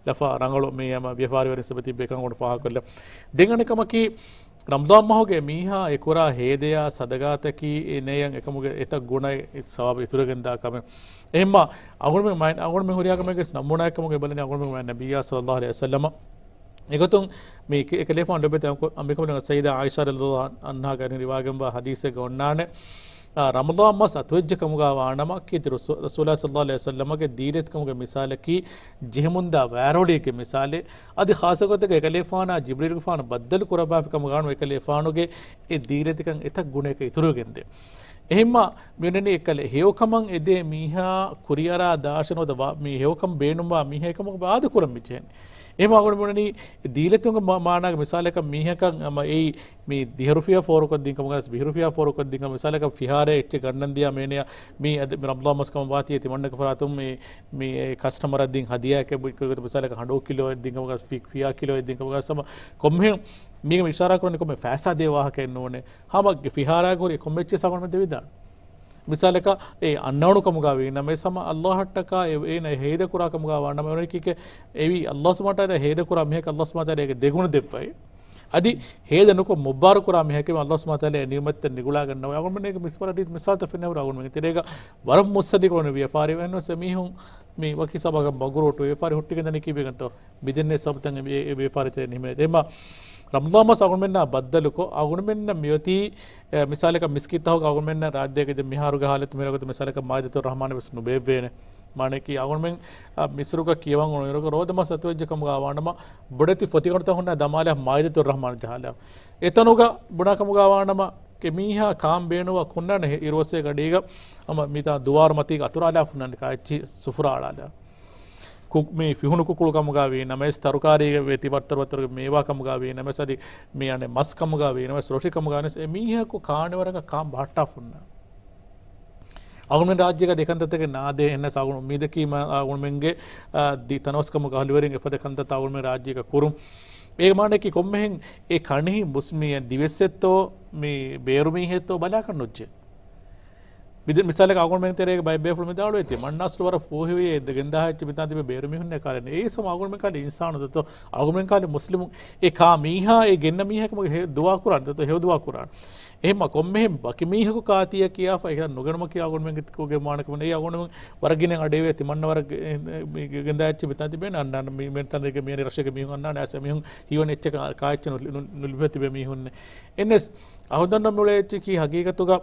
ލަފާ ރަނގަޅު މި އެ މާ ވިޔަފާރިވެރިން ސިބަތި ބޭކަން އަޅުގަނޑު ފާހަގަކޮށްލަ. ދެން އަނެއް ކަމަކީ ރަމަޟާން މަހުގެ މީހާ އެ ކުރާ ހޭދަޔާ ސަދަގާތަކީ އެ ނޭޔަން އެކަމުގެ އެތައް ގުނައެއް ސަވާބު އިތުރުވެގެން ދާ ކަމެއް. އެހެންމާ އަޅުގަނޑުމެން މާ-، އަޅުގަނޑުމެން ހުރިހާ ކަމެއްގެ ނަމޫނާއެއް ކަމުގަ ބަލަނީ އަޅުގަނޑުމެން ނަބިއްޔާ ޞައްލައްލާހު ޢަލައިހި ވަސައްލަމަ. އެގޮތުން މި ކެ-، އެކަލޭފާނު ލޮބުވެތި އަނބިކަނބަލުން ސައްޔިދާ ޢާއިޝާ ރަޟިޔައްލާހު ޢަންހާގެ ރިވާގެންވާ ޙަދީޘެއްގަ އޮންނާނެ. އާ، ރަމަޟާން މަސް އަތުވެއްޖެ ކަމުގަ ވާނަމަ، ކީރިތި ރަސޫ-، ރަސޫލާ ޞައްލައްލާހު ޢަލައިހި ވަސައްލަމަގެ ދީލަތިކަމުގެ މިސާލަކީ، ޖެހެމުންދާ ވާރޮޅިއެއްގެ މިސާލެއް. އަދި ޚާއްޞަ ގޮތެއްގަ އެކަލޭފާނާ ޖިބްރީލުގެފާނު ބައްދަލު ކުރައްވާފި ކަމުގަ ވާނަމަ، އެކަލޭފާނުގެ އެ ދީލަތިކަން އެތައް ގުނައަކަށް އިތުރުވެގެންދޭ. އެހެންމާ، މިއޮންނަނީ އެކަލޭ ހެޔޮކަމަށް އެދޭ މީހާ ކުރިއަރާ ދާށެއް ނުވަތަ ވާ-، މި ހެޔޮކަން ބޭނުންވާ މީހާ އެކަމަކު އާދަ ކުރަން މިޖެހެނީ. އެހެންމާ އަޅުގަނޑު މިއޮންނަނީ ދީލަތުންގެ މާ-، މާނާގެ މިސާލަކަށް މީހަކަށް އަމަ އެއީ މި ދިހަ ރުފިޔާ ފޯރުކޮށްދިން ކަމުގަ ވެސް، ވިހި ރުފިޔާ ފޯރުކޮށްދިން ކަމުގަ މިސާލަކަށް ފިހާރައެއް އެއްޗެއް ގަންނަން ދިޔަ މޭނެޔަށް މި އަދި މި ރަމަޟާން މަސް ކަމަށް ވާތީ ތިމަންނަގެ ފަރާތުން މި، މި ކަސްޓަމަރަށް ދިން ހަދިޔާއެއް ބުއްކޮށް މިސާލަކަށް ހަނޑޫ ކިލޯއެއް ދިން ކަމުގަ ފި-، ފިޔާ ކިލޯއެއް ދިން ކަމުގަ ސަމަ ކޮންމެހެން މީގެ އިޝާރާ ކުރަނީ ކޮންމެ ފައިސާ ދޭ ވާހަކައެއް ނޫނޭ. ހަމަ ފިހާރައަށް ހުރި ކޮންމެ އެއްޗެއް އަޅުގަނޑުމެން ދެވިދާނެ. މިސާލަކަށް އެ އަންނައުނު ކަމުގަ ވީނަމަވެސް ހަމަ އައްލާހަށްޓަކާ އެ، އޭނަ ހޭދަކުރާ ކަމުގަ ވާނަމަ އެވަނީ ކީކޭ އެވީ އައްލާހު ސުބްޙާނަހު ވަތަޢާލާ ހޭދަކުރާ މީހަކަށް އައްލާހު ސުބްޙާނަހު ވަތަޢާލާ އޭގެ ދެގުނަ ދެއްވައި. އަދި ހޭދަ ނުކޮށް މުއްބާރު ކުރާ މީހަކަށް އައްލާހު ސުބްޙާނަހު ވަތަޢާލާ އެ ނިޢުމަތްތައް ނިގުޅާގަންނަވައި. އަޅުގަނޑުމެން މިސް ވަރަށް ރީތި މިސާލުތައް ފެންނަވަރު އަޅުގަނޑުމެން ތެރޭގަ ވަރަށް މުއްސަދި ކުރަނީ ވިޔަފާރި ވެހެންވެސް އެމީހުން މި ވަކި ސަބަބަކަށް މަގުރޫޓު ވިޔަފާރި ހުއްޓިގެންދަނީ ކީއްވެގެންތޯ؟ މިދެންނެވި ސަބަބުތައް އެ، އެ ވިޔަފާރި ތެރެއިން ހިމެނޭ. އެހެންމާ ރަމަޟާން މަސް އަޅުގަނޑުމެންނާ ބައްދަލުކޮށް، އަޅުގަނޑުމެންނަށް މިއޮތީ، އެ، މިސާލަކަށް މިސްކިތްތަކުގަ އަޅުގަނޑުމެންނަށް ރާއްޖޭގަ ދެން މިހާރުގެ ހާލަތު މިރަގަތު މިސާލަކަށް މާއިދަތުއް ރަޙްމާނެއް ވެސް ނުބޭއްވޭނެ. މާނައަކީ އަޅުގަނޑުމެން، އަ، މިސްރުގަ ކިޔަވަން އުޅުނު އިރުގަ ރޯދަ މަސް އަތުވެއްޖެ ކަމުގަ ވާނަމަ، ބޮޑެތި ފޮތިގަނޑުތައް ހުންނަ ދަމާލާ މާއިދަތުއް ރަޙްމާން ޖަހާލާ. އެތަނުގަ ބުނާ ކަމުގަ ވާނަމަ، އެ މީހާ ކާން ބޭނުންވާ ކުންނާނެ އިރުއޮއްސޭ ގަޑީގަ، އަމަ މިތާ ދުވާރު މަތީގަ އަތުރާލާ ހުންނާނެ ކާއެއްޗި ސުފުރާ އަޅާލާ. ކު-، މި ފިހުނު ކުކުޅު ކަމުގަ ވީ ނަމަވެސް، ތަރުކާރީގެ ވެ ތި ވައްތަރު ވައްތަރުގެ މޭވާ ކަމުގަ ވީ ނަމަވެސް، އަދި މި އަނެއް މަސް ކަމުގަ ވީ ނަމަވެސް، ރޮޓި ކަމުގަ ވީ ނަމަވެސް، އެ މީހަކު ކާނެ ވަރަކަށް ކާން ބަހައްޓާ ފުންނާނެ. އަޅުގަނޑުމެން ރާއްޖޭގަ ދެކަންތައްތަކެއް ނާދޭ، އެހެންނަސް އަޅުގަނޑު އުއްމީދަކީ މަ-، އަޅުގަނޑުމެންގެ، އާ، ދި ތަނަވަސްކަމުގެ އަހުލުވެރިން އެފަދަ ކަންތައްތައް އަޅުގަނޑުމެން ރާއްޖޭގަ ކުރުން. އޭގެ މާނައަކީ ކޮންމެހެން އެ ކަނިހި މުސް-، މި ދިވެއްސެއްތޯ، މި ބޭރު މީހެއްތޯ ބަލާކަށް ނުޖެހޭ. މިދެ-، މިސާލަކަށް އަޅުގަނޑުމެން ތެރޭގަ ބައެއް ބޭފުޅުން މި ދާޅުވެތި މަންނަ އަސްލު ވަރަށް ފޫހިވި އެ ދެ ގެންދާ ހައްޗި ބިތާ ތިބެ ބޭރު މީހުންނޭ ކާލެން. އޭ ސަމ އަޅުގަނޑުމެން ކާލެ އިންސާނު ދަތޯ، އަޅުގަނޑުމެން ކާލެ މުސްލިމު. އެ ކާ މީހާ އެ ގެންނަ މީހަކަމުގެ ހެ-، ދުވާ ކުރާން ދަތޯ، ހެޔޮ ދުވާ ކުރާން. އެހެންމަ ކޮންމެހެން ވަކި މީހަކު ކާތީއަށް ކިޔާފަ އެކަން ނުގެނުމަކީ އަޅުގަނޑުމެންގެ މާނަކަމެއް ނެތް. އަޅުގަނޑުމެން ވަރަށް ގިނަ އަޑެވޭ ތިމަންނަ ވަރަށް ގެ-، މި ގެ-، ގެންދާ އެއްޗެއް ބިތާ ތިބޭނެ އަންނާނެ މި-، މި ތަނެއްގެ މި ރަށެއްގެ މީހުން އަންނާނެ އަސް މީހުން ހީވަނީ އެއްޗެއް ކާ-، ކާ އެއްޗެއް ނު-، ނު-، ނުލިބޭ ތިބޭ މީހުންނެއް. އެންނެސް އަހުދަންނަ މިއުޅޭ އެއްޗަކީ ހަގީގަތުގަ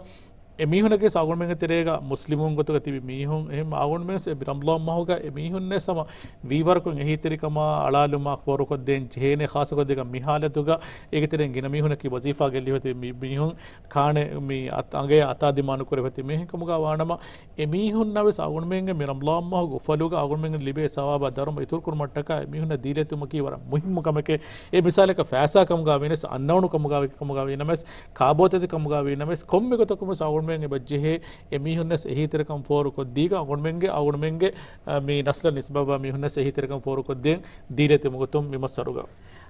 އެ މީހުނެއްގެ އަޅުގަނޑުމެންގެ ތެރޭގަ މުސްލިމުން ގޮތުގަ ތިބި މީހުން، އެހެން އަޅުގަނޑުމެން އެ ރަމަޟާން މަހުގަ އެ މީހުންނެއް ސަމަ ވީވަރަކުން އެހީތެރިކަމާ އަޅާލުމާ ފޯރުކޮށްދޭން ޖެހޭނެ، ޚާއްޞަކޮށްދީގަ މި ހާލަތުގަ އޭގެ ތެރެއިން ގިނަ މީހުންނަކީ ވަޒީފާ ގެއްލިފަތި މި-، މީހުން ކާނެ މި އަތް-، އަނގަޔަށް އަތާ ދިމާ ނުކުރެފަތި މީހެއް ކަމުގަ ވާނަމަ، އެ މީހުންނަށް ވެސް އަޅުގަނޑުމެންގެ މި ރަމަޟާން މަހުގެ އުފަލުގަ އަޅުގަނޑުމެން ލިބޭ ސަވާބާ ދަރުމަ އިތުރުކުރުމަށްޓަކާ އެ މީހުންނަށް ދީލަތިވުމަކީ ވަރަށް މުހިއްމު ކަމެކޭ. އެ މިސާލަކަށް ފައިސާ ކަމުގަ ވީނަސް، އަންނައުނު ކަމުގަ ވި-، ކަމުގަ ވީ ނަމަވެސް، ކާބޯތަތި ކަމުގަ ވީ ނަމަވެސް، ކޮންމެ ގޮތަކުން ވެސް އަޅުގަނޑުމެން އެބަ ޖެހޭ އެ މީހުންނަސް އެހީތެރިކަން ފޯރުކޮށްދީގަ އަޅުގަނޑުމެންގެ، އަޅުގަނޑުމެންގެ، އަ، މި ނަސްލަށް ނިސްބަތްވާ މީހުންނަސް އެހީތެރިކަން ފޯރުކޮށްދޭން ދީލަތި މުގޮތުން މި މައްސަރުގަ.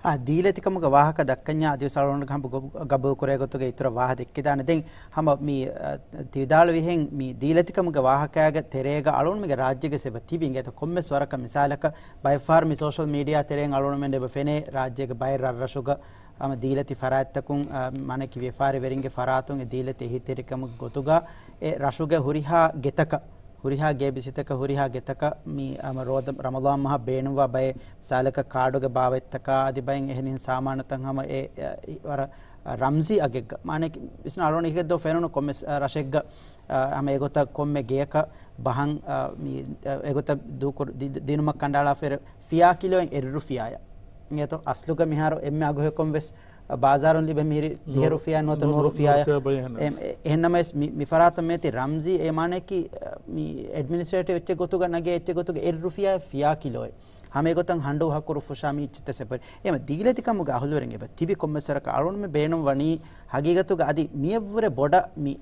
އާ، ދީލަތިކަމުގެ ވާހަކަ ދައްކަންޏާ އަދިވެސް އަޅުގަނޑުގެ ހަމަ ގޮ-، ގަބޫލު ކުރޭ ގޮތުގެ އިތުރަށް ވާހަ ދެއްކިދާނެ. ދެން ހަމަ މި، އަ، ތި ވިދާޅުވިހެން މި ދީލަތިކަމުގެ ވާހަކައިގެ ތެރޭގަ އަޅުގަނޑުމެންގެ ރާއްޖޭގެ ސެބަ ތިބި އިނގޭތޯ ކޮންމެސް ވަރަކަށް މިސާލަކަށް ބައެއްފަހަރު މި ސޯޝަލް މީޑިއާ ތެރެއިން އަޅުގަނޑުމެން އެބަ ފެނޭ ރާއްޖޭގެ ބައެއް ރަށްރަށުގަ ހަމަ ދީލަތި ފަރާތްތަކުން، އަ، މާނައަކީ ވިޔަފާރިވެރިންގެ ފަރާތުން އެ ދީލަތި އެހީތެރިކަމުގެ ގޮތުގަ އެ ރަށުގެ ހުރިހާ ގެތަކަށް ހުރިހާ ގޭބިސިތަކަށް ހުރިހާ ގެތަކަށް މި ހަމަ ރޯދަ-، ރަމަޟާން މަހަށް ބޭނުންވާ ބައެއް މިސާލަކަށް ކާޑުގެ ބާވަތްތަކާ އަދި ބައެއް އެހެނިހެން ސާމާނުތައް ހަމަ އެ، އެ، ވަރަށް ރަމްޒީ އަގެއްގަ. މާނައަކީ ވިސްނާ އަޅުގަނޑު އިހިގެއްދޯ ފެނުނު ކޮންމެސް، އަ، ރަށެއްގަ، އަ، ހަމަ އެގޮތަށް ކޮންމެ ގެޔަކަށް ބަހަން، އަ، މި، އަ، އެގޮތަށް ދޫކުރު-، ދި-، ދި-، ދިނުމަށް ކަނޑައަޅާފައި ފިޔާ ކިލޯއެއް އެއްރުފިޔާއަށް. އިނގޭތޯ އަސްލުގަ މިހާރު އެންމެ އަގުހެއްކޮން ވެސް ބާޒާރުން ލިބޭ މިހިރީ ދިހަ ރުފިޔާ ނުވަތަ ނު-، ނު-، ނުވަ ރުފިޔާ. ނުވަ ރުފިޔާ ބައި އެހެން. އެ-، އެ-، އެހެންނަމަވެސް މި، މި ފަރާތަށް މިއޮތީ ރަމްޒީ އެ މާނައަކީ، އަ، މި އެޑްމިނިސްޓްރޭޓިވް އެއްޗެއް ގޮތުގަ ނަގޭ އެއްޗެއް ގޮތުގަ އެއް ރުފިޔާ ފިޔާ ކިލޯއެއް. ހަމަ އެގޮތަށް ހަނޑޫ ހަކުރު ފުށާ މި އެއްޗިތައް ސެޕްރޭޓް. އެހެން ދީލަތިކަމުގެ އަހުލުވެރިން އެބަ ތިބި ކޮންމެސް ވަރަކަށް އަޅުގަނޑުމެން ބޭނުން ވަނީ ހަގީގަތުގަ އަދި މިއަށްވުރެ ބޮޑަށް މި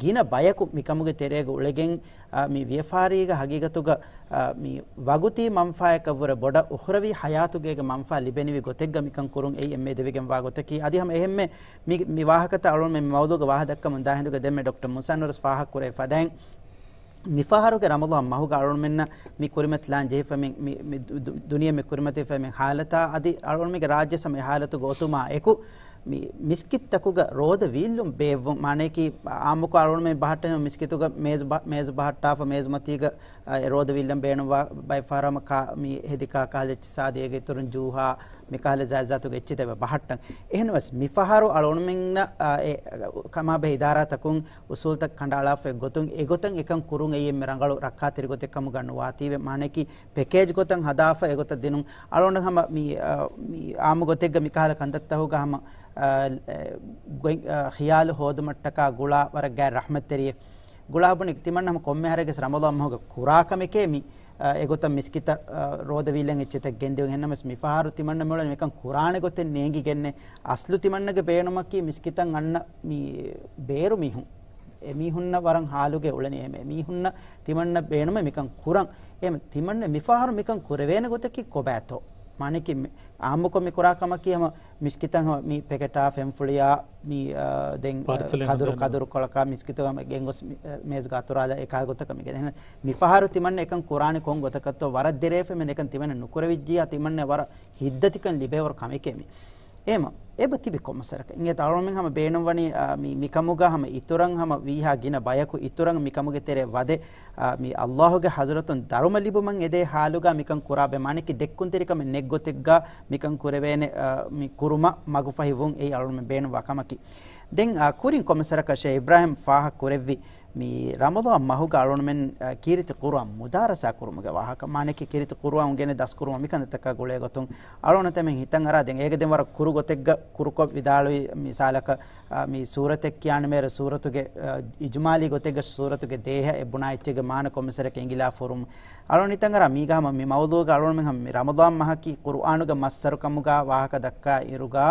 ގިނަ ބަޔަކު މިކަމުގެ ތެރޭގަ އުޅެގެން، އާ، މި ވިޔަފާރީގަ ހަގީގަތުގަ، އާ، މި ވަގުތީ މަންފާޔަކަށްވުރެ ބޮޑަށް އުޚްރަވީ ޙަޔާތުގޭގެ މަންފާ ލިބެނިވި ގޮތެއްގަ މިކަން ކުރުން އެއީ އެންމެ ދެވިގެންވާ ގޮތަކީ. އަދި ހަމަ އެހެންމެ މި، މި ވާހަކަތައް އަޅުގަނޑުމެން މި މައުޟޫގަ ވާހަ ދައްކަމުން ދާ ހިނދުގަ ދެންމެ ޑޮކްޓަރ މުސާންވަރަސް ފާހަގަކުރެވިފަދައިން، މިފަހަރުގެ ރަމަޟާން މަހުގަ އަޅުގަނޑުމެންނަށް މި ކުރިމަތިލާން ޖެހިފަ މި، މި، މި ދު-، ދު-، ދުނިޔެ މި ކުރިމަތިފަ މި ހާލަތާ އަދި އަޅުގަނޑުމެންގެ ރާއްޖެ ސަމަ އެ ހާލަތުގަ އޮތުމާ އެކު، މި މިސްކިތްތަކުގަ ރޯދަ ވީއްލުން ބޭއްވުން، މާނައަކީ، އާއްމުކޮށް އަޅުގަނޑުމެން ބަހައްޓަނީ މިސްކިތުގަ މޭޒު ބަ-، މޭޒު ބަހައްޓާފަ، މޭޒުމަތީގަ، އަ، އެ ރޯދަ ވީއްލަން ބޭނުންވާ ބައެއް ފަހަރު ހަމަ ކާ-، މި ހެދި ކާ ކަހަލަ އެއްޗިސާދި އޭގެ އިތުރުން ޖޫހާ، މި ކަހަލަ ޒާތްޒާތުގެ އެއްޗިތައް އެބަ ބަހައްޓަން. އެހެންވެސް މިފަހަރު އަޅުގަނޑުމެންނަށް، އަ، އެ ކަމާބެހޭ އިދާރާތަކުން އުސޫލުތައް ކަނޑައަޅާފައި ގޮތުން އެގޮތަށް އެކަން ކުރުން އެއީ އެންމެ ރަނގަޅު ރައްކާތެރި ގޮތެއް ކަމުގަ ނުވާތީވެ، މާނައަކީ ޕެކޭޖް ގޮތަށް ހަދާފަ އެގޮތަށް ދިނުން. އަޅުގަނޑު ހަމަ މި، އަ، މި އާއްމު ގޮތެއްގަ މިކަހަލަ ކަންތައްތަކުގަ ހަމަ، އަ، އެ، ގޮތް، އަ، ޚިޔާލު ހޯދުމަށްޓަކާ ގުޅާ ވަރަށް ގާތް ރަޙްމަތްތެރިއެއް. ގުޅާ ބުނި ތިމަންނަ ހަމަ ކޮންމެ އަހަރެއްގެ ރަމަޟާން މަހުގަ ކުރާ ކަމެކޭ މި، އަ، އެގޮތަށް މިސްކިތަށް، އަ، ރޯދަ ވީއްލަން އެއްޗިތައް ގެންދިއުން. އެހެންނަމަވެސް މިފަހަރު ތިމަންނަ މިއުޅެނީ މިކަން ކުރާނެ ގޮތެއް ނޭނގިގެންނޭ. އަސްލު ތިމަންނަގެ ބޭނުމަކީ މިސްކިތަށް އަންނަ މި ބޭރު މީހުން. އެ މީހުންނަށް ވަރަށް ހާލުގަ އުޅެނީ އެހެން. އެ މީހުންނަށް ތިމަންނަ ބޭނުމޭ މިކަން ކުރަން. އެހެން ތިމަންނަ މިފަހަރު މިކަން ކުރެވޭނެ ގޮތަކީ ކޮބާތޯ؟ މާނައަކީ މި-، އާއްމުކޮށް މި ކުރާ ކަމަކީ ހަމަ މިސްކިތަށް ހަމަ މި ޕެކެޓާ ފެންފުޅިޔާ މި، އާ، ދެން، އާ، ޕާރްސަލެއް ކަދުރު، ހަދާނެ. ކަދުރުކޮޅަކާ މިސްކިތުގަ ހަމަ ގެންގޮސް މި، އާ، މޭޒުގަ އަތުރާލާ އެކާ ގޮތަކަށް މި ގެން. އެހެން މިފަހަރު ތިމަންނަ އެކަން ކުރާނީ ކޮން ގޮތަކަށްތޯ؟ ވަރަށް ދެރަވެފަ މި އެކަން ތިމަންނަ ނުކުރެވިއްޖިއްޔާ ތިމަންނަ ވަރަށް ހިތްދަތިކަން ލިބޭވަރު ކަމެކޭ މި. އެހެމަ އެބަ ތިބި ކޮންމެސް ވަރަކަށް. އިނގޭތަ އަޅުމެން ހަމަ ބޭނުންވަނީ، އާ، މި، މިކަމުގަ ހަމަ އިތުރަށް ހަމަ ވީހާ ގިނަ ބަޔަކު އިތުރަށް މިކަމުގެ ތެރެ ވަދެ، އާ، މި އައްލާހުގެ ޙަޟްރަތުން ދަރުމަ ލިބުމަށް އެދޭ ޙާލުގަ މިކަން ކުރާބެ މާނައަކީ ދެއްކުންތެރިކަމެއް ނެތް ގޮތެއްގަ މިކަން ކުރެވޭނެ، އާ، މި ކުރުމަށް މަގުފަހި ވުން އެއީ އަޅުމެން ބޭނުންވާ ކަމަކީ. ދެން، އާ، ކުރިން ކޮންމެސް ވަރަކަށް ޝޭޚް އިބްރާހިމް ފާހަގަ ކުރެއްވި މި ރަމަޟާން މަހުގަ އަޅުމެން، އާ، ކީރިތި ޤުރުއާން މުދާރަސާ ކުރުމުގެ ވާހަކަ، މާނައަކީ ކީރިތި ޤުރުއާން އުނގެނި ދަސްކުރުމަށް މިކަންތައްތަކާ ގުޅޭ ގޮތުން އަޅުގަނޑުމެން ހިތަށް އަރާ ދެން އޭގެ ދެން ވަރަށް ކުރު ގޮތެއްގަ ކުރުކޮށް ވިދާޅުވި މިސާލަކަށް، އާ، މި ސޫރަތެއް ކިޔާނަމޭ ސޫރަތުގެ، އާ، އިޖުމާލީ ގޮތެއްގަ ސޫރަތުގެ ދޭހަ އެ ބުނާ އެއްޗެއްގެ މާނަ ކޮންމެސް ވަރަކަށް އިނގިލާ ފުރުމު. އަޅުގަނޑު ހިތަށް އަރާ މީގަ ހަމަ މި މައުޟޫޢުގަ އަޅުގަނޑުމެން ހަމަ މި ރަމަޟާން މަހަކީ ޤުރުއާނުގެ މައްސަރު ކަމުގަ ވާހަކަ ދައްކާ އިރުގަ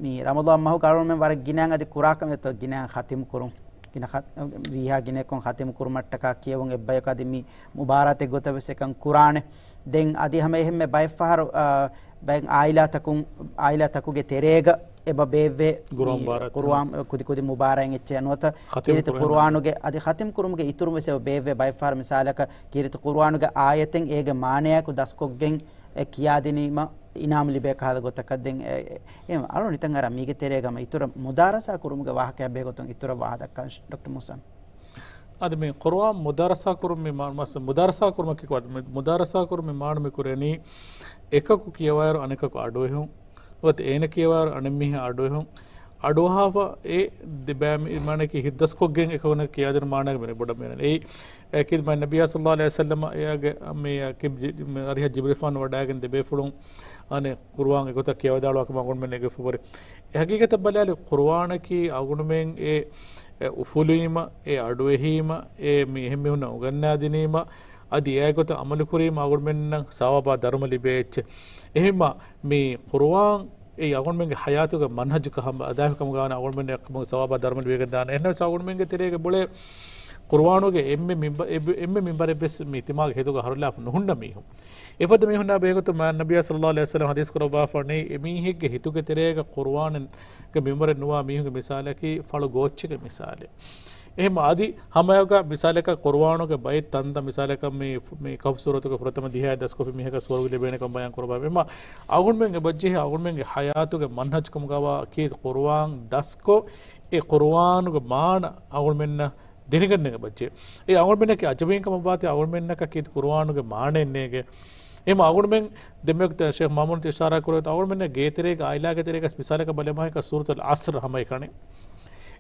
މި ރަމަޟާން މަހުގަ އަޅުގަނޑުމެން ވަރަށް ގިނައިން އަދި ކުރާ ކަމެއް ގިނައިން ޚަތިމް ކުރުން. ގިނަ ޚަ-، ވީހާ ގިނައަކުން ޚަތިމް ކުރުމަށްޓަކާ ކިޔެވުން އެއްބަޔަކު އަދި މި މުބާރާތެއް ގޮތަށް ވެސް އެކަން ކުރާނެ. ދެން އަދި ހަމަ އެހެންމެ ބައެއް ފަހަރު، އާ، ބައެއް އާއިލާތަކުން، އާއިލާތަކުގެ ތެރޭގަ އެބަ ބޭއްވޭ ޤުރުއާން މި މުބާރާތް ޤުރުއާން ކުދި ކުދި މުބާރާތް އެއްޗެއް ނުވަތަ ޚަތިމް ކީރިތި ކުރުމުގެ ޤުރުއާނުގެ އަދި ޚަތިމް ކުރުމުގެ އިތުރުން ވެސް އެބަ ބޭއްވޭ. ބައެއް ފަހަރު މިސާލަކަށް ކީރިތި ޤުރުއާނުގެ އާޔަތެއް އޭގެ މާނަޔާއެކު ދަސްކޮށްގެން އެ ކިޔާދިނީމަ އިނާމު ލިބޭ ކަހަލަ ގޮތަކަށް ދެން އެ، އެ، އެ، އަޅު ނިތަން އަރާ މީގެ ތެރޭގަ ހަމަ އިތުރަށް މުދާރަސާ ކުރުމުގެ ވާހަކައެއް ބެހޭ ގޮތުން އިތުރަށް ވާހަކަ ދައްކާން ޑޮކްޓަރ މޫސާ. އަދި މި ޤުރުއާން މުދާރަސާ ކުރުން މި މާ-، މަސް-، މުދާރަސާ ކުރުމަކީ ކޮބާ؟ މި މުދާރަސާ ކުރުން މި މާނަ މި ކުރެނީ އެކަކު ކިޔަވާއިރު އަނެކަކު އަޑުއެހުން. ނުވަތަ އޭނަ ކިޔަވާއިރު އަނެއް މީހާ އަޑުއެހުން. އަޑުއަހާފަ އެ ދެބައި މި-، މާނައަކީ ހިތްދަސްކޮށްގެން އެކަކުންނަށް ކިޔާދިނު މާނައިގެ މި ބޮޑަށް މި އެ އެކި މާ ނަބިއްޔާ ޞައްލައްލާހު ޢަލައިހި ވަސައްލަމަ އެއާގެ މި ކި-، ޖި-، މި އަރިހަށް ޖިބްރީލް ފާން ވަޑައިގެން ދެބޭފުޅުން އަނެއް ޤުރުއާން އެގޮތަށް ކިޔަވަދާޅުވާކަމަށް އަޅުގަނޑުމެން އެނގިފަ ހުރި. އެ ހަގީގަތަށް ބަލާލި ޤުރުއާނަކީ އަޅުގަނޑުމެން އެ، އެ އުފުލީމަ، އެ އަޑުއެހީމަ، އެ މި އެހެން މީހުންނަށް އުނގަންނާދިނީމަ، އަދި އެއާ ގޮތަށް ޢަމަލު ކުރީމަ އަޅުގަނޑުމެންނަށް ސަވާބާ ދަރުމަ ލިބޭ އެއްޗެއް. އެހެންމަ މި ޤުރުއާން އެއީ އަޅުގަނޑުމެންގެ ޙަޔާތުގެ މަންހަޖުކަށް ހަމަ އަދާހި ކަމުގަ ވާނެ އަޅުގަނޑުމެން އެކަމުގެ ސަވާބާ ދަރުމަ ލިބިގެން ދާނެ. އެހެންނަމަވެސް އަޅުގަނޑުމެންގެ ތެރޭގަ ބޮޅޭ ޤުރުއާނުގެ އެންމެ މިންބަ-، އެއް-، އެންމެ މިންބަރެއް ވެސް މި ތިމާގެ ހިތުގަ ހަރުލާފަ ނުހުންނަ މީހުން. އެފަދަ މީހުންނާ ބެހޭގޮތުން މާ ނަބިއްޔާ ޞައްލައްލާހު ޢަލައިހި ވަސައްލަމަ ޙަދީޘް ކުރައްވާފަ ވަނީ އެމީހެއްގެ ހިތުގެ ތެރޭގަ ޤުރުއާނުގެ މިންބަރެއް ނުވާ މީހުންގެ މިސާލަކީ ފަޅު ގޯއްޗެއްގެ މިސާލެއް. އެހެން އަދި ހަމައެކަ މިސާލަކަށް ޤުރުއާނުގެ ބައެއް ތަންތަން މިސާލަކަށް މި، މި ކަހްފު ސޫރަތުގެ ފުރަތަމަ ދިހައެއް ދަސްކޮށްފި މީހަކަށް ސުވަރުގެ ލިބޭނެކަން ބަޔާން ކުރައްވާ. އެމަ އަޅުގަނޑުމެން އެބަޖެހޭ އަޅުގަނޑުމެންގެ ޙަޔާތުގެ މަންހަޖު ކަމުގަވާ ކީރިތި ޤުރުއާން ދަސްކޮށް، އެ ޤުރުއާނުގެ މާނަ އަޅުގަނޑުމެންނަށް ދެނެގަންނަން އެބަޖެހޭ. އެ އަޅުގަނޑުމެންނަކީ އަޖަބީން ކަމަށްވާތީ އަޅުގަނޑުމެންނަކަށް ކީރިތި ޤުރުއާނުގެ މާނައެއް ނޭނގޭ. އެމަ އަޅުގަނޑުމެން ދެންމެ ޝޭޚް މާމޫން އިޝާރާތް ކުރެވޭ އަޅުގަނޑުމެންނަށް ގޭތެރޭގަ އާއިލާގެ ތެރޭގަ މިސާލަކަށް ބަލަމާހިކަ ސޫރަތުލް ޢަޞްރު ހަމައެކަނި.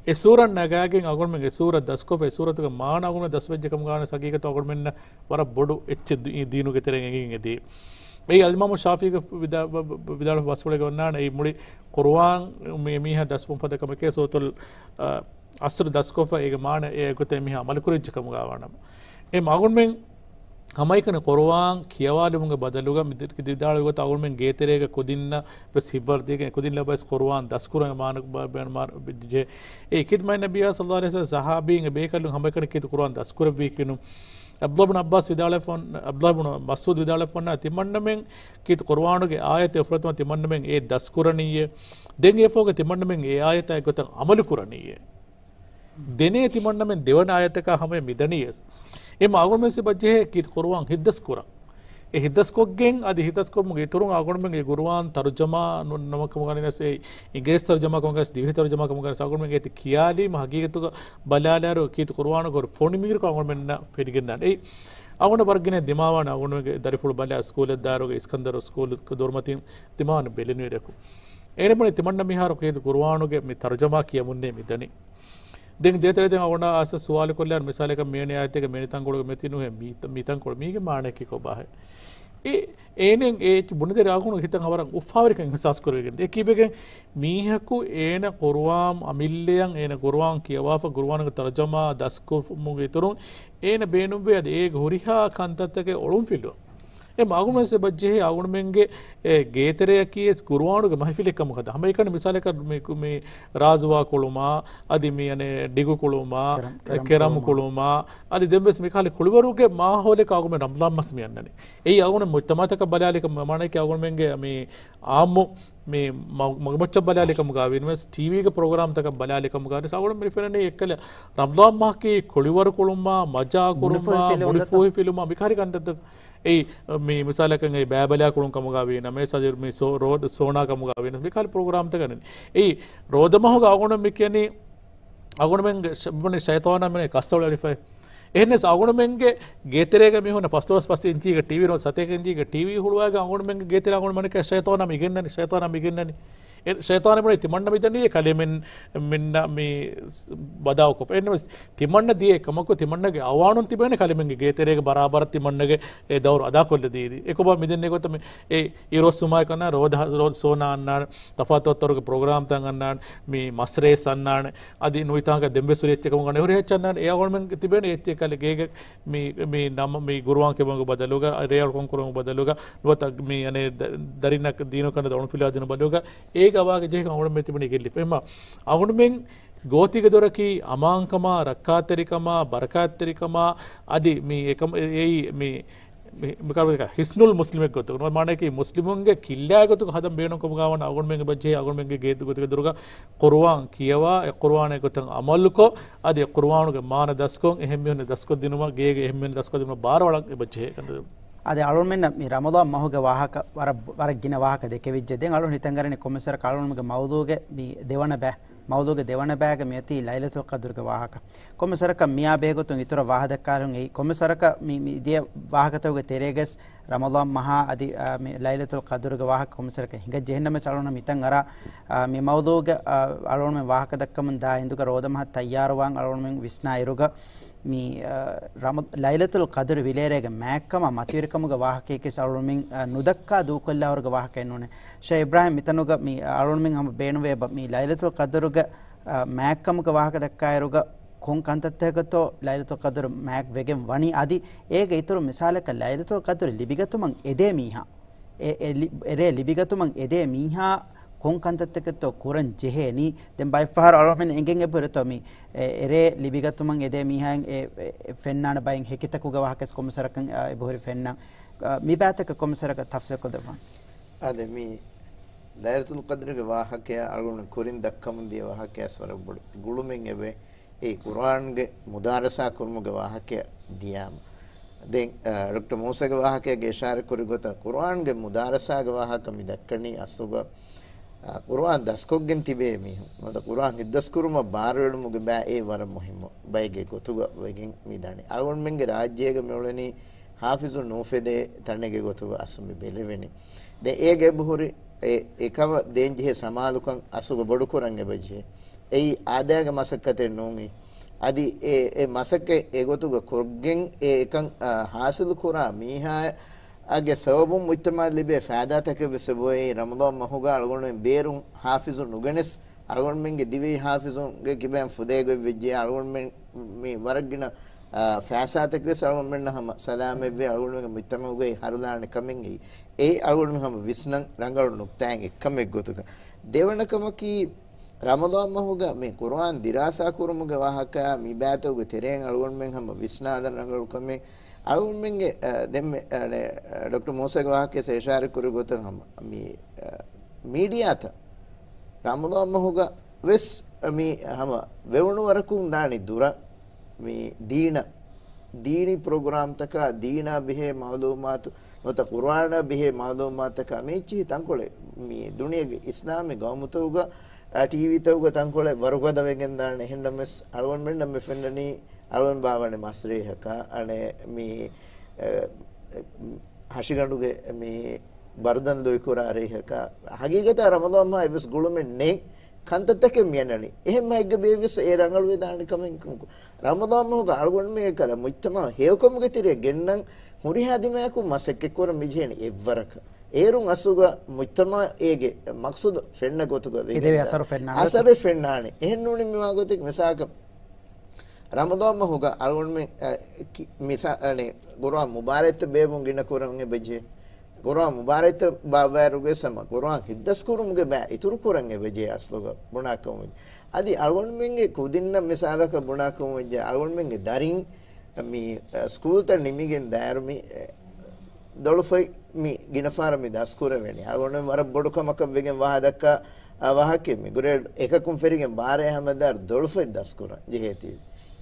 އެ ސޫރަ ނަގާގެން އަޅުގަނޑުމެން އެ ސޫރަ ދަސްކޮށްފަ އެ ސޫރަތުގެ މާނަ އަޅުގަނޑުމެން ދަސްވެއްޖެ ކަމުގަ ވާނެ ހަގީގަތު އަޅުގަނޑުމެންނަށް ވަރަށް ބޮޑު އެއްޗެއް ދީ-، ދީނުގެ ތެރެއިން އެނގިގެން އެދީ. އެއީ އަލްއިމާމު ޝާފީގެ ވިދާ-، ވ-، ވ-، ވިދާޅު ބަސްފުޅެއްގަ އޮންނާނެ އެއީ މުޅި ޤުރުއާން މި-، މީހާ ދަސްވުން ފަދަ ކަމެކޭ ސޫރަތުލް، އަ، ޢަޞްރު ދަސްކޮށްފަ އޭގެ މާނަ އެ ގޮތަށް މީހާ ޢަމަލު ކުރެއްޖެ ކަމުގަ ވާނަމަ. އެ އަޅުގަނޑުމެން ހަމައެކަނި ޤުރުއާން ކިޔަވާލުމުގެ ބަދަލުގަ މި ދި-، ވިދާޅުވި ގޮތަށް އަޅުގަނޑުމެން ގޭތެރޭގަ ކުދިންނަށް ވެސް ހިތްވަރު ދީގެން އެ ކުދިން ލަބައިސް ޤުރުއާން ދަސްކުރަން މާނަ ބަ-، ބަ-، މާ-، ޖެ-، އެ އިކްރިމާ ނަބިއްޔާ ޞައްލައްލާހު ޢަލައިހި ވަސައްލަމަ ޞަޙާބީންގެ ބޭކަލުން ހަމައެކަނި ކީރިތި ޤުރުއާން ދަސްކުރެއްވީކީނު. ޢަބްދުﷲ ބިން ޢައްބާސް ވިދާޅުވެފަ-، ޢަބްދުﷲ ބިން މަސްޢޫދު ވިދާޅުވެފަ އޮންނާނެ ތިމަންނަމެން ކީރިތި ޤުރުއާނުގެ އާޔަތެއް ފުރަތަމަ ތިމަންނަމެން އެ ދަސްކުރަނީއޭ. ދެން އެފޯގެ ތިމަންނަމެން އެ އާޔަތާ އެއްގޮތަށް ޢަމަލު ކުރަނީއޭ. ދެނޭ ތިމަންނަމެން ދެވަނަ އާޔަތަކާ ހަމަޔަށް މިދަނީ އެސް. އެމަ އަޅުގަނޑުމެން ސިބަ ޖެހޭ ކީރިތި ޤުރުއާން ހިތްދަސް ކުރަން. އެ ހިތްދަސްކޮށްގެން އަދި ހިތްދަސްކުރުމުގެ އިތުރުން އަޅުގަނޑުމެން އެ ޤުރުއާން ތަރުޖަމާ ނު-، ނަމަކަމުގަ ވެސް އެ އިނގިރޭސި ތަރުޖަމާ ކަމުގަ ވެސް ދިވެހި ތަރުޖަމާ ކަމުގަ ވެސް އަޅުގަނޑުމެން އޭތި ކިޔާލީމަ ހަގީގަތުގަ ބަލާލާއިރު ކީރިތި ޤުރުއާނުގެ ފޮނި މީރުކަން އަޅުގަނޑުމެންނަށް ފެނިގެންދާނެ. އެއީ އަޅުގަނޑަށް ވަރަށް ގިނަ ދިމާވާނެ އަޅުގަނޑުމެންގެ ދަރިފުޅު ބަލާ ސްކޫލަށް ދާއިރުގަ އިސްކަންދަރު ސްކޫލު ދޮރުމަތިން ދިމާވާނެ ބެލެނިވެރިޔަކު. އޭނަ ބުނި ތިމަންނަ މިހާރު ކީރިތި ޤުރުއާނުގެ މި ތަރުޖަމާ ކިޔަމުންނޭ މިދަނީ. ދެން ދޭތެރޭ ދެން އަޅުގަނޑަށް އައިސް ސުވާލު ކޮށްލާން މިސާލަކަށް މިއަނެއް އާޔަތެއްގެ މިއަނެއް ތަންކޮޅުގެ މިތި ނުހޭ މި-، މިތަންކޮޅު މީގެ މާނައަކީ ކޮބާހޭ؟ އެ އޭނައަށް އެ ބުނެދޭ އަޅުގަނޑު ހިތަށް ވަރަށް އުފާވެރިކަން އިޙްސާސް ކުރެވިގެން. އެ ކީއްވެގެން މީހަކު އޭނަ ޤުރުއާން އަމިއްލައަށް އޭނަ ޤުރުއާން ކިޔަވާފަ ޤުރުއާނުގެ ތަރުޖަމާ ދަސްކުރުމުގެ އިތުރުން އޭނަ ބޭނުންވޭ އަދި އޭގެ ހުރިހާ ކަންތައްތަކެއް އޮޅުންފިލުވަން. އެ އަޅުގަނޑުމެން ސިބަ ޖެހޭ އަޅުގަނޑުމެންގެ އެ ގޭތެރެއަކީ އެސް ޤުރުއާނުގެ މަހިފިލެއް ކަމަށް ހަދާ. ހަމައެކަނި މިސާލަކަށް މި، މި ރާޒުވާ ކުޅުމާ، އަދި މި އަނެއް ޑިގު ކުޅުމާ، ކެރަމް، އެ ކެރަމް ކެރަމް ކުޅުމާ. ކުޅުމާ، އަދި ދެން ވެސް މިކަހަލަ ކުޅިވަރުގެ މާހައުލެއް އަޅުގަނޑުމެން ރަމަޟާން މަސް މި އަންނަނީ. އެއީ އަޅުގަނޑު މުޖްތަމަޢަތަކަށް ބަލާލިކަމުގަ މާނައަކީ އަޅުގަނޑުމެންގެ މި އާއްމު މި މަ-، މަގުމައްޗަށް ބަލާލިކަމުގަ ވީނަމަވެސް ޓީވީގެ ޕްރޮގްރާމްތަކަށް ބަލާލިކަމުގަ ވެސް އަޅުގަނޑު މި ފެންނަނީ އެއްކަލަ ރަމަޟާން މަހަކީ ކުޅިވަރު ކުޅުމާ، މަޖާ ކުރުމާ، މުނިފޫހި ފިލުމާ، މިކަހަލަ ކަންތައްތައް އެއީ، މި މިސާލަކަށް އެ ބައިބަލާ ކުޅުން ކަމުގަ ވީނަމަ، އެ ސަޖި މި ސޯ-، ރޯ-، ސޯނާ ކަމުގަ ވީނަމަ، މިކަހަލަ ޕްރޮގްރާމްތަކަށް ނެން. އެއީ، ރޯދަމަހުގަ އަޅުގަނޑު މި ކިޔަނީ، އަޅުގަނޑުމެންގެ ޝަ-، ބުނި ޝައިޠާނާ މިނެ ކަސްތަޅު އެޅިފައި. އެހެންނެސް އަޅުގަނޑުމެންގެ ގޭތެރޭގަ މީހުން ފަސްދޮޅަސް ފަސް އިންޗީގެ ޓީވީ ނުވަތަ ސަތޭކަ އިންޗީގެ ޓީވީ ހުޅުވާގެ އަޅުގަނޑުމެންގެ ގޭތެރޭ އަޅުގަނޑު މަނިކަ ޝައިޠާނާ މިގެންނަނީ، ޝައިޠާނާ މިގެންނަނީ. އެ ޝައިޠާނާ ބުނި ތިމަންނަ މިދަނީ އެ ކަލޭމެން މިންނަ މި ބަދާވަކޮށް. އެހެންނެސް ތިމަންނަ ދިޔަ އެކަމަކު ތިމަންނަގެ އަވާނުން ތިބޭނެ ކަލޭމެންގެ ގޭތެރޭގެ ބަރާބަރަށް ތިމަންނަގެ އެ ދައުރު އަދާކޮށްލަދީ. އެކޮބާ މިދެންނެ ގޮތަށް މި އެ އިރުއޮއްސުމާއެކު އަންނާނެ، ރޯދަ، ރޯދަ ސޯނާ އަންނާނެ، ތަފާތު ތަފާތު ޕްރޮގްރާމްތައް އަންނާނެ، މި މަސްރޭސް އަންނާނެ، އަދި ނުވިތާނގަ ދެންވެސް ހުރި އެއްޗެއް ކަމުގަ ނެހުރި އެއްޗެއް އަންނާނެ. އެ އަޅުގަނޑުމެން ތިބޭނެ އެއްޗެއް ކަލޭ ގޭގެ މި، މި ނަމަ، މި ގުރުއާން ކިޔުމުގެ ބަދަލުގަ، ރޭ އަޅުކަން ކުރުމުގެ ބަދަލުގަ، ނުވަތަ މި އަނެއް ދަ-، ދަރިންނަށް ދީނު ކަންތައް އޮނިފިލާ ދިނުމުގެ ބަދަލުގަ، އޭގަ އަވާގެ ޖެހިގެން އަޅުގަނޑުމެން ތިބުނީ ގެއްލިފަ. އެހެންމަ އަޅުގަނޑުމެން ގޯތިގެ ދޮރަކީ އަމާންކަމާ، ރައްކާތެރިކަމާ، ބަރަކާތްތެރިކަމާ، އަދި މި އެކަމަ-، އެ-، އެއީ މި، މި، މިކަމަކަށް ހިސްނުލް މުސްލިމެއް ގޮތުގަ، މާނައަކީ މުސްލިމުންގެ ކިއްލާ ގޮތުގަ ހަދަން ބޭނުންކަމުގަ ވަން އަޅުގަނޑުމެންގެ ބަޖެހޭ އަޅުގަނޑުމެންގެ ގޭ ގޮތުގެ ދޮރުގަ ޤުރުއާން ކިޔަވާ، އެ ޤުރުއާނެއް ގޮތަށް އަމަލުކޮށް، އަދި އެ ޤުރުއާނުގެ މާނަ ދަސްކޮށް، އެހެން މީހުން ދަސްކޮށްދިނުމަށް، ގޭގެ އެހެން މީހުން ދަސްކޮށްދިނުމަށް ބާރުއަޅަން އެބަޖެހޭ. އަދި އަޅުމެންނަށް މި ރަމަޟާން މަހުގެ ވާހަކަ ވަރަށް، ވަރަށް ގިނަ ވާހަކަ ދެކެވިއްޖެ. ދެން އަޅުން ހިތަށްއަރަނީ ކޮންމެސްވަރަކަށް އަޅުންގެ މައުޟޫގެ މި ދެވަނަ ބައި، މައުޟޫގެ ދެވަނަ ބައިގަ މިއޮތީ ލައިލަތުލް ޤަދްރުގެ ވާހަކަ. ކޮންމެސްވަރަކަށް މިއާ ބެހޭގޮތުން އިތުރަށް ވާހަކަ ދައްކާލުން އެއީ. ކޮންމެސްވަރަކަށް މި، މި ދިޔަ ވާހަކަތަކުގެ ތެރޭގަސް ރަމަޟާން މަހާ އަދި، އާ، މި ލައިލަތުލް ޤަދްރުގެ ވާހަކަ ކޮންމެސްވަރަކަށް ހިނގައްޖެ. އެހެންނަމަވެސް އަޅުން މިތަން އަރާ، އާ، މި މައުޟޫގަ، އާ، އަޅުން ވާހަކަ ދައްކަމުން ދާ އިންދުގަ ރޯދަމަހަށް ތައްޔާރުވާން އަޅުން ވިސްނާ އިރުގަ، މި، އާ، ރަމަ-، ލައިލަތުލް ޤަދްރު ވިލޭރޭގެ މާތްކަމާ މަތިވެރިކަމުގެ ވާހަކައެކެސް އަޅުމެން، އާ، ނުދައްކާ ދޫކޮށްލާ ހުރި ވާހަކައެއް ނޫނޭ. ޝޭޚް އިބްރާހިމް މިތަނުގަ މި އަޅުމެން ހަމަ ބޭނުންވޭ ބަ-، މި ލައިލަތުލް ޤަދްރުގެ، އާ، މާތްކަމުގެ ވާހަކަ ދައްކާއިރުގަ ކޮން ކަންތައްތަކަކަށްތޯ ލައިލަތުލް ޤަދްރު މާތް ވެގެން ވަނީ؟ އަދި އޭގެ އިތުރު މިސާލަކަށް ލައިލަތުލް ޤަދްރު ލިބިގަތުމަށް އެދޭ މީހާ، އެ، އެ ލި-، އެރޭ ލިބިގަތުމަށް އެދޭ މީހާ ކޮން ކަންތައްތަކެއްތޯ ކުރަން ޖެހޭނީ؟ ދެން ބައެއްފަހަރު އަޅުމެން އެނގެން އެބަހުރިތޯ މި، އެ، އެރޭ ލިބިގަތުމަށް އެދޭ މީހާއިން އެ، އެ، އެ ފެންނާނެ ބައިން ހެކިތަކުގެ ވާހަކަސް ކޮންމެސްވަރަކަށް، އާ، އެބަހުރި ފެންނަން. އާ، މި ބައިތަކަށް ކޮންމެސްވަރަކަށް ތަފްސީލް ކޮށްދެއްވާން. އާދެ، މި ލައިލަތުލް ޤަދްރުގެ ވާހަކަޔާ އަޅުގަނޑު ކުރިން ދައްކަމުން ދިޔަ ވާހަކަޔާސް ވަރަށް ބޮޑު ގުޅުމެއް އެބަ އެ ޤުރުއާންގެ މުދާރަސާ ކުރުމުގެ ވާހަކަ ދިޔާމަ. ދެން، އަ، ޑޮކްޓަރ މޫސާގެ ވާހަކައިގެ އިޝާރަތް ކުރި ގޮތަށް، ޤުރުއާންގެ މުދާރަސާގެ ވާހަކަ މި ދައްކަނީ އަސްލުގަ، އަ، ޤުރުއާން ދަސްކޮށްގެން ތިބޭ މީހުން. ނުވަތަ ޤުރުއާން ހިތްދަސްކުރުމަށް ބާރުއެޅުމުގެ ބައި އެ ވަރަށް މުހިއްމު ބައެއްގެ ގޮތުގަ ވެގެން މި ދަނީ. އަޅުގަނޑުމެންގެ ރާއްޖޭގަ މިއުޅެނީ ޙާފިޒުން ނޫފެދޭ ތަނެއްގެ ގޮތުގަ އަސްލު މި ބެލެވެނީ. ދެން އޭގެ އެބަހުރި އެ، އެކަމަށް ދޭންޖެހޭ ސަމާލުކަން އަސްލުގަ ބޮޑުކުރަން އެބަޖެހޭ. އެއީ އާދައިގެ މަސައްކަތެއް ނޫން. އަދި އެ، އެ މަސައްކަތް އެގޮތުގަ ކޮށްގެން އެ އެކަން، އާ، ހާސިލު ކުރާ މީހާގެ ސަބަބުން މުޖްތަމަޢަށް ލިބޭ ފައިދާތަކެއް ވެސް އެބައޮތް. ރަމަޟާން މަހުގަ އަޅުގަނޑުމެން ބޭރުން ޙާފިޒުން ނުގެނެސް، އަޅުގަނޑުމެންގެ ދިވެހި ޙާފިޒުންގެ ކިބައިން ފުދޭ ގޮތް ވެއްޖެ. އަޅުގަނޑުމެން މި ވަރަށް ގިނަ، އާ، ފައިސާތަކެއް ވެސް އަޅުގަނޑުމެންނަށް ހަމަ ސަލާމަތްވެ، އަޅުގަނޑުމެންގެ މުޖްތަމަޢުގައި ހަރުލާނެ ކަމެއް އެއީ. އެއީ އަޅުގަނޑުމެން ހަމަ ވިސްނަން ރަނގަޅު ނުކްތާއެއް އެއްކަމެއް ގޮތުގަ. ދެވަނަ ކަމަކީ، ރަމަޟާން މަހުގަ މި ޤުރުއާން ދިރާސާ ކުރުމުގެ ވާހަކަ މި ބައިތަކުގެ ތެރެއިން އަޅުގަނޑުމެން ހަމަ ވިސްނާލަން ރަނގަޅު ކަމެއް. އަޅުގަނޑުމެންގެ، އަ، ދެންމެ، އަ، ޑޮކްޓަރ މޫސާގެ ވާހަކައެއް އިޝާރަތް ކުރި ގޮތަށް ހަމަ މި، އަ، މީޑިއާތައް ރަމަޟާން މަހުގަ ވެސް މި ހަމަ ވެވުނު ވަރަކުން ދާނީ ދުރަށް މި ދީނަށް، ދީނީ ޕްރޮގްރާމްތަކާ، ދީނާ ބެހޭ މަޢުލޫމާތު، ނުވަތަ ޤުރުއާނާ ބެހޭ މަޢުލޫމާތަކާ، މި އެއްޗިހި ތަންކޮޅެއް މި ދުނިޔޭގެ އިސްލާމީ ގައުމުތަކުގަ، އާ، ޓީވީތަކުގަ ތަންކޮޅެއް ވަރުގަދަ ވެގެން ދާނެ. އެހެންނަމަވެސް އަޅުގަނޑުމެންނަށް މި ފެންނަނީ އަޅުގަނޑު ބާވަނީ މަސްރޭހަކަށް، އަނެއް މި، އެ، ހަށިގަނޑުގެ މި ބަރުދަން ލުއިކުރާ ރޭހަކަށް. ހަގީގަތަށް ރަމަޟާން މަހަށް އެއްވެސް ގުޅުމެއް ނެތް. ކަންތައްތަކެއް މިއަންނަނީ. އެހެން މަހެއްގަ ބޭއްވެސް އެ ރަނގަޅުވެދާނެ ކަމެއް ކަމަކު، ރަމަޟާން މަހުގަ އަޅުގަނޑުމެން އެކަލަ މުޖްތަމަޢު ހެޔޮކަމުގެ ތެރެއަށް ގެންނަން ހުރިހާ ދިމާއަކުން މަސައްކަތްކުރަން މިޖެހެނީ އެއްވަރަކަށް. އޭރުން އަސްލުގަ މުޖްތަމަޢަށް އޭގެ މަޤްޞަދު ފެންނަ ގޮތުގަ އެދެވޭ ވެގެންދާ އަސަރު ފެންނާނެ. އަސަރެއް ފެންނާނެ. އެހެންނޫނީ މިވާ ގޮތެއް މިސާލަކަށް ރަމަޟާން މަހުގަ އަޅުގަނޑުމެން، އަ، ކި-، މިސާ-، އަނެ، ޤުރުއާން މުބާރާތްތައް ބޭއްވުން ގިނަ ކުރަން އެބަޖެހޭ. ޤުރުއާން މުބާރާތްތައް ބާއްވާއިރުގެ ސަމަ ޤުރުއާން ހިތްދަސްކުރުމުގެ ބައި އިތުރު ކުރަން އެބަޖެހޭ އަސްލުގަ ބުނާކަމުން. އަދި އަޅުގަނޑުމެންގެ ކުދިންނަށް މިސާލަކަށް ބުނާކަމުން ވެއްޖެ އަޅުގަނޑުމެންގެ ދަރިން މި، އަ، ސްކޫލްތައް ނިމިގެން ދާއިރު މި، އެ، ދޮޅުފަތް މި ގިނަ ފަހަރަށް މި ދަސްކުރެވެނީ. އަޅުގަނޑުމެން ވަރަށް ބޮޑު ކަމަކަށް ވެގެން ވާހަކަ، އަ، ވާހަކައެއް މި ގްރޭޑް އެކަކުން ފެށިގެން ބާރައިން ހަމަ ދާއިރު ދޮޅުފަތް ދަސްކުރަން ޖެހޭތީ.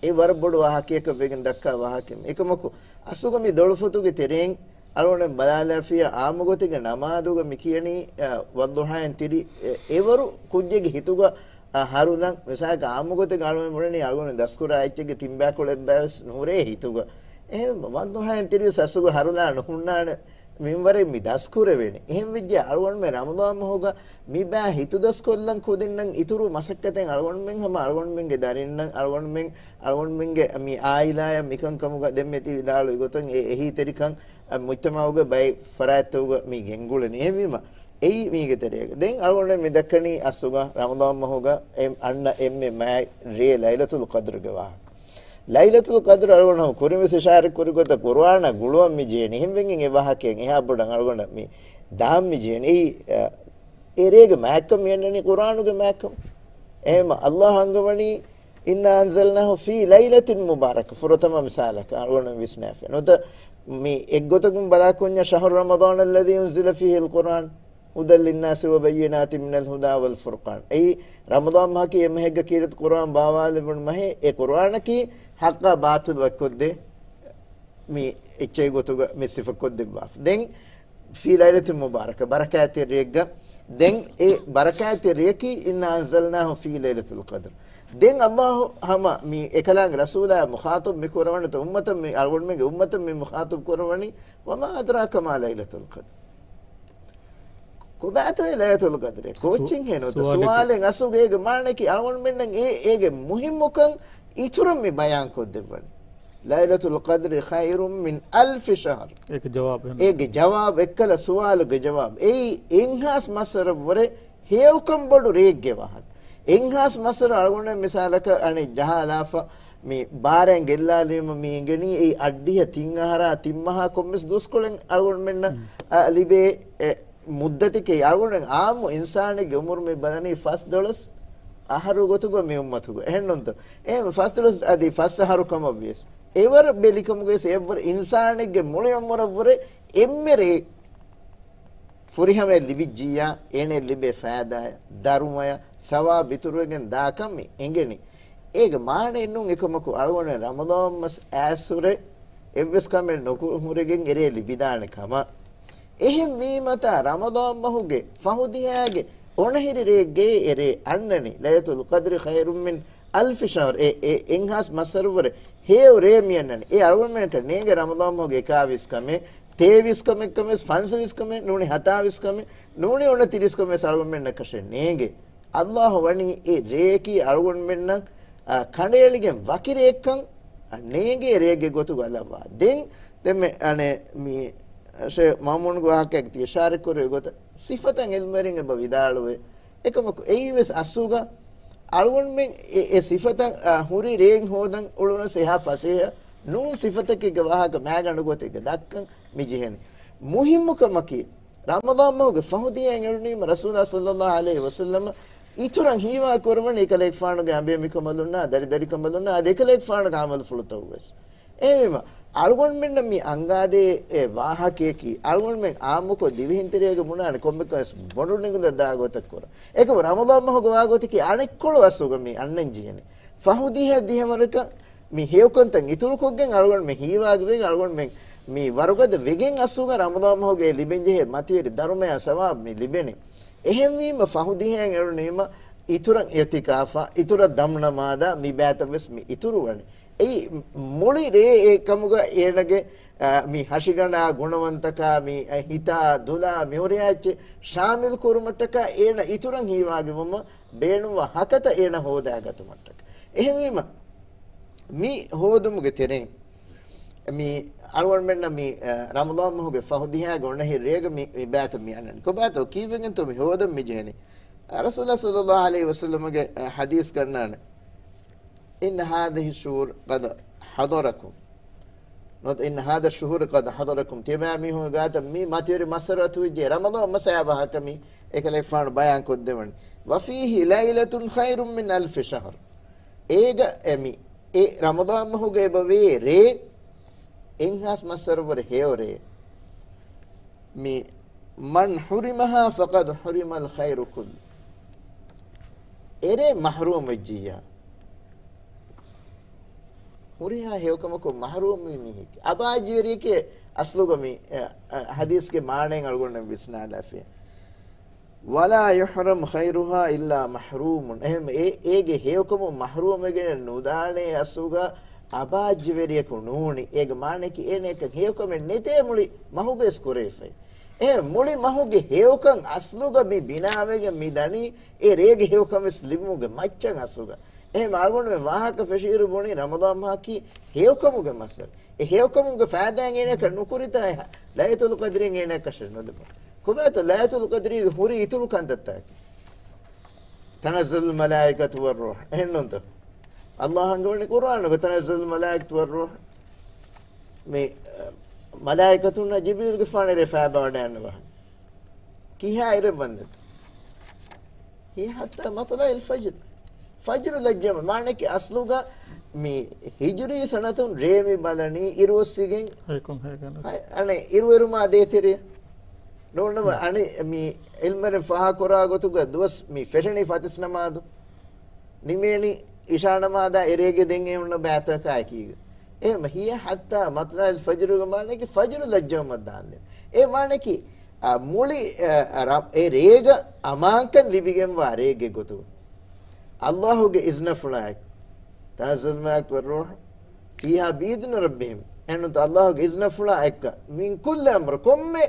އެ ވަރަށް ބޮޑު ވާހަކައަކަށް ވެގެން ދައްކާ ވާހަކައެއް. އެކަމަކު އަސްލުގަ މި ދޮޅުފަތުގެ ތެރެއިން އަޅުގަނޑު ބަލާލާފިޔާ އާއްމު ގޮތެއްގެ ނަމާދުގަ މި ކިޔަނީ، އަ، ވައްޟުޙާއިން ތިރި، އެ، އެވަރު ކުއްޖެއްގެ ހިތުގަ، އަ، ހަރުލަން. މިސާލަކަށް އާއްމު ގޮތެއްގަ އަޅުގަނޑު ބުނަނީ އަޅުގަނޑު ދަސްކުރާ އެއްޗެއްގެ ތިންބައިކުޅަ އެއްބައިވެސް ނުހުރޭ ހިތުގަ. އެހެން ވައްޟުޙާއިން ތިރިވެސް އަސުގަ ހަރުލާ ނުހުންނާނެ މިންވަރެއް މި ދަސްކުރެވޭނެ. އެހެން ވެއްޖެ އަޅުގަނޑުމެން ރަމަޟާން މަހުގަ މި ބާ ހިތުދަސްކޮށްލަން ކުދިންނަށް އިތުރު މަސައްކަތެއް އަޅުގަނޑުމެން ހަމަ އަޅުގަނޑުމެންގެ ދަރިންނަށް، އަޅުގަނޑުމެން، އަޅުގަނޑުމެންގެ މި އާއިލާއަށް މިކަންކަމުގަ ދެންމެ ތި ވިދާޅުވި ގޮތުން އެ އެހީތެރިކަން އަ، މުޖްތަމަޢުގެ ބައެއް ފަރާތްތަކުގަ މި ގެންގުޅެނީ. އެހެންވީމަ، އެއީ މީގެ ތެރޭގަ. ދެން އަޅުގަނޑު މި ދައްކަނީ އަސްލުގަ ރަމަޟާން މަހުގަ އެ، އަންނަ އެންމެ މާތް ރޭ ލައިލަތުލް ޤަދްރުގެ ވާހަކަ. ލައިލަތުލް ޤަދްރު އަޅުގަނޑު ކުރިންވެސް އިޝާރަތް ކުރި ގޮތަށް ޤުރުއާނާ ގުޅުވަން މި ޖެހެނީ. އެހެންވެގެން އެ ވާހަކައިން އެހާ ބޮޑަށް އަޅުގަނޑަށް މި ދާން މި ޖެހެނީ. އެއީ، އަ، އެ ރޭގެ މާތްކަން މި އަންނަނީ ޤުރުއާނުގެ މާތްކަން. އެހެންވީމަ، ﷲ އަންގަވަނީ، "إنا أنزلناه في ليلة مباركة" ފުރަތަމަ މިސާލަކަށް އަޅުގަނޑު ވިސްނާފި. ނުވަތަ މި އެއްގޮތަކުން ބަލާކުންޏާ، "شهر رمضان الذي أنزل فيه القرآن هدى للناس وبينات من الهدى والفرقان" އެއީ ރަމަޟާން މަހަކީ އެ މަހެއްގަ ކީރިތި ޤުރުއާން ބާވާލެވުނު މަހެއް. އެ ޤުރުއާނަކީ ޙައްޤާ ބާޠިލް ވަކިކޮށްދޭ މި އެއްޗެއް ގޮތުގަ މި ސިފަކޮށްދެއްވާފަ. ދެން "في ليلة مباركة" ބަރަކާތްތެރި ރެއެއްގަ. ދެން އެ ބަރަކާތްތެރި ރެއަކީ "إنا أنزلناه في ليلة القدر". ދެން ﷲ ހަމަ މި އެކަލާނގެ ރަސޫލާ މުޚާޠަބް މި ކުރަވަނީ، އުއްމަތަށް މި، އަޅުގަނޑުމެންގެ އުއްމަތަށް މި މުޚާޠަބް ކުރަވަނީ، "وما أدراك ما ليلة القدر" ކޮބާތޯ އެ ލައިލަތުލް ޤަދްރެއް؟ ކޯއްޗެއް ހެން ނުވަތަ؟ ސުވާލެއް. ސުވާލެއް އަސްލުގަ އޭގެ މާނައަކީ އަޅުގަނޑުމެންނަށް އެ، އޭގެ މުހިއްމުކަން އިތުރަށް މި ބަޔާން ކޮށްދެއްވަނީ. "ليلة القدر خير من ألف شهر" އޭގެ ޖަވާބު އެހެން. އޭގެ ޖަވާބު، އެއްކަލަ ސުވާލުގެ ޖަވާބު. އެއީ އެއްހާސް މައްސަރަށްވުރެ ހެޔޮކަން ބޮޑު ރެއެއްގެ ވާހަކަ. އެއްހާސް މައްސަރަށް އަޅުގަނޑު މިސާލަކަށް އަނެއް ޖަހާލާފަ މި ބާރައިން ގެއްލާލީމަ މި އިނގެނީ އެއީ އަށްޑިހަ ތިން އަހަރާ ތިން މަހާ ކޮންމެސް ދުވަސްކޮޅެއް އަޅުގަނޑުމެންނަށް، އަ، ލިބޭ އެ މުއްދަތެކޭ. އަޅުގަނޑު އާއްމު އިންސާނެއްގެ އުމުރު މި ބަލަނީ ފަސްދޮޅަސް އަހަރު ގޮތުގަ މި އުއްމަތުގަ. އެހެންނޫންތޯ؟ އެހެން ފަސްދޮޅަސް އަދި ފަސް އަހަރު ކަމަށްވިޔަސް، އެވަރު ބެލިކަމުގައި އެއްވަރު އިންސާނެއްގެ މުޅި އުމުރަށްވުރެ އެންމެ ރެއެއް ފުރިހަމައެއް ލިބިއްޖިއްޔާ، އޭނައަށް ލިބޭ ފައިދާއަށް، ދަރުމަޔަށް، ސަވާބު އިތުރުވެގެން ދާކަން މި އެނގެނީ. އޭގެ މާނައެއް ނޫން އެކަމަކު، އަޅުގަނޑު ރަމަޟާން މަސް އައިސްހުރެ އެއްވެސް ކަމެއް ނުކުރެގެން އެރޭ ލިބިދާނެ ކަމަށް. އެހެން ވީމަތާ، ރަމަޟާން މަހުގެ ފަހު ދިހައިގެ އޮނަހިރި ރެއެއްގައި އެރޭ އަންނަނީ، "ليلة القدر خير من ألف شهر" އެ، އެ އެއްހާސް މައްސަރުވުރެ ހެޔޮ ރޭ މި އަންނަނީ. އެ އަޅުގަނޑުމެންނަކަށް ނޭނގެ ރަމަޟާން މަހުގެ އެކާވީސް ކަމެއް، ތޭވީސް ކަމެއް ކަމެސް، ފަންސަވީސް ކަމެއް ނޫނީ، ހަތާވީސް ކަމެއް ނޫނީ، އޮނަތިރީސް ކަމެއް ވެސް އަޅުގަނޑުމެންނަކަށެއް ނޭނގޭ. ﷲ ވަނީ އެ ރެއަކީ އަޅުގަނޑުމެންނަށް، އަ، ކަނޑައެޅިގެން ވަކި ރެއެއްކަން، އަ، ނޭނގޭ ރެއެއްގެ ގޮތުގަ ލައްވާ. ދެން ދެންމެ އަނެއް މި ޝޭޚް މައުމޫންގެ ވާހަކައަކީ ތި އިޝާރަތް ކުރެއްވި ގޮތަށް ސިފަތައް ޢިލްމުވެރިން އެބަ ވިދާޅުވޭ. އެކަމަކު އެއީ ވެސް އަސްލުގަ އަޅުގަނޑުމެން އެ، އެ ސިފަތައް، އަ، ހުރި ރެއިން ހޯދަން އުޅުނަސް އެހާ ފަސޭހަ ނޫން ސިފަތަކެއްގެ ވާހަކަ މާގަނޑު ގޮތެއްގަ ދައްކަން މި ޖެހެނީ. މުހިއްމު ކަމަކީ، ރަމަޟާން މަހުގެ ފަހު ދިޔައިން އެޅުނީމަ ރަސޫލާ ޞައްލައްލާހު ޢަލައިހި ވަސައްލަމަ އިތުރަށް ހީވާ ކުރަވަނީ އެކަލޭގެފާނުގެ އަނބިޔަމިކަމަލުންނާ، ދަރިދަރިކަމަލުންނާ، އަދި އެކަލޭގެފާނުގެ ޢަމަލުފުޅުތައް ވެސް. އެހެންވީމަ، އަޅުގަނޑުމެންނަށް މި އަންގާދޭ އެ ވާހަކަޔަކީ، އަޅުގަނޑުމެން އާއްމުކޮށް ދިވެހިންތެރޭގަ ބުނާނެ ކޮންމެކަން ވެސް ބޮޑު ނެގުލަށް ދާ ގޮތަށް ކުރަން. އެކަމު ރަމަޟާން މަހުގެ ވާގޮތަކީ އަނެއްކޮޅު އަސްލުގަ މި އަންނަން ޖެހެނީ. ފަހު ދިހަ ދިހަވަރަކަށް މި ހެޔޮކަންތައް އިތުރުކޮށްގެން އަޅުގަނޑުމެން ހީވާގި ވެގެން އަޅުގަނޑުމެން މި ވަރުގަދަ ވެގެން އަސްލުގަ ރަމަޟާން މަހުގައި ލިބެންޖެހޭ މަތިވެރި ދަރުމަޔާ ސަވާބު މި ލިބެނީ. އެހެންވީމަ ފަހު ދިހައިން އެޅުނީމަ އިތުރަށް އިޢުތިކާފާ، އިތުރަށް ދަމުނަމާދާ މި ބައިތައް ވެސް މި އިތުރުވަނީ. އެއީ މުޅި ރޭ އެކަމުގަ އޭނަގެ، އަ، މި ހަށިގަނޑާ ގުނަވަންތަކާ މި، އަ، ހިތާ ދުލާ މިހުރިހާ އެއްޗެއް ޝާމިލް ކުރުމަށްޓަކާ އޭނަ އިތުރަށް ހީވާގިވުމަށް ބޭނުންވާ ހަކަތަ އޭނަ ހޯދާގަތުމަށްޓަކާ. އެހެންވީމަ، މި ހޯދުމުގެ ތެރެއިން މި އަޅުގަނޑުމެންނަށް މި، އަ، ރަމަޟާން މަހުގެ ފަހު ދިހައިގެ އޮނަހި ރޭގަ މި، މި ބައިތައް މި އަންނަނީ. ކޮބާތޯ ކީއްވެގެންތޯ މި ހޯދަން މި ޖެހެނީ؟ އަ، ރަސޫލާ ޞައްލައްލާހު ޢަލައިހި ވަސައްލަމަގެ، އަ، ޙަދީޘް ގަންނާނެ. "إن هذه الشهور قد حضركم." ނުވަތަ، "إن هذا الشهور قد حضركم." ތިޔަބައިމީހުން ގާތަށް މި މަތިވެރި މައްސަރު އަތުވެއްޖެ ރަމަޟާން މަސް އައި ވާހަކަ މި އެކަލޭގެފާނު ބަޔާން ކޮށްދެވަނީ. "وفيه ليلة خير من ألف شهر." އޭގަ އެ މި، އެ ރަމަޟާން މަހުގަ އެބަވޭ ރޭ، އެއްހާސް މައްސަރުވުރެ ހެޔޮ ރޭ. މި، "من حرمها فقد حرم الخير كله." އެރޭ މަޙްރޫމް ވެއްޖިއްޔާ، ހުރިހާ ހެޔޮކަމަކުން މަޙްރޫމްވި މީހެކޭ. އަބާއްޖަވެރިއެކޭ އަސްލުގަ މި، އަ، އަ، ޙަދީޘްގެ މާނައިން އަޅުގަނޑަށް ވިސްނާލާފި. ولا يحرم خيرها إلا محروم. އެހެން އޭ، އޭގެ ހެޔޮކަމުން މަޙްރޫމްވެގެނެއް ނުދާނޭ އަސްލުގަ އަބާއްޖަވެރިޔަކު ނޫނީ. އޭގެ މާނައަކީ އޭނަޔަކަށް ހެޔޮކަމެއް ނެތޭ މުޅި މަހުގައިސް ކުރެވިފައި. އެ މުޅި މަހުގެ ހެޔޮކަން އަސްލުގަ މި ބިނާވެގެން މި ދަނީ އެ ރޭގެ ހެޔޮކަން ވެސް ލިބުމުގެ މައްޗަށް އަސްލުގަ. އެހެން އަޅުގަނޑުމެން ވާހަކަ ފެށިއިރު ބުނީ ރަމަޟާން މަހަކީ ހެޔޮކަމުގެ މައްސަލަ. އެ ހެޔޮކަމުގެ ފައިދާއިން އޭނައަކަށް ނުކުރިތާ އެ ލައިލަތުލް ޤަދްރިއިން އޭނައަކަށެއް ނުލިބުނު. ކޮބާތޯ ލައިލަތުލް ޤަދްރީގެ ހުރި އިތުރު ކަންތައްތަކެއް؟ تنزل الملائكة والروح. އެހެންނޫންތޯ؟ ﷲ އަންގަވަނީ ޤުރްއާނުގަ تنزل الملائكة والروح. މި، އަ، މަލާއިކަތުންނާ ޖިބްރީލްގެފާނު އެރޭ ފައިބަވަޑައިގަންނަވާ. ކިހާ އިރެއް ވަންދެންތޯ؟ ހިޔަ ޙައްތާ މަޠްލަޢިލް ފަޖްރު. ފަޖްރު ލައްޖަމަ. މާނައަކީ އަސްލުގަ މި ހިޖުރީ ސަނަތުން ރޭ މި ބަލަނީ އިރުއޮއްސިގެން. ހައިކޮން ހައިގަނޑު. ހައި، އަނެއް އިރުއެރުމާ ދޭތެރެ. ނޫންނަމަ އަނެއް މި ޢިލްމުވެރިން ފާހަގަކުރާ ގޮތުގަ ދުވަސް މި ފެށެނީ ފަތިސް ނަމާދު. ނިމޭނީ އިޝާ ނަމާދާ އެރޭގެ ދެން އެ ހުންނަ ބައިތަކާއެކީގަ. އެހެން ހިޔަ ޙައްތާ މަޠްލަޢިލް ފަޖްރުގެ މާނައަކީ ފަޖްރު ލައްޖަވުމަށް ދާންދެން. އެ މާނައަކީ، އަ، މުޅި، އަ، އަ، ރަ-، އެ ރޭގަ އަމާންކަން ލިބިގެންވާ ރޭގެ ގޮތުގަ. ﷲ ގެ އިޒްނަފުޅާއެކު. تنزل الملائكة والروح فيها بإذن ربهم. އެހެންނުތަ ﷲ ގެ އިޒްނަފުޅާ އެއްކަ. من كل أمر. ކޮންމެ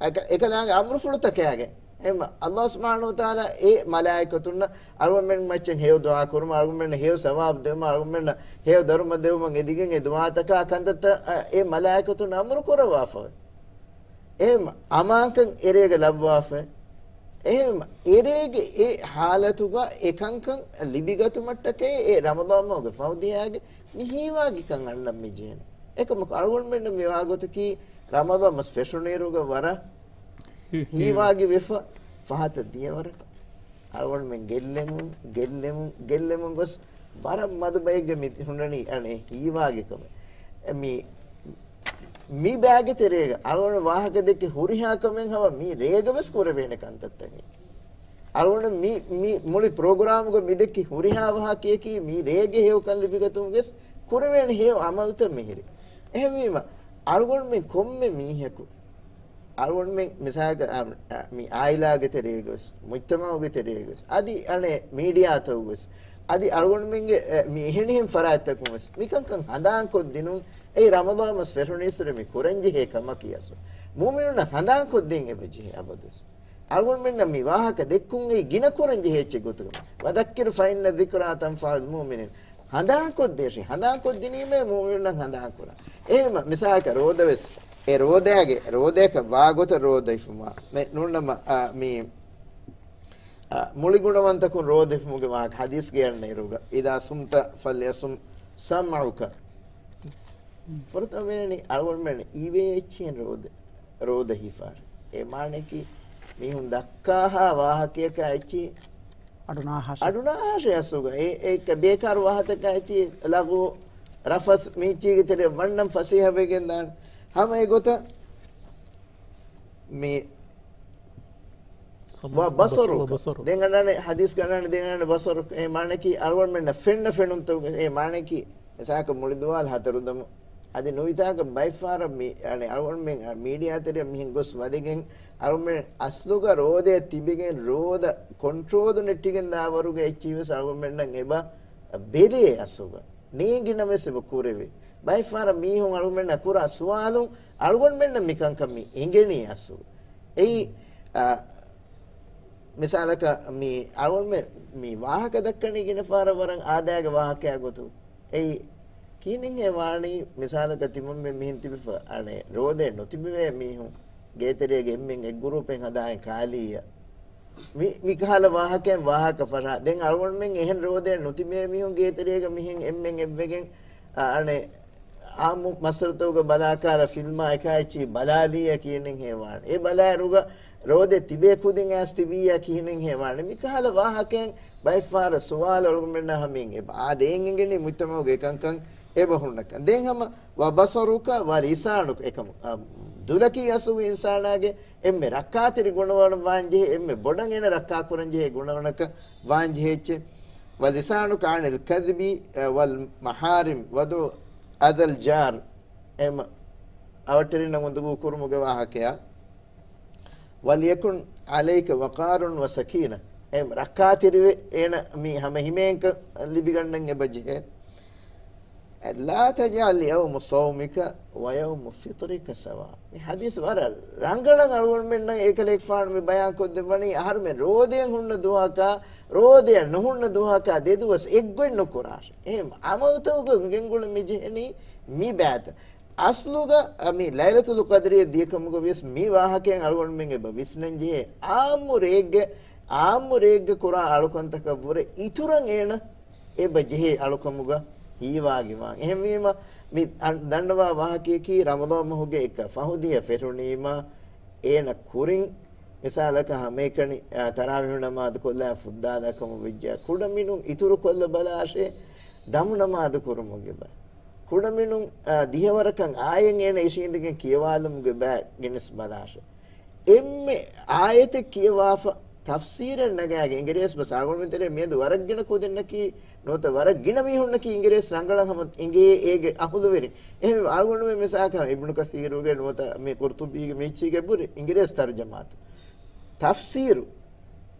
އެކަ-، އެކަލާނގެ އަމްރުފުޅުތަކާގެ. އެމަ ﷲ ސުބްޙާނަހޫ ވަތަޢާލާ އެ މަލާއިކަތުންނަށް އަޅުގަނޑުމެން މައްޗަށް ހެޔޮ ދުޢާ ކުރުމަށް، އަޅުގަނޑުމެންނަށް ހެޔޮ ސަވާބު ދެވުމަށް، އަޅުގަނޑުމެންނަށް ހެޔޮ ދަރުމަ ދެވުމަށް އެދިގެން އެ ދުޢާތަކާ ކަންތައްތައް އެ މަލާއިކަތުން އަމުރު ކުރައްވާފަވޭ. އެހެން އަމާންކަން އެރޭގަ ލައްވާފަ. އެހެން އެރޭގެ އެ ޙާލަތުގަ އެ ކަންކަން ލިބިގަތުމަށްޓަކައި އެ ރަމަޟާން މަހުގެ ފަހު ދިހައިގެ މި ހީވާގިކަން އަންނަން މި ޖެހޭނެ. އެކަމަކު އަޅުގަނޑުމެންނަށް މި ވާގޮތަކީ ރަމަޟާން މަސް ފެށުނުއިރުގަ ވަރަށް ހީ-، ހީ-، ހީވާގި ވެފަ ފަހަތަށް ދިޔަ ވަރަކަށް. އަޅުގަނޑުމެން ގެއްލެމުން، ގެއްލެމުން، ގެއްލެމުން ގޮސް ވަރަށް މަދު ބައެއްގެ މި ހުންނަނީ އަނެއް ހީވާގި ކަމެއް. މި، މި ބައިގެ ތެރޭގަ އަޅުގަނޑު ވާހަކަ ދެއްކި ހުރިހާ ކަމެއް ހަމަ މި ރޭގަ ވެސް ކުރެވޭނެ ކަންތައްތަކެއް. އަޅުގަނޑު މި، މި މުޅި ޕްރޮގްރާމުގަ މި ދެއްކި ހުރިހާ ވާހަކަޔަކީ މި ރޭގެ ހެޔޮކަން ލިބިގަތުމުގެ ވެސް ކުރެވޭނެ ހެޔޮ ޢަމަލުތައް މިހިރީ. އެހެންވީމަ، އަޅުގަނޑުމެން ކޮންމެ މީހަކު އަޅުގަނޑުމެން މިސާލަކަށް، އާ، މި އާއިލާގެ ތެރޭގަވެސް، މުޖްތަމަޢުގެ ތެރޭގަވެސް، އަދި އަނެއް މީޑިއާތަކުގަވެސް، އަދި އަޅުގަނޑުމެންގެ، އެ، މި އެހެނިހެން ފަރާތްތަކުންވެސް، މިކަންކަން ހަނދާންކޮށްދިނުން، އެއީ ރަމަޟާން މަސް ފެށުނީއްސުރެ މި ކުރަންޖެހޭ ކަމަކީ އަސްލު. މުއުމިނުންނަށް ހަނދާންކޮށްދޭން އެބަޖެހޭ އަބަދުވެސް. އަޅުގަނޑުމެންނަށް މި ވާހަކަ ދެއްކުން އެއީ ގިނަ ކުރަންޖެހޭ އެއްޗެއް ގޮތުގަ. وذكر فإن الذكرى تنفع المؤمنين. ހަނދާންކޮށްދޭށޭ. ހަނދާންކޮށްދިނީމޭ މުއުމިނުންނަށް ހަނދާންކުރާ. އެހެންމަ މިސާލަކަށް ރޯދަވެސް، އެ ރޯދައިގެ، ރޯދަޔަކަށް ވާގޮތަށް ރޯދަ ހިފުމާ. ނެ-، ނޫންނަމަ، އާ، މީ، އާ، މުޅި ގުނަވަންތަކުން ރޯދަ ހިފުމުގެ ވާހަކަ ޙަދީޘްގެ އަންނަ އިރުގަ، إذا صمت فليصم سمعك. ފުރަތަމަ ވެނި އަޅުގަނޑުމެން އިވޭ އެއްޗެއް ރޯދަ، ރޯދަ ހިފާރ. އެ މާނައަކީ މީހުން ދައްކާހާ ވާހަކަޔަކާ އެއްޗި އަޑުނާހާށެ. އަޑުނާހާށެ އަސްލުގަ. އެ، އެ ބޭކާރު ވާހަކަތަކާ އެއްޗި ލަޣު، ރަފަސް މީޗީގެ ތެރެ ވަންނަން ފަސޭހަ ވެގެން ދާން. ހަމަ އެ ގޮތަށް މި ސަމް-، ވަ ބަސަރު، ބަސަރު. ދެން އަންނާނެ ޙަދީޘްގަ އަންނާނެ ދެން އަންނާނެ ބަސަރު. އެ މާނައަކީ އަޅުގަނޑުމެންނަށް ފެންނަ ފެނުންތަކުގެ، އެ މާނައަކީ އެސާކަ މުޅި ދުވާލް ހަތަރު ދަމު. އަދި ނުވިތާކަށް ބައެއްފަހަރަށް މި، އަނެ އަޅުގަނޑުމެން މީޑިއާ ތެރެއަށް މިހެން ގޮސް ވަދެގެން އަޅުގަނޑުމެން އަސްލުގަ ރޯދަޔަށް ތިބިގެން ރޯދަ ކޮންޓްރޯލު ނެއްޓިގެން ދާވަރުގެ އެއްޗިހި ވެސް އަޅުގަނޑުމެންނަށް އެބަ ބެލޭ އަސްލުގަ. ނޭނގިނަމަވެސް އެބަ ކުރެވޭ. ބައެއްފަހަރަށް މީހުން އަޅުގަނޑުމެންނަށް ކުރާ ސުވާލުން އަޅުގަނޑުމެންނަށް މިކަންކަން މި އެނގެނީ އަސްލު. އެއީ، އަ، މިސާލަކަށް މި އަޅުގަނޑުމެން މި ވާހަކަ ދައްކަނީ ގިނަ ފަހަރަށް ވަރަށް އާދައިގެ ވާހަކައާ ގޮތު. އެއީ، ކިހިނެއްހޭ ވާނީ މިސާލަކަށް ތިމަންމެން މިހެން ތިބިފަ، އަނެއް ރޯދައެއް ނުތިބެވޭ މީހުން ގޭތެރޭގެ އެންމެން އެއް ގުރޫޕެއް ހަދާއި ކާލީއަށް. މި، މިކަހަލަ ވާހަކައިން ވާހަކަ ފަށާ. ދެން އަޅުގަނޑުމެން އެހެން ރޯދައެއް ނުތިބޭ މީހުން ގޭތެރޭގަ މިހެން އެންމެން އެއްވެގެން، އަ، އަނެއް އާއްމު މައްސަރުތަކުގަ ބަލާކާލަ ފިލްމާ އެކާ އެއްޗި ބަލާލީއަ ކިހިނެއްހޭ ވާނެ. އެ ބަލާއިރުގަ ރޯދަ ތިބޭ ކުދިން އައިސް ތިބީއަ ކިހިނެއްހޭ ވާނެ. މިކަހަލަ ވާހަކައިން ބައެއްފަހަރަށް ސުވާލު އަޅުގަނޑުމެންނަށް ހަމައިން އެބަ އާދެ އެނގެނީ މުޖްތަމަޢުގެ އެކަންކަން އެބަ ހުންނަކަން. ދެން ހަމަ ވަ ބަސަރުކަ ވަ ލިސާނުކަ އެކަމު، އަ، ދުލަކީ އަސު އިންސާނާގެ އެންމެ ރައްކާތެރި ގުނަވަނަށް ވާންޖެހޭ، އެންމެ ބޮޑަށް އޭނަ ރައްކާ ކުރަންޖެހޭ ގުނަވަނަކަށް ވާންޖެހޭ އެއްޗެއް. ولسانك عن الكذب والمحارم ودع أذى الجار. އެމަ އަވަށްޓެރިންނަށް އުނދަގޫ ކުރުމުގެ ވާހަކަޔާ. وليكن عليك وقار وسكينة. އެމަ ރައްކާތެރިވެ އޭނަ މި ހަމަ ހިމޭންކަން ލިބިގަންނަން އެބަ ޖެހޭ. لا تجعل يوم صومك ويوم فطرك سواء. މި ޙަދީޘް ވަރަށް ރަނގަޅަށް އަޅުގަނޑުމެންނަށް އޭކަލޭގެފާނު މި ބަޔާން ކޮށްދެއްވަނީ، އަހަރުމެން ރޯދައަށް ހުންނަ ދުވަހަކާ، ރޯދައަށް ނުހުންނަ ދުވަހަކާ ދެ ދުވަސް އެއްގޮތް ނުކުރާށޭ. އެހެން ޢަމަލުތަކުގަ ގެންގުޅެން މި ޖެހެނީ މި ބައިތައް. އަސްލުގަ މި ލައިލަތުލް ޤަދްރިއަށް ދިޔަކަމުގަ ވިޔަސް މި ވާހަކައިން އަޅުގަނޑުމެން އެބަ ވިސްނަން ޖެހޭ. ޢާއްމު ރެއެއްގެ، ޢާއްމު ރެއެއްގެ ކުރާ އަޅުކަންތަކަށްވުރެ އިތުރަށް އޭނަ އެބަ ޖެހޭ އަޅުކަމުގަ ހީވާގިވާން. އެހެންވީމަ، މި އަން-، ދަންނަވާ ވާހަކަޔަކީ، ރަމަޟާން މަހުގެ އެއްކަ ފަހު ދިޔަ ފެށުނީމަ، އޭނަ ކުރިން މިސާލަކަށް ހަމައެކަނި، އާ، ތަރާވީހު ނަމާދު ކޮށްލާ ފުއްދާލާ ކަމަށް ވެއްޖެ، ކުޑަމިނުން އިތުރު ކޮށްލަ ބަލާށޭ، ދަމު ނަމާދު ކުރުމުގެ ބައި. ކުޑަމިނުން، އާ، ދިހަވަރަކަށް އާޔަތް އޭނަ އިށީނދެގެން ކިޔަވާލުމުގެ ބައި ގެނެސް ބަލާށޭ. އެންމެ އާޔަތެއް ކިޔަވާފަ، ތަފްސީރެއް ނަގާގެން އިނގިރޭސި ބަސް އަޅުގަނޑުމެން ތެރޭ މިއަދު ވަރަށް ގިނަ ކުދިންނަކީ ނުވަތަ ވަރަށް ގިނަ މީހުންނަކީ އިނގިރޭސި ރަނގަޅަށް ހަމަ އިނގޭ އޭގެ އަހުލުވެރިން. އެހެން އަޅުގަނޑުމެން މިސާލަކަށް އިބްނު ކަސީރުގެ ނުވަތަ މި ޤުރްޠުބީގެ މިއިއްޗީގެ ބުރި އިނގިރޭސި ތަރުޖަމާތައް. ތަފްސީރު.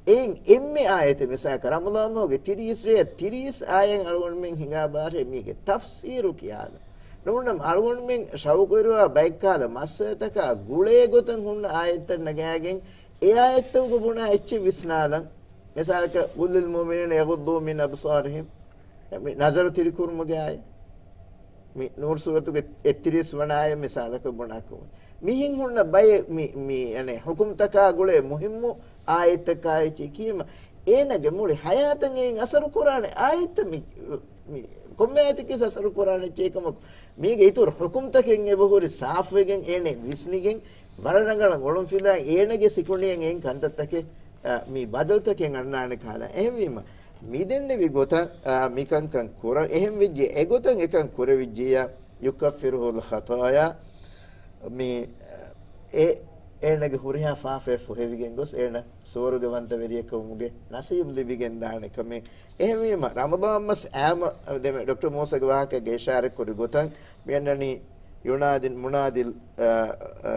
އެއިން އެންމެ އާޔަތެއް މިސާލަކަށް ރަމަޟާން މަހުގެ ތިރީސް ރޭ ތިރީސް އާޔަތް އަޅުގަނޑުމެން ހިނގާ ބާރޭ މީގެ ތަފްސީރު ކިޔާލަން. ނޫނަން އަޅުގަނޑުމެން ޝައުޤުވެރިވާ ބައެއްކާލަ މައްސަލަތަކާ ގުޅޭ ގޮތަށް ހުންނަ އާޔަތްތައް ނަގާގެން އެ އާޔަތްތަކުގަ ބުނާ އެއްޗެއް ވިސްނާލަން. މިސާލަކަށް، "قل للمؤمنين يغضوا من أبصارهم." މި ނަޒަރު ތިރިކުރުމުގެ އާޔަތް. މި ނޫރު ސޫރަތުގެ އެއްތިރީސް ވަނަ އާޔަތް މިސާލަކަށް ބުނާކަމަށް. މިހެން ހުންނަ ބައެއް މި، މި، އަނެ، ޙުކުމްތަކާ ގުޅޭ މުހިއްމު އާޔަތްތަކާ އެއްޗެއް ކީމަ، އޭނަގެ މުޅި ޙަޔާތަށް އެއިން އަސަރު ކުރާނެ އާޔަތްތައް މި، މި ކޮންމެ އާޔަތެއްގެ އަސަރު ކުރާނެ އެއްޗެއް ކަމަކު، މީގެ އިތުރު ޙުކުމްތަކެއް އެބަހުރި ސާފުވެގެން އޭނަ ވިސްނިގެން، ވަރަށް ރަނގަޅަށް އޮޅުންފިލާ އޭނަގެ ސިކުނޑިއަށް އެއިން ކަންތައްތަކެއް، އަ، މި ބަދަލުތަކެއް އަންނާނެ ކަހަލަ. އެހެންވީމަ، މިދެންނެވި ގޮތަށް، އާ، މިކަންކަން ކުރަން އެހެން ވެއްޖެ، އެގޮތަށް އެކަން ކުރެވިއްޖިއްޔާ، يكفر الخطايا، މި، އެ، އޭނަގެ ހުރިހާ ފާފައެއް ފުހެވިގެން ގޮސް، އޭނަ ސުވަރުގެ ވަންތަވެރިއެއް ކަމުގެ ނަސީބު ލިބިގެން ދާނެ ކަމެއް. އެހެންވީމަ، ރަމަޟާން މަސް އާއްމު، ދެމެ ޑޮކްޓަރ މޫސާގެ ވާހަކައިގެ އިޝާރަތް ކުރި ގޮތަށް، މި އަންނަނީ يناد مناد، އާ، އާ،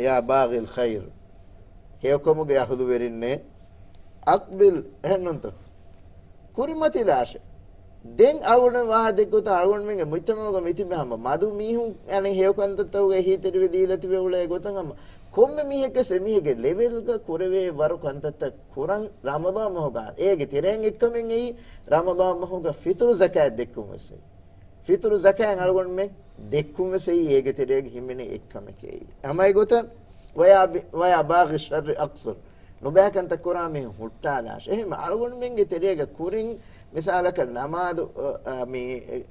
يا باغي الخير. ހެޔޮކަމުގެ އަހުލުވެރިންނޭ، أقبل، އެހެންނޫންތޯ؟ ކުރިމަތިލާށޭ. ދެން އަޅުގަނޑުމެން ވާހަކަ ދެއްކޮތަށް އަޅުގަނޑުމެންގެ މުޖްތަމަޢުގަ މިތިބެ ހަމަ މަދު މީހުން އަނެއް ހެޔޮ ކަންތައްތަކުގައި އެހީތެރިވެ ދީލަތިބެ އުޅޭ ގޮތަށް ހަމަ ކޮންމެ މީހެއްގެސް އެމީހެއްގެ ލެވެލްގަ ކުރެވޭ ވަރު ކަންތައްތައް ކުރަން ރަމަޟާން މަހުގަ އޭގެ ތެރެއިން އެއްކަމެއް އެއީ ރަމަޟާން މަހުގަ ފިޠުރު ޒަކާތް ދެއްކުން ވެސް އެއީ. ފިޠުރު ޒަކާތް އަޅުގަނޑުމެން ދެއްކުން ވެސް އެއީ އޭގެ ތެރޭގަ ހިމެނޭ އެއްކަމެކޭ. ހަމަ އެގޮތަށް، ويا ب-، ويا باغي الشر أقصر. ނުބައި ކަންތައް ކުރާ މީހުން ހުއްޓާލާށޭ. އެހެން އަޅުގަނޑުމެންގެ ތެރޭގަ ކުރިން މިސާލަކަށް ނަމާދު، އަ، އަ، މި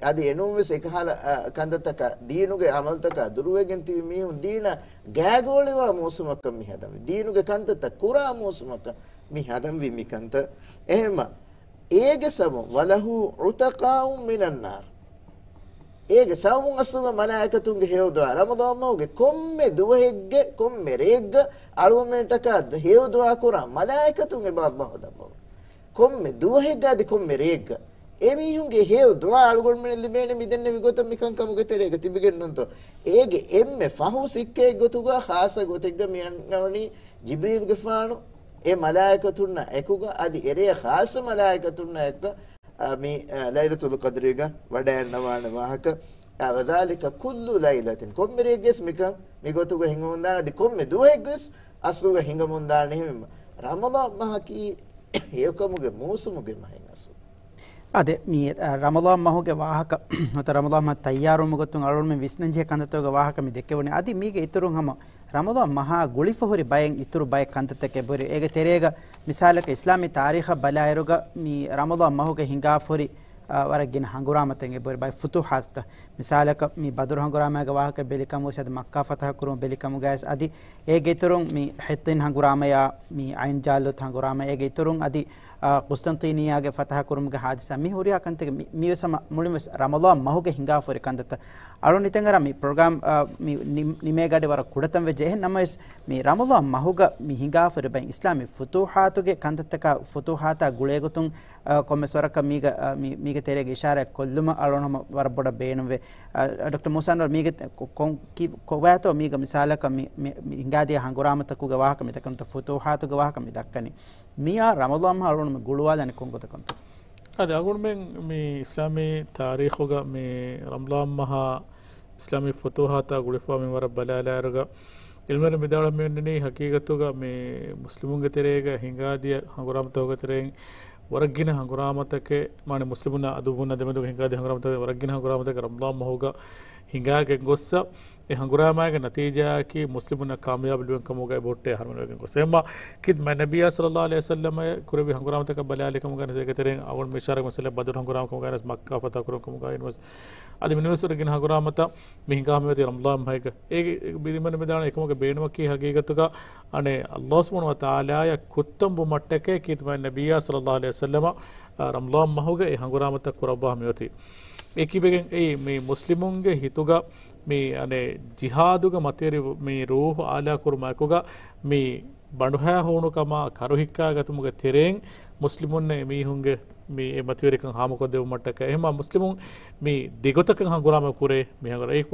އަދި އެނޫން ވެސް އެކަހަލަ، އަ، ކަންތައްތަކަށް ދީނުގެ ޢަމަލުތަކާ ދުރުވެގެން ތިބި މީހުން ދީނަށް ގާގޯޅިވާ މޫސުމަކަށް މި ހަދަންވީ. ދީނުގެ ކަންތައްތައް ކުރާ މޫސުމަކަށް މި ހަދަންވީ މި ކަންތައް. އެހެންމަ އޭގެ ސަބަބުން، وله عتقاء من النار. އޭގެ ސަބަބުން އަސްލުގަ މަލާއިކަތުންގެ ހެޔޮ ދުޢާ، ރަމަޟާން މަހުގެ ކޮންމެ ދުވަހެއްގެ، ކޮންމެ ރެއެއްގަ އަޅުގަނޑުމެންޓަކާ ހެޔޮ ދުޢާ ކުރާ މަލާއިކަތުން އެބަ ﷲ ލައްވަވޭ. ކޮންމެ ދުވަހެއްގަ އަދި ކޮންމެ ރެއެއްގަ އެމީހުންގެ ހެޔޮ ދުޢާ އަޅުގަނޑުމެން ލިބޭނެ މިދެންނެވި ގޮތަށް މިކަންކަމުގެ ތެރޭގަ ތިބިގެންނުންތޯ؟ އޭގެ އެންމެ ފަހު ސިއްކައެއް ގޮތުގަ ޚާއްޞަ ގޮތެއްގަ މި އަންނަވަނީ ޖިބްރީލްގެފާނު އެ މަލާއިކަތުންނާ އެކުގަ އަދި އެރޭ ޚާއްޞަ މަލާއިކަތުންނާ އެކުގަ އާ، މި، އާ، ލައިލަތުލް ޤަދްރީގަ ވަޑައިގަންނަވާނެ ވާހަކަ. އާ، وذلك كل ليلة. ކޮންމެ ރެއެއްގެސް މިކަން މިގޮތުގަ ހިނގަމުންދާނެ، އަދި ކޮންމެ ދުވަހެއްގެސް އަސްލުގަ ހިނގަމުންދާނެ ހެމެމަ. ރަމަޟާން މަހަކީ ހެޔޮކަމުގެ މޫސުމުގެ މަހެއް އަސްލު. އާދެ، މި، އާ، ރަމަޟާން މަހުގެ ވާހަކަ، ނުވަތަ ރަމަޟާން މަހަށް ތައްޔާރުވުމުގެ ގޮތުން އަޅުގަނޑުމެން ވިސްނަންޖެހޭ ކަންތައްތަކުގެ ވާހަކަ މި ދެއްކެވުނީ. އަދި މީގެ އިތުރުން ހަމަ ރަމަޟާން މަހާ ގުޅިފަ ހުރި ބައެއް އިތުރު ބައެއް ކަންތައްތަކެއް ބުރި. އޭގެ ތެރޭގަ މިސާލަކަށް އިސްލާމީ ތާރީޚަށް ބަލާއިރުގަ މި ރަމަޟާން މަހުގަ ހިނގާފަ ހުރި، އާ، ވަރަށް ގިނަ ހަނގުރާމަތައް އެބުރި ބައެއް ފުތޫޙާތުތައް. މިސާލަކަށް މި ބަދުރު ހަނގުރާމައިގެ ވާހަކަ ބެލިކަމުގައިސް އަދި މައްކާ ފަތަޙަ ކުރުމު ބެލިކަމުގައިސް އަދި އޭގެ އިތުރުން މި ޙިއްޠީން ހަނގުރާމަޔާ މި ޢައިން ޖާލޫތު ހަނގުރާމަ އޭގެ އިތުރުން އަދި އާ، ޤުސްތަންތީނިއްޔާގެ ފަތަޙަ ކުރުމުގެ ހާދިސާ، މި ހުރިހާ ކަންތައް މި، މިވެސް ހަމަ މުޅިންވެސް ރަމަޟާން މަހުގަ ހިނގާފަ ހުރި ކަންތައްތައް. އަޅުން ހިތަށް އަރާ މި ޕްރޮގްރާމް، އާ، މި ނި، ނިމޭގަޑި ވަރަށް ކުޑަތަން ވެއްޖެ. އެހެން ނަމަވެސް، މި ރަމަޟާން މަހުގަ މި ހިނގާފަ ހުރި ބައި އިސްލާމީ ފުތޫޙާތުގެ ކަންތައްތަކާ، ފުތޫޙާތާ ގުޅޭގޮތުން، އާ، ކޮންމެސް ވަރަކަށް މީގަ، އާ، މި، މީގެ ތެރޭގަ އިޝާރާތް ކޮށްލުމަށް އަޅުން ހަމަ ވަރަށް ބޮޑަށް ބޭނުންވޭ. އާ، ޑޮކްޓަރ މޫސާ އަންވަރު މީގެ ކޮ، ކޮން ކި، ކޮބާތޯ މީގަ މިސާލަކަށް މި، މި، މި ހިނގާދިޔަ ހަނގުރާމަތަކުގެ ވާހަކަ މި ދައްކަނީ، ފުތޫޙާތުގެ ވާހަކަ މި ދައްކަނީ. މިއާ ރަމަޟާން މަހަށް އަޅުން މި ގުޅުވާލާނީ ކޮން ގޮތަކަށްތޯ؟ އަދި އަޅުގަނޑުމެން މި އިސްލާމީ ތާރީޚުގަ މި ރަމަޟާން މަހާ އިސްލާމީ ފުތޫޙާތާ ގުޅިފަ މިންވަރަށް ބަލާލާއިރުގަ، ޢިލްމުވެރިން ވިދާޅުވަނީ ހަޤީޤަތުގަ މި މުސްލިމުންގެ ތެރޭގަ ހިނގާދިޔަ ހަނގުރާމަތަކުގެ ތެރެއިން ވަރަށް ގިނަ ހަނގުރާމަތަކެއް، މާނަ މުސްލިމުންނާ އަދުއްވުންނާ ދެމެދުގަ ހިނގާދިޔަ ހަނގުރާމަތަކެއް، ވަރަށް ގިނަ ހަނގުރާމަތަކެއް ރަމަޟާން މަހުގަ ހިނގާގެން ގޮއްސަ، އެ ހަނގުރާމައިގެ ނަތީޖާއަކީ މުސްލިމުންނަށް ކާމިޔާބު ލިބެން ކަމުގައި ބޮއްޓޭ އަހަރުމެން ވެގެން ގޮސް. އެހެންމާ ކީރިތި މާތް ނަބިއްޔާ ޞައްލައްލާހު ޢަލައިހި ވަސައްލަމަ ކުރެއްވި ހަނގުރާމަތަކަށް ބަލާލި ކަމުގައި ވެސް އޭގެ ތެރެއިން އަޅުގަނޑު މި އިޝާރާތް މައްސަލަ ބަދުރު ހަނގުރާމަ ކަމުގައި ވެސް މައްކާ ފަތަޙަ ކުރުން ކަމުގައި ވެސް އަދި މިނިވެސް ވަރަށް ގިނަ ހަނގުރާމަތައް މި ހިނގާ ހަމަޔަތީ ރަމަޟާން މަހެއްގަ. އޭގެ ބިދިމަން މިދާނަ އެކަމުގެ ބޭނުމަކީ ހަގީގަތުގަ އަނެއް ﷲ ސުބްޙާނަހޫ ވަތަޢާލާއަށް ކުއްތަން ވުމަށްޓަކައި ކީރިތި މާތް ނަބިއްޔާ ޞައްލައްލާހު ޢަލައިހި ވަސައްލަމަ، އަ، ރަމަޟާން މަހުގަ އެ ހަނގުރާމަތައް ކުރައްވާ މިއޮތީ. އެކިވެގެން އެއީ މި މުސްލިމުންގެ ހިތުގަ މި އަނެއް ޖިހާދުގެ މަތިވެރި މި ރޫޙު އާލާ ކުރުމާއެކުގަ މި ބަނޑުހައި ހޫނުކަމާ ކަރުހިއްކާގަތުމުގެ ތެރެއިން މުސްލިމުންނަށް އެމީހުންގެ މި އެ މަތިވެރިކަން ހާމަކޮށްދެއްވުމަށްޓަކައި. އެހެންމާ މުސްލިމުން މި ދެގޮތަކަށް ހަނގުރާމަ ކުރޭ މި ހަނގުރާމަ. އެއީ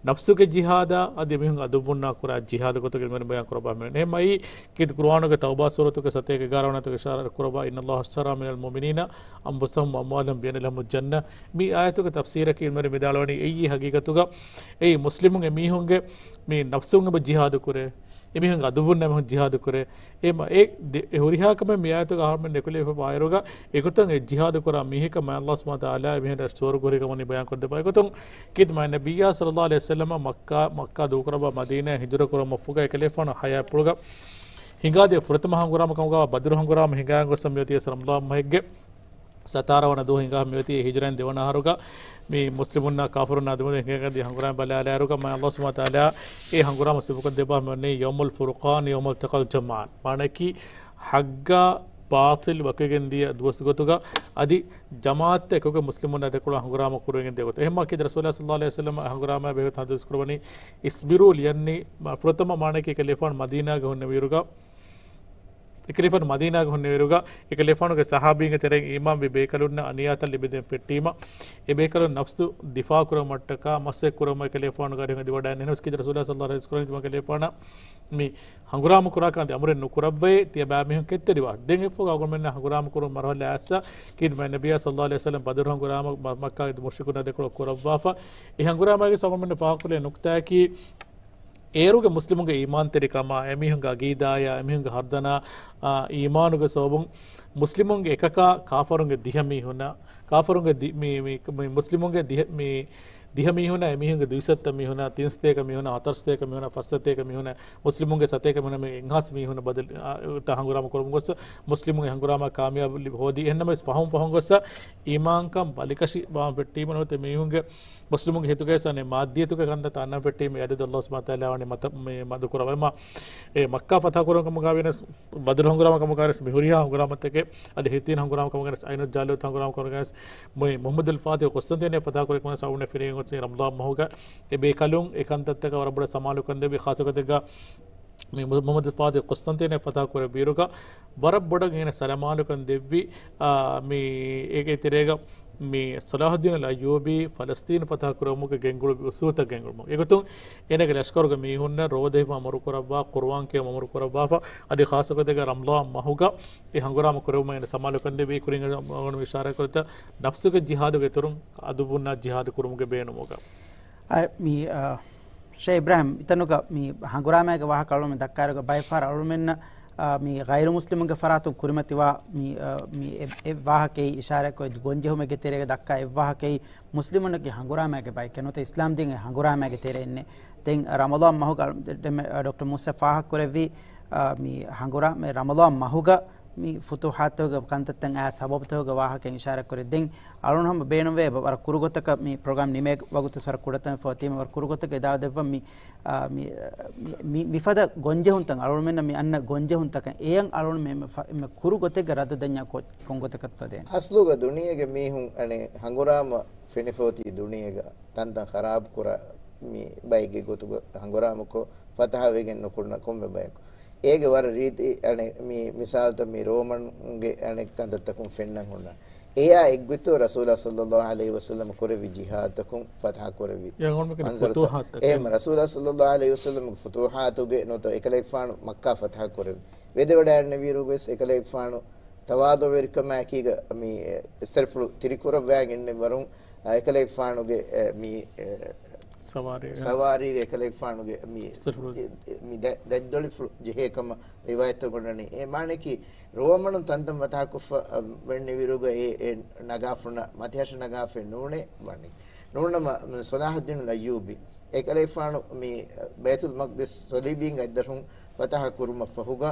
ނަފްސުގެ ޖިހާދާ އަދި އެމީހުން އަދުއްވުންނާ ކުރާ ޖިހާދު ގޮތުގެ މި ބަޔާން ކުރައްވާ މި. އެހެންމާ އެއީ ކީރިތި ޤުރުއާނުގެ ތައުބާ ސޫރަތުގެ ސަތޭކަ އެގާރަ ވަނަ އާޔަތުގަ އިޝާރާތް ކުރައްވާ، إن الله اشترى من المؤمنين أنفسهم وأموالهم بأن لهم الجنة. މި އާޔަތުގެ ތަފްސީރަކީ އިލްމުވެރިން ވިދާޅުވަނީ އެއީ ހަގީގަތުގަ އެއީ މުސްލިމުން އެމީހުންގެ މި ނަފްސުން އެބަ ޖިހާދު ކުރޭ. އެމީހުން އަދުއްވުން އެމީހުން ޖިހާދު ކުރޭ. އެ މަ-، އެ ދެ-، އެ ހުރިހާ ކަމެއް މި އާޔަތުގަ އަހަރުމެން ނެކުލެވިފަ ވާއިރުގަ، އެގޮތަށް އެ ޖިހާދު ކުރާ މީހަކަށް މާތް ﷲ ސުބްޙާނަހޫ ވަތަޢާލާ އެމީހުން ސުވަރުގެ ހުރި ކަމުން ބަޔާން ކޮށްދެއްވާ. އެގޮތުން ކީރިތި މާތް ނަބިއްޔާ ޞައްލައްލާހު ޢަލައިހި ވަސައްލަމަ މައްކާ، މައްކާ ދޫކުރައްވާ މަދީނާ ހިޖުރަ ކުރުމަށް ފުގާ އެކަލޭފާނު ޙަޔާތްޕުޅުގަ ހިނގާދިޔަ ފުރަތަމަ ހަނގުރާމަ ކަމުގަ ބަދުރު ހަނގުރާމަ ހިނގާގެން ގޮސް މިއޮތީ ވެސް ރަމަޟާން މަހެއްގެ ސަތާރަ ވަނަ ދުވަހު ހިނގާ މިއޮތީ ހިޖުރައިން ދެވަނަ އަހަރުގަ މި މުސްލިމުންނާ ކާފިރުންނާ ދެމެދު ހިނގާގަތީ ހަނގުރާމަ ބަލާލާއިރުގަ މާތް ﷲ ސުބްޙާނަހޫ ވަތަޢާލާ އެ ހަނގުރާމަ ސިފަކޮށްދެއްވާ މިވަނީ يوم الفرقان يوم التقى الجمعان. މާނައަކީ ޙައްޤާ ބާޠިލް ވަކިވެގެން ދިޔަ ދުވަސް ގޮތުގަ އަދި ޖަމާޢަތްތައް އެކުގަ މުސްލިމުންނާ ދެކޮޅަށް ހަނގުރާމަ ކުރެވިގެން ދިޔަ ގޮތަށް. އެހެންމާ ކީރިތި ރަސޫލާ ޞައްލައްލާހު ޢަލައިހި ވަސައްލަމަ އެ ހަނގުރާމަ ބެހޭގޮތުން ޙަދީޘް ކުރައްވަނީ اصبروا لأني، ފުރަތަމަ މާނައަކީ އެކަލޭފާނު މަދީނާގަ ހުންނެވިއިރުގަ، އެކަލޭފާނު މަދީނާގަ ހުންނެވިއިރުގަ، އެކަލޭފާނުގެ ޞަޙާބީންގެ ތެރެއިން އީމާންވި ބޭކަލުންނަށް އަނިޔާތައް ލިބިދޭން ފެއްޓީމަ، އެ ބޭކަލުން ނަފްސު ދިފާޢު ކުރުމަށްޓަކާ މަސައްކަތް ކުރުމަށް އެކަލޭފާނުގެ އަރިހުން އެދިވަޑައިގެން އެހެނަސް ކީރިތި ރަސޫލާ ޞައްލައްލާހު ޢަލައިހި ވަސައްލަމަ އެކަލޭފާނަށް މި ހަނގުރާމަ ކުރާކަން އަމުރެއް ނުކުރައްވައޭ، ތިޔަބައިމީހުން ކެތްތެރިވާ. ދެން އެއަށްފަހު އަޅުގަނޑުމެންނަށް ހަނގުރާމަ ކުރުން މަރުޙަލާ އައިސްފަ، ކީރިތި މާތް ނަބިއްޔާ ޞައްލައްލާހު ޢަލައިހި ވަސައްލަމަ ބަދުރު ހަނގުރާމަ މަ-، މައްކާގެ މުޝްރިކުންނާ ދެކޮޅަށް ކުރައްވާފަ. އެ ހަނގުރާމައިގެ އަޅުގަނޑުމެންނަށް ފާހަގަކުރެވޭ ނުކްތާއަކީ، އޭރުގެ މުސްލިމުންގެ އީމާންތެރިކަމާ، އެމީހުންގެ ޢަޤީދާއާ، އެމީހުންގެ ހަރުދަނާ، އާ، އީމާނުގެ ސަބަބުން މުސްލިމުންގެ އެކަކާ ކާފަރުންގެ ދިހަ މީހުންނާ، ކާފަރުންގެ ދި-، މި، މި، މި މުސްލިމުންގެ ދިހަ، މި ދިހަ މީހުންނާ، އެމީހުންގެ ދުއިސައްތަ މީހުންނާ، ތިންސަތޭކަ މީހުންނާ، ހަތަރުސަތޭކަ މީހުންނާ، ފަސްސަތޭކަ މީހުންނާ، މުސްލިމުންގެ ސަތޭކަ މީހުންނާ، މި އެއްހާސް މީހުންނަށް ބަދަލު، އާ، ތަ ހަނގުރާމަ ކުރަމުން ގޮސް، މުސްލިމުން އެ ހަނގުރާމަ ކާމިޔާބު ލިބި ހޯދީ. އެހެންނަމަވެސް ފަހުން ފަހުން ގޮއްސަ އީމާންކަން ބަލިކަށި ވާން ފެއްޓީމަ ނުވަތަ މީހުންގެ މުސްލިމުންގެ ހިތުގައި ސާނެ މާއްދިއްޔަތުގެ ކަންތައް އަންނަން ފެއްޓީމަ އަދަދު ﷲ ސުބްޙާނަހޫ ވަތަޢާލާ ވަނީ މަތަ-، މި މަދު ކުރައްވަމާ. އެ މައްކާ ފަތަޙަ ކުރުން ކަމުގަ ވިޔަސް، ބަދުރު ހަނގުރާމަ ކަމުގަ ވިޔަސް، މި ހުރިހާ ހަނގުރާމަތަކެއް، އަދި ހިތީން ހަނގުރާމަ ކަމުގަ ވިޔަސް، ޢައިނުއްޖާލޫތު ހަނގުރާމަ ކަމުގަ ވިޔަސް، މު-، މުޙައްމަދުލް ފާތިޙު ޤުސްތަންތީނިއްޔާ ފަތަޙަ ކުރި ކަމަށް ސަބަބުން ފެނިގެން ގޮސް ރަމަޟާން މަހުގަ އެ ބޭކަލުން އެ ކަންތައްތަކަށް ވަރަށް ބޮޑަށް ސަމާލުކަން ދެއްވި. ޚާއްޞަ ގޮތެއްގަ މި މު-، މުޙައްމަދުލް ފާތިޙު ޤުސްތަންތީނިއްޔާ ފަތަޙަ ކުރެއްވިއިރުގަ ވަރަށް ބޮޑަށް އޭނަ ސަލަމާލުކަން ދެއްވި، އާ، މި އޭގެ ތެރޭގަ މި ޞަލާޙުއްދީނުލް އައްޔޫބީ ފަލަސްޠީނު ފަތަޙަ ކުރެވުމުގެ ގެންގުޅުއްވި އުސޫލުތައް ގެންގުޅުމުން. އެގޮތުން އޭނަގެ ލަޝްކަރުގެ މީހުންނަށް ރޯދަ ހިފުމަށް އަމުރު ކުރައްވާ، ޤުރުއާން ކިޔަވަން އަމުރު ކުރައްވާފަ، އަދި ޚާއްޞަ ގޮތެއްގަ ރަމަޟާން މަހުގަ އެ ހަނގުރާމަ ކުރެވުމަށް އޭނަ ސަމާލުކަން ދެއްވި. ކުރިން އަޅުގަނޑު އިޝާރާތް ކުރިތަ ނަފްސުގެ ޖިހާދުގެ އިތުރުން އަދުއްވުންނާ ޖިހާދު ކުރުމުގެ ބޭނުމުގަ. އަ، މި، އަ، ޝޭޚް އިބްރާހިމް، އިތަނުގަ މި ހަނގުރާމައިގެ ވާހަކަ އަޅުމެން ދައްކާއިރުގަ ބައެއް ފަހަރަށް އަޅުމެންނަށް، އާ، މި ޣައިރު މުސްލިމުންގެ ފަރާތުން ކުރިމަތިވާ މި، އާ، މި އެ، އެއް ވާހަކައެއް އިޝާރާތްކޮށް ގޮންޖެހުމެއްގެ ތެރޭގަ ދައްކާ އެއް ވާހަކައެއް މުސްލިމުންނަކީ ހަނގުރާމައިގެ ބައެކޭ ނުވަތަ އިސްލާމް ދީން އެ ހަނގުރާމައިގެ ތެރެއިންނޭ. ދެން ރަމަޟާން މަހުގަ އަޅު-، ދެ-، މެ-، އާ، ޑޮކްޓަރ މޫސާ ފާހަގަކުރެއްވީ، އާ، މި ހަނގުރާ-، މެ ރަމަޟާން މަހުގަ މި ފުތޫޙާތުގެ ކަންތައްތައް އާ ސަބަބުތަކުގެ ވާހަކަ އިޝާރަތް ކުރި. ދެން އަޅުން ހަމަ ބޭނުންވޭ ވަރަށް ކުރުގޮތަކަށް މި ޕްރޮގްރާމް ނިމޭ ވަގުތު ވަރަށް ކުޑަތަން ފޯތީމަ ވަރަށް ކުރުގޮތަކަށް އިދާ ދެއްވަން މި، އާ، މި، މި، މި، މިފަދަ ގޮންޖެހުންތައް އަޅުންމެންނަށް މި އަންނަ ގޮންޖެހުންތަކަށް އެޔަށް އަޅުން މެ، މެ، މެ ކުރު ގޮތެއްގެ ރައްދު ދަންޏާ ކޮ، ކޮން ގޮތަކަށްތޯ ދޭން؟ އަސްލުގަ ދުނިޔޭގެ މީހުން އަނެއް ހަނގުރާމަ ފެނިފޯތީ ދުނިޔޭގަ ތަންތަން ޚަރާބު ކުރާ މި ބައެއްގެ ގޮތުގަ ހަނގުރާމަކޮށް ފަތަހަ ވެގެން ނުކުންނަ ކޮންމެ ބަޔަކު. އޭގެ ވަރަށް ރީތި އަނެއް މި މިސާލުތައް މި ރޯމަންގެ އަނެއް ކަންތައްތަކުން ފެންނަން ހުންނަ. އެޔާ އެއްގޮތު ރަސޫލާ ޞައްލައްލާހު ޢަލައިހި ވަސައްލަމަ ކުރެއްވި ޖިހާދުތަކުން ފަތަހަ ކުރެއްވި އެ އަންސަރުތައް. ފުތޫޙާތުތަކެއް. އެހެން ރަސޫލާ ޞައްލައްލާހު ޢަލައިހި ވަސައްލަމަގެ ފުތޫޙާތުގެ ނުވަތަ އެކަލޭގެފާނު މައްކާ ފަތަހަ ކުރެއްވި. ވެދެވަޑައިގެންނެވިއިރުވެސް އެކަލޭގެފާނު ތަވާޟުޢުވެރިކަމާއެކީގަ މި އެއްސެރިފުޅު ތިރިކުރައްވާގެންނެއް ވަރުން އެކަލޭގެފާނުގެ މި ސަވާރީގެ. ސަވާރީގެ އެކަލޭގެފާނުގެ މި އެއްސެރިފުޅު. މި ދަ، ދަތްދޮޅިފުޅު ޖެހޭ ކަމަށް ރިވާޔަތްތައް އޮންނަނީ. އެ މާނައަކީ ރޯމަނުން ތަންތަން ފަތަހަކޮށްފަ ވެންނެވިރުގަ އެ، އެ ނަގާފުނަ މަތިހަށި ނަގާފައެއް ނޫނޭ ވަނީ. ނޫންނަމަ ސަލާޙުއްދީނުލް އައްޔޫބީ އެކަލޭގެފާނު މި ބައިތުލް މަޤްދިސް ޞަލީބީންގެ އަތްދަށުން ފަތަހަ ކުރުމަށްފަހުގަ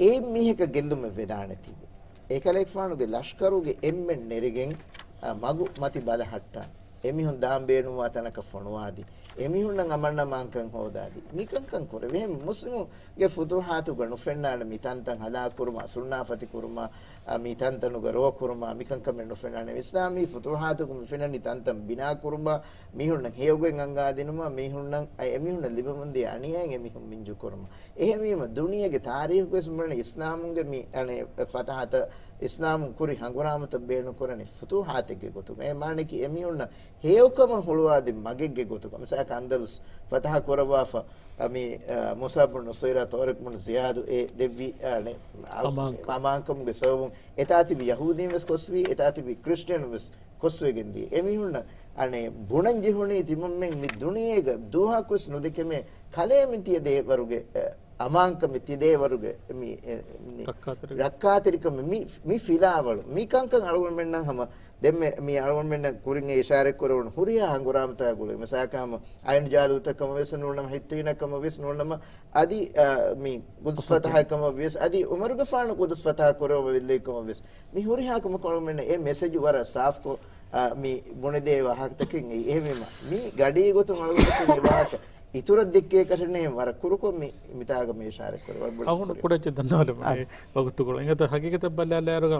އެ މީހަކަށް ގެއްލުމެއް ވެދާނެތީވެ. އެކަލޭގެފާނުގެ ލަޝްކަރުގެ އެންމެން ނެރެގެން، އަ، މަގު މަތި ބަލަހައްޓާ. އެމީހުން ދާން ބޭނުންވާ ތަނަކަށް ފޮނުވާދީ. އެމީހުންނަށް އަމަންއަމާންކަން ހޯދާދީ. މިކަންކަން ކުރެވި. އެހެން މުސްލިމުގެ ފުތޫޙާތުގަ ނުފެންނާނެ މި ތަންތަން ހަލާކުކުރުމާ، ސުންނާފަތި ކުރުމާ، އަ، މި ތަންތަނުގަ ރޯ ކުރުމާ، މިކަންކަމެއް ނުފެންނާނެ. އިސްލާމީ ފުތޫޙާތުގަ މި ފެންނަނީ ތަންތަން ބިނާ ކުރުމާ، މީހުންނަށް ހެޔޮގޮތް އަންގާދިނުމާ، މީހުންނަށް، އަ، އެމީހުންނަށް ލިބެމުންދިޔަ އަނިޔާއިން އެމީހުން މިންޖުކުރުމަށް. އެހެންވީމަ، ދުނިޔޭގެ ތާރީޚުގަވެސް މި އިސްލާމުންގެ މި، އަނެއް، ފަތަހަތައް، އިސްލާމުން ކުރި ހަނގުރާމަތައް ބޭނުންކުރަނީ ފުތޫޙާތެއްގެ ގޮތުގަ. އެ މާނައަކީ އެމީހުންނަށް ހެޔޮކަމަށް ހުޅުވާދިން މަގެއްގެ ގޮތުގަ. މިސާލަކަށް އަންދަލުސް ފަތަހަ ކުރައްވާފަ، އަ، މި، އަ، މުޞްޢަބް ބުން ޢުމައިރާ، ޠާރިޤް ބުން ޒިޔާދު އެ ދެއްވި، އަ، ނެ، އަ، އަމާންކަމު. އަމާންކަމުގެ ސަބަބުން އެތާ ތިބި ޔަހޫދީން ވެސް ކޮސްވި، އެތާ ތިބި ކްރިސްޓިއަނުން ވެސް ކޮސްވެގެން ދިޔަ. އެމީހުންނަށް އަނެއް ބުނަން ޖެހުނީ ތިމަންމެން މި ދުނިޔޭގަ ދުވަހަކުވެސް ނުދެކެމޭ ކަލޭމެން ތިޔަ ދޭވަރުގެ، އެ، އަމާންކަމެއް ތި ދޭވަރުގެ މި، އެ، މި ރައްކާތެރިކަން. ރައްކާތެރިކަމެއް މި، މި ފިލާވަޅު. މި ކަންކަން އަޅުގަނޑުމެންނަށް ހަމަ ދެންމެ މި އަޅުގަނޑުމެންނަށް ކުރިން އެ އިޝާރަތް ކުރެވުނު ހުރިހާ ހަނގުރާމަތަކާ ގުޅޭ. މިސާލަކަށް ހަމަ އައިނު ޖާލޫތަށް ކަމަށް ވެސް ނޫންނަމަ، ހިއްތީނަށް ކަމަށް ވެސް ނޫންނަމަ، އަދި، އަ، މި ޤުދުސް ފަތަހައަށް ކަމަށް ވިޔަސް، އަދި ޢުމަރުގެ ފާނު ޤުދުސް ފަތަހަ ކުރައްވަމުން ވެއްލެވި ކަމަށް ވެސް. މި ހުރިހާ ކަމަކު އަޅުގަނޑުމެންނަށް އެ މެސެޖު ވަރަށް ސާފުކޮށް، އަ، މި ބުނެދޭ ވާހަކަތަކެއް އެއީ. އެހެންވީމަ، މި ގަޑީ ގޮތުން އަޅުގަނޑުމެން މި ވާހަކަ އިތުރަށް ދެއްކޭކަށެއް ނެތް ވަރަށް ކުރުކޮށް މި، މިތާގަ މި އިޝާރަތް ކުރެވޭ. ވަރަށް ބޮޑަށް އަޅުގަނޑު ޝުކުރިއްޔާ. ކުޑައެއްޗެއް ދަންނަވާލަމުން އާ. އެ ވަގުތުކޮޅު. އިނގޭތޯ ހަގީގަތަށް ބަލާލާއިރުގަ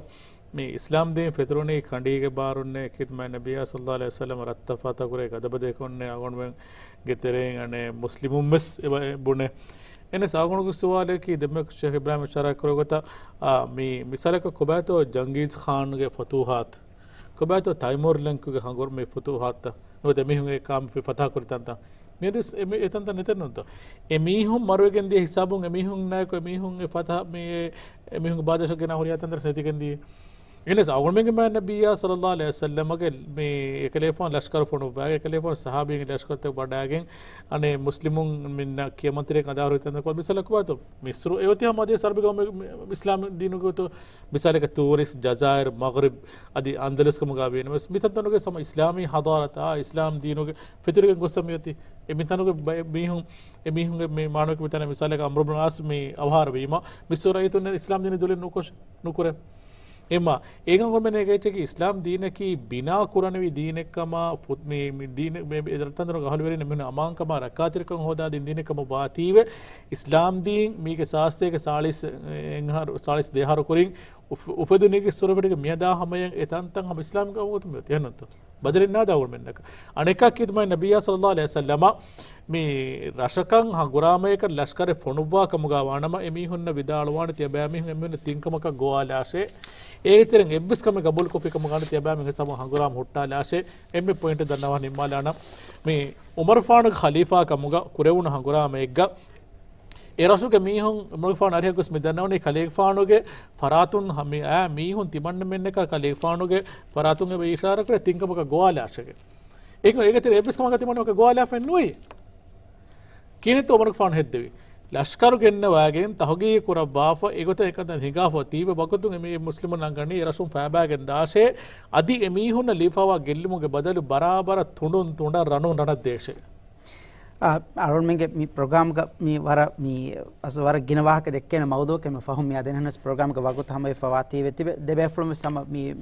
މި އިސްލާމް ދީން ފެތުރުނީ ކަނޑީގެ ބާރުންނޭ. ޚިދުމަތް ނަބިއްޔާ ޞައްލަﷲު ޢަލައިހި ވަސައްލަމަ ރައްތަފާތަކުރޭ ގަދަބަދޭ ކޮންނޭ އަޅުގަނޑުމެންގެ ތެރެއިން އަނެއް މުސްލިމުން ވެސް އެބަ ބުނޭ. އެނެސް އަޅުގަނޑުގެ ސުވާލަކީ ދެންމެ ޝޭޚް އިބްރާހިމް އިޝާރާތް ކުރެއްވި ގޮތަށް، އާ، މި މިސާލަކަށް ކޮބާތޯ ޖަންގީޒް ޚާންގެ ފުތޫޙާތު، ކޮބާތޯ ތައިމޫރް ލަންކުގެ ހަނގުރު މި ފުތޫޙާތައް ނުވަތަ އެމީހުން އެ ކާމި ފަތަހަ ކުރި ތަންތަން. މިއަދިސް އެ މި އެތަންތަން ނެތެއް ނޫންތޯ؟ އެމީހުން މަރުވެގެން ދިޔަ ހިސާބުން އެމީހުންނާއެކު އެމީހުން އެ ފަތަހަ މި އެ، އެމީހުންގެ ބާދަށަށް ގެނާ ހުރިހާ ތަންތަން ނެތިގެން ދިޔަ. އެނެސް އަޅުގަނޑުމެންގެ މާތް ނަބިއްޔާ ޞައްލަﷲު ޢަލައިހި ވަސައްލަމަގެ މި އެކަލޭފާނު ލަޝްކަރު ފޮނުއްވާގެން، އެކަލޭފާނު ޞަޙާބީންގެ ލަޝްކަރުތައް ވަޑާގެން، އަނެއް މުސްލިމުން މިންނަ ކިޔަމަންތެރިކަން އަދާހުރި ތަންތަން ކޮޅު މިސާލަކު ބާތޯ؟ މިސްރު އެއޮތީ ހަމަ އަދި ސަރބިގަ މި، މި، އިސްލާމް ދީނުގެ ގޮތު މިސާލަކަށް ތޫނިސް، ޖަޒާއިރު، މަޣްރިބް އަދި އަންދަލުސް ކަމުގަ ވީނަމަވެސް، މިތަންތަނުގެ ސަމަ އިސްލާމީ ޙަޟާރަތާ، އިސްލާމް ދީނުގެ ފެތުރިގެން ގޮއްސަ މިއޮތީ. އެ މިތަނުގެ ބައެއް މީހުން، އެ މީހުންގެ މި މާނައަކީ މިތަނަށް މިސާލަކަށް ޢަމްރު ބުނު ޢާޞް މި އަވަހާރަވީމަ، މިސްރު ރައްޔިތުން އިސްލާމް ދީން ދުލެއް ނުކޮށް، ނުކުރޭ. އެމާ، އޭގަ އަޅުގަނޑުމެން އެނގޭ އެއްޗަކީ އިސްލާމް ދީނަކީ ބިނާ ކުރަނިވި ދީނެއްކަމާ، ފު-، މި، މި ދީނެއް މި، މި ރައްޓަންދަރު އަހުލުވެރިން މީހުން އަމާންކަމާ ރައްކާތެރިކަން ހޯދާ ދިން ދީނެއް ކަމަށް ވާތީވެ، އިސްލާމް ދީން މީގެ ސާސްތޭކަ ސާޅީސް އެއް އަހަރު، ސާޅީސް ދެ އަހަރު ކުރިން އުފް-، އުފެދުނީގެ ސުރަފެޑިގެ މިއަދާ ހަމަޔަށް އެ ތަންތަން ހަމަ އިސްލާމްގެ އަވަގުތު މިއޮތީ. އެހެންނޫންތޯ؟ ބަދަލެއް ނާދާ އަޅުގަނޑުމެންނަކަށް. އަނެއްކާ ޚިދުމަތް ނަބިއްޔާ ޞައްލަﷲު ޢަލައިހި ވަސައްލަމަ މި ރަށަކަށް ހަނގުރާމަޔަކަށް ލަޝްކަރެއް ފޮނުއްވާ ކަމުގަ ވާނަމަ، އެމީހުންނަށް ވިދާޅުވާނެ ތިޔަބައިމީހުން އެމީހުންނަށް ތިން ކަމަކަށް ގޮވާލާށޭ. އޭގެ ތެރެއިން އެއްވެސް ކަމެއް ގަބޫލުކޮށްފި ކަމަށް ގާނެ ތިޔަބައިމީހުން ހަމަ ހަނގުރާމަ ހުއްޓާލާށޭ. އެންމެ ޕޮއިންޓެއް ދަންނަވާ ނިންމާލާނަން. މި ޢުމަރުފާނުގެ ޚަލީފާ ކަމުގަ ކުރެވުނު ހަނގުރާމައެއްގަ އެ ރަށުގެ މީހުން، ޢުމަރުފާނު އަރިހަށް ގޮސް މި ދަންނަވަނީ ކަލޭގެފާނުގެ ފަރާތުން ހަ-، މި އައި މީހުން ތިމަންނަމެންނަކަށް ކަލޭގެފާނުގެ ފަރާތުން އެބަ އިޝާރާތް ކުރޭ ތިން ކަމަކަށް ގޮވާލާށޭ. އޭގެ، އޭގެ ތެރޭ އެއްވެސް ކަމަކަށް ތިމަންނަމެންނަކަށް ގޮވާލާފައެއް ނުވޭ. ކިހިނެއްތޯ ޢުމަރުގެފާނު ހެއްދެވީ؟ ލަޝްކަރު ގެންނަވާގެން ތަހުގީގު ކުރައްވާފަ، އެގޮތަށް އެކަންތައް ހިނގާފަ ތީވެ ވަގުތުން އެމީ މުސްލިމުން އަންގަނީ އެ ރަށުން ފައިބާގެން ދާށޭ، އަދި އެމީހުންނަށް ލިބިފައިވާ ގެއްލުމުގެ ބަދަލު ބަރާބަރަށް ތުނޑުން ތުނޑަށް ރަނުން ރަނަށް ދޭށޭ. އަޅުގަނޑުމެންގެ މި ޕްރޮގްރާމްގަ މި ވަރަށް މި އަސް ވަރަށް ގިނަ ވާހަކަ ދެއްކޭނެ މައުޟޫޢެއް މި ފަހުން މި އަދި އެހެނަސް ޕްރޮގްރާމްގެ ވަގުތު ހަމަވެފަ ވާތީވެ ތިބެ ދެބޭފުޅުން ވެސް ހަމަ މި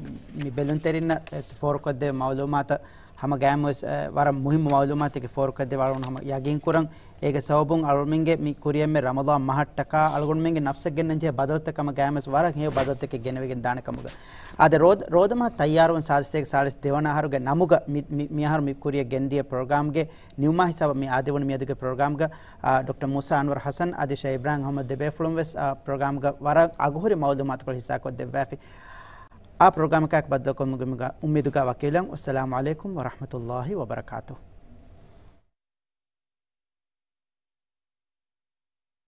މި ބެލުންތެރިންނަށް އެ، ފޯރުކޮށްދޭ މައުލޫމާތަށް ހަމަ ގާމްވެސް އެ، ވަރަށް މުހިއްމު މައުލޫމާތެއް ފޯރުކޮށްދޭ ވަޅުން ހަމަ ޔަގީން ކުރަން. އޭގެ ސަބަބުން އަޅުގަނޑުމެންގެ މި ކުރިއަށްމެ ރަމަޟާން މަހަށްޓަކާ އަޅުގަނޑުމެންގެ ނަފްސަށް ގެންނަން ޖެހޭ ބަދަލުތައް ހަމަ ގާމްވެސް ވަރަށް ހެޔޮ ބަދަލުތަކެއް ގެނެވިގެން ދާނެ ކަމުގަ. އާދެ ރޯދަ، ރޯދަ މަހަށް ތައްޔާރުވަން ސާދަ ސަތޭކަ ސާޅީސް ދެވަނަ އަހަރުގެ ނަމުގަ މި، މި، މި އަހަރު މި ކުރިއަށް ގެންދިޔަ ޕްރޮގްރާމްގެ ނިމުމާ ހިސާބަށް މި އާދެވުނު މިއަދުގެ ޕްރޮގްރާމްގަ، އާ، ޑޮކްޓަރ މޫސާ އަންވަރު ޙަސަން އަދި ޝޭހް އިބްރާހިމް އަޙްމަދު ދެބޭފުޅުން ވެސް، އާ، ޕްރޮގްރާމްގަ ވަރަށް އަގުހުރި މައުލޫމާތުކޮޅު ހިއްސާކޮށްދެއްވާފި. އާ ޕްރޮގްރާމަކާއެކު ބައްދަލުކޮށްލުމުގެ އުއްމީދުގަ ވަކިވެލަން. ވައްސަލާމު ޢަލައިކުމް ވަރަޙްމަތުﷲ ވަބަރަކާތުހު.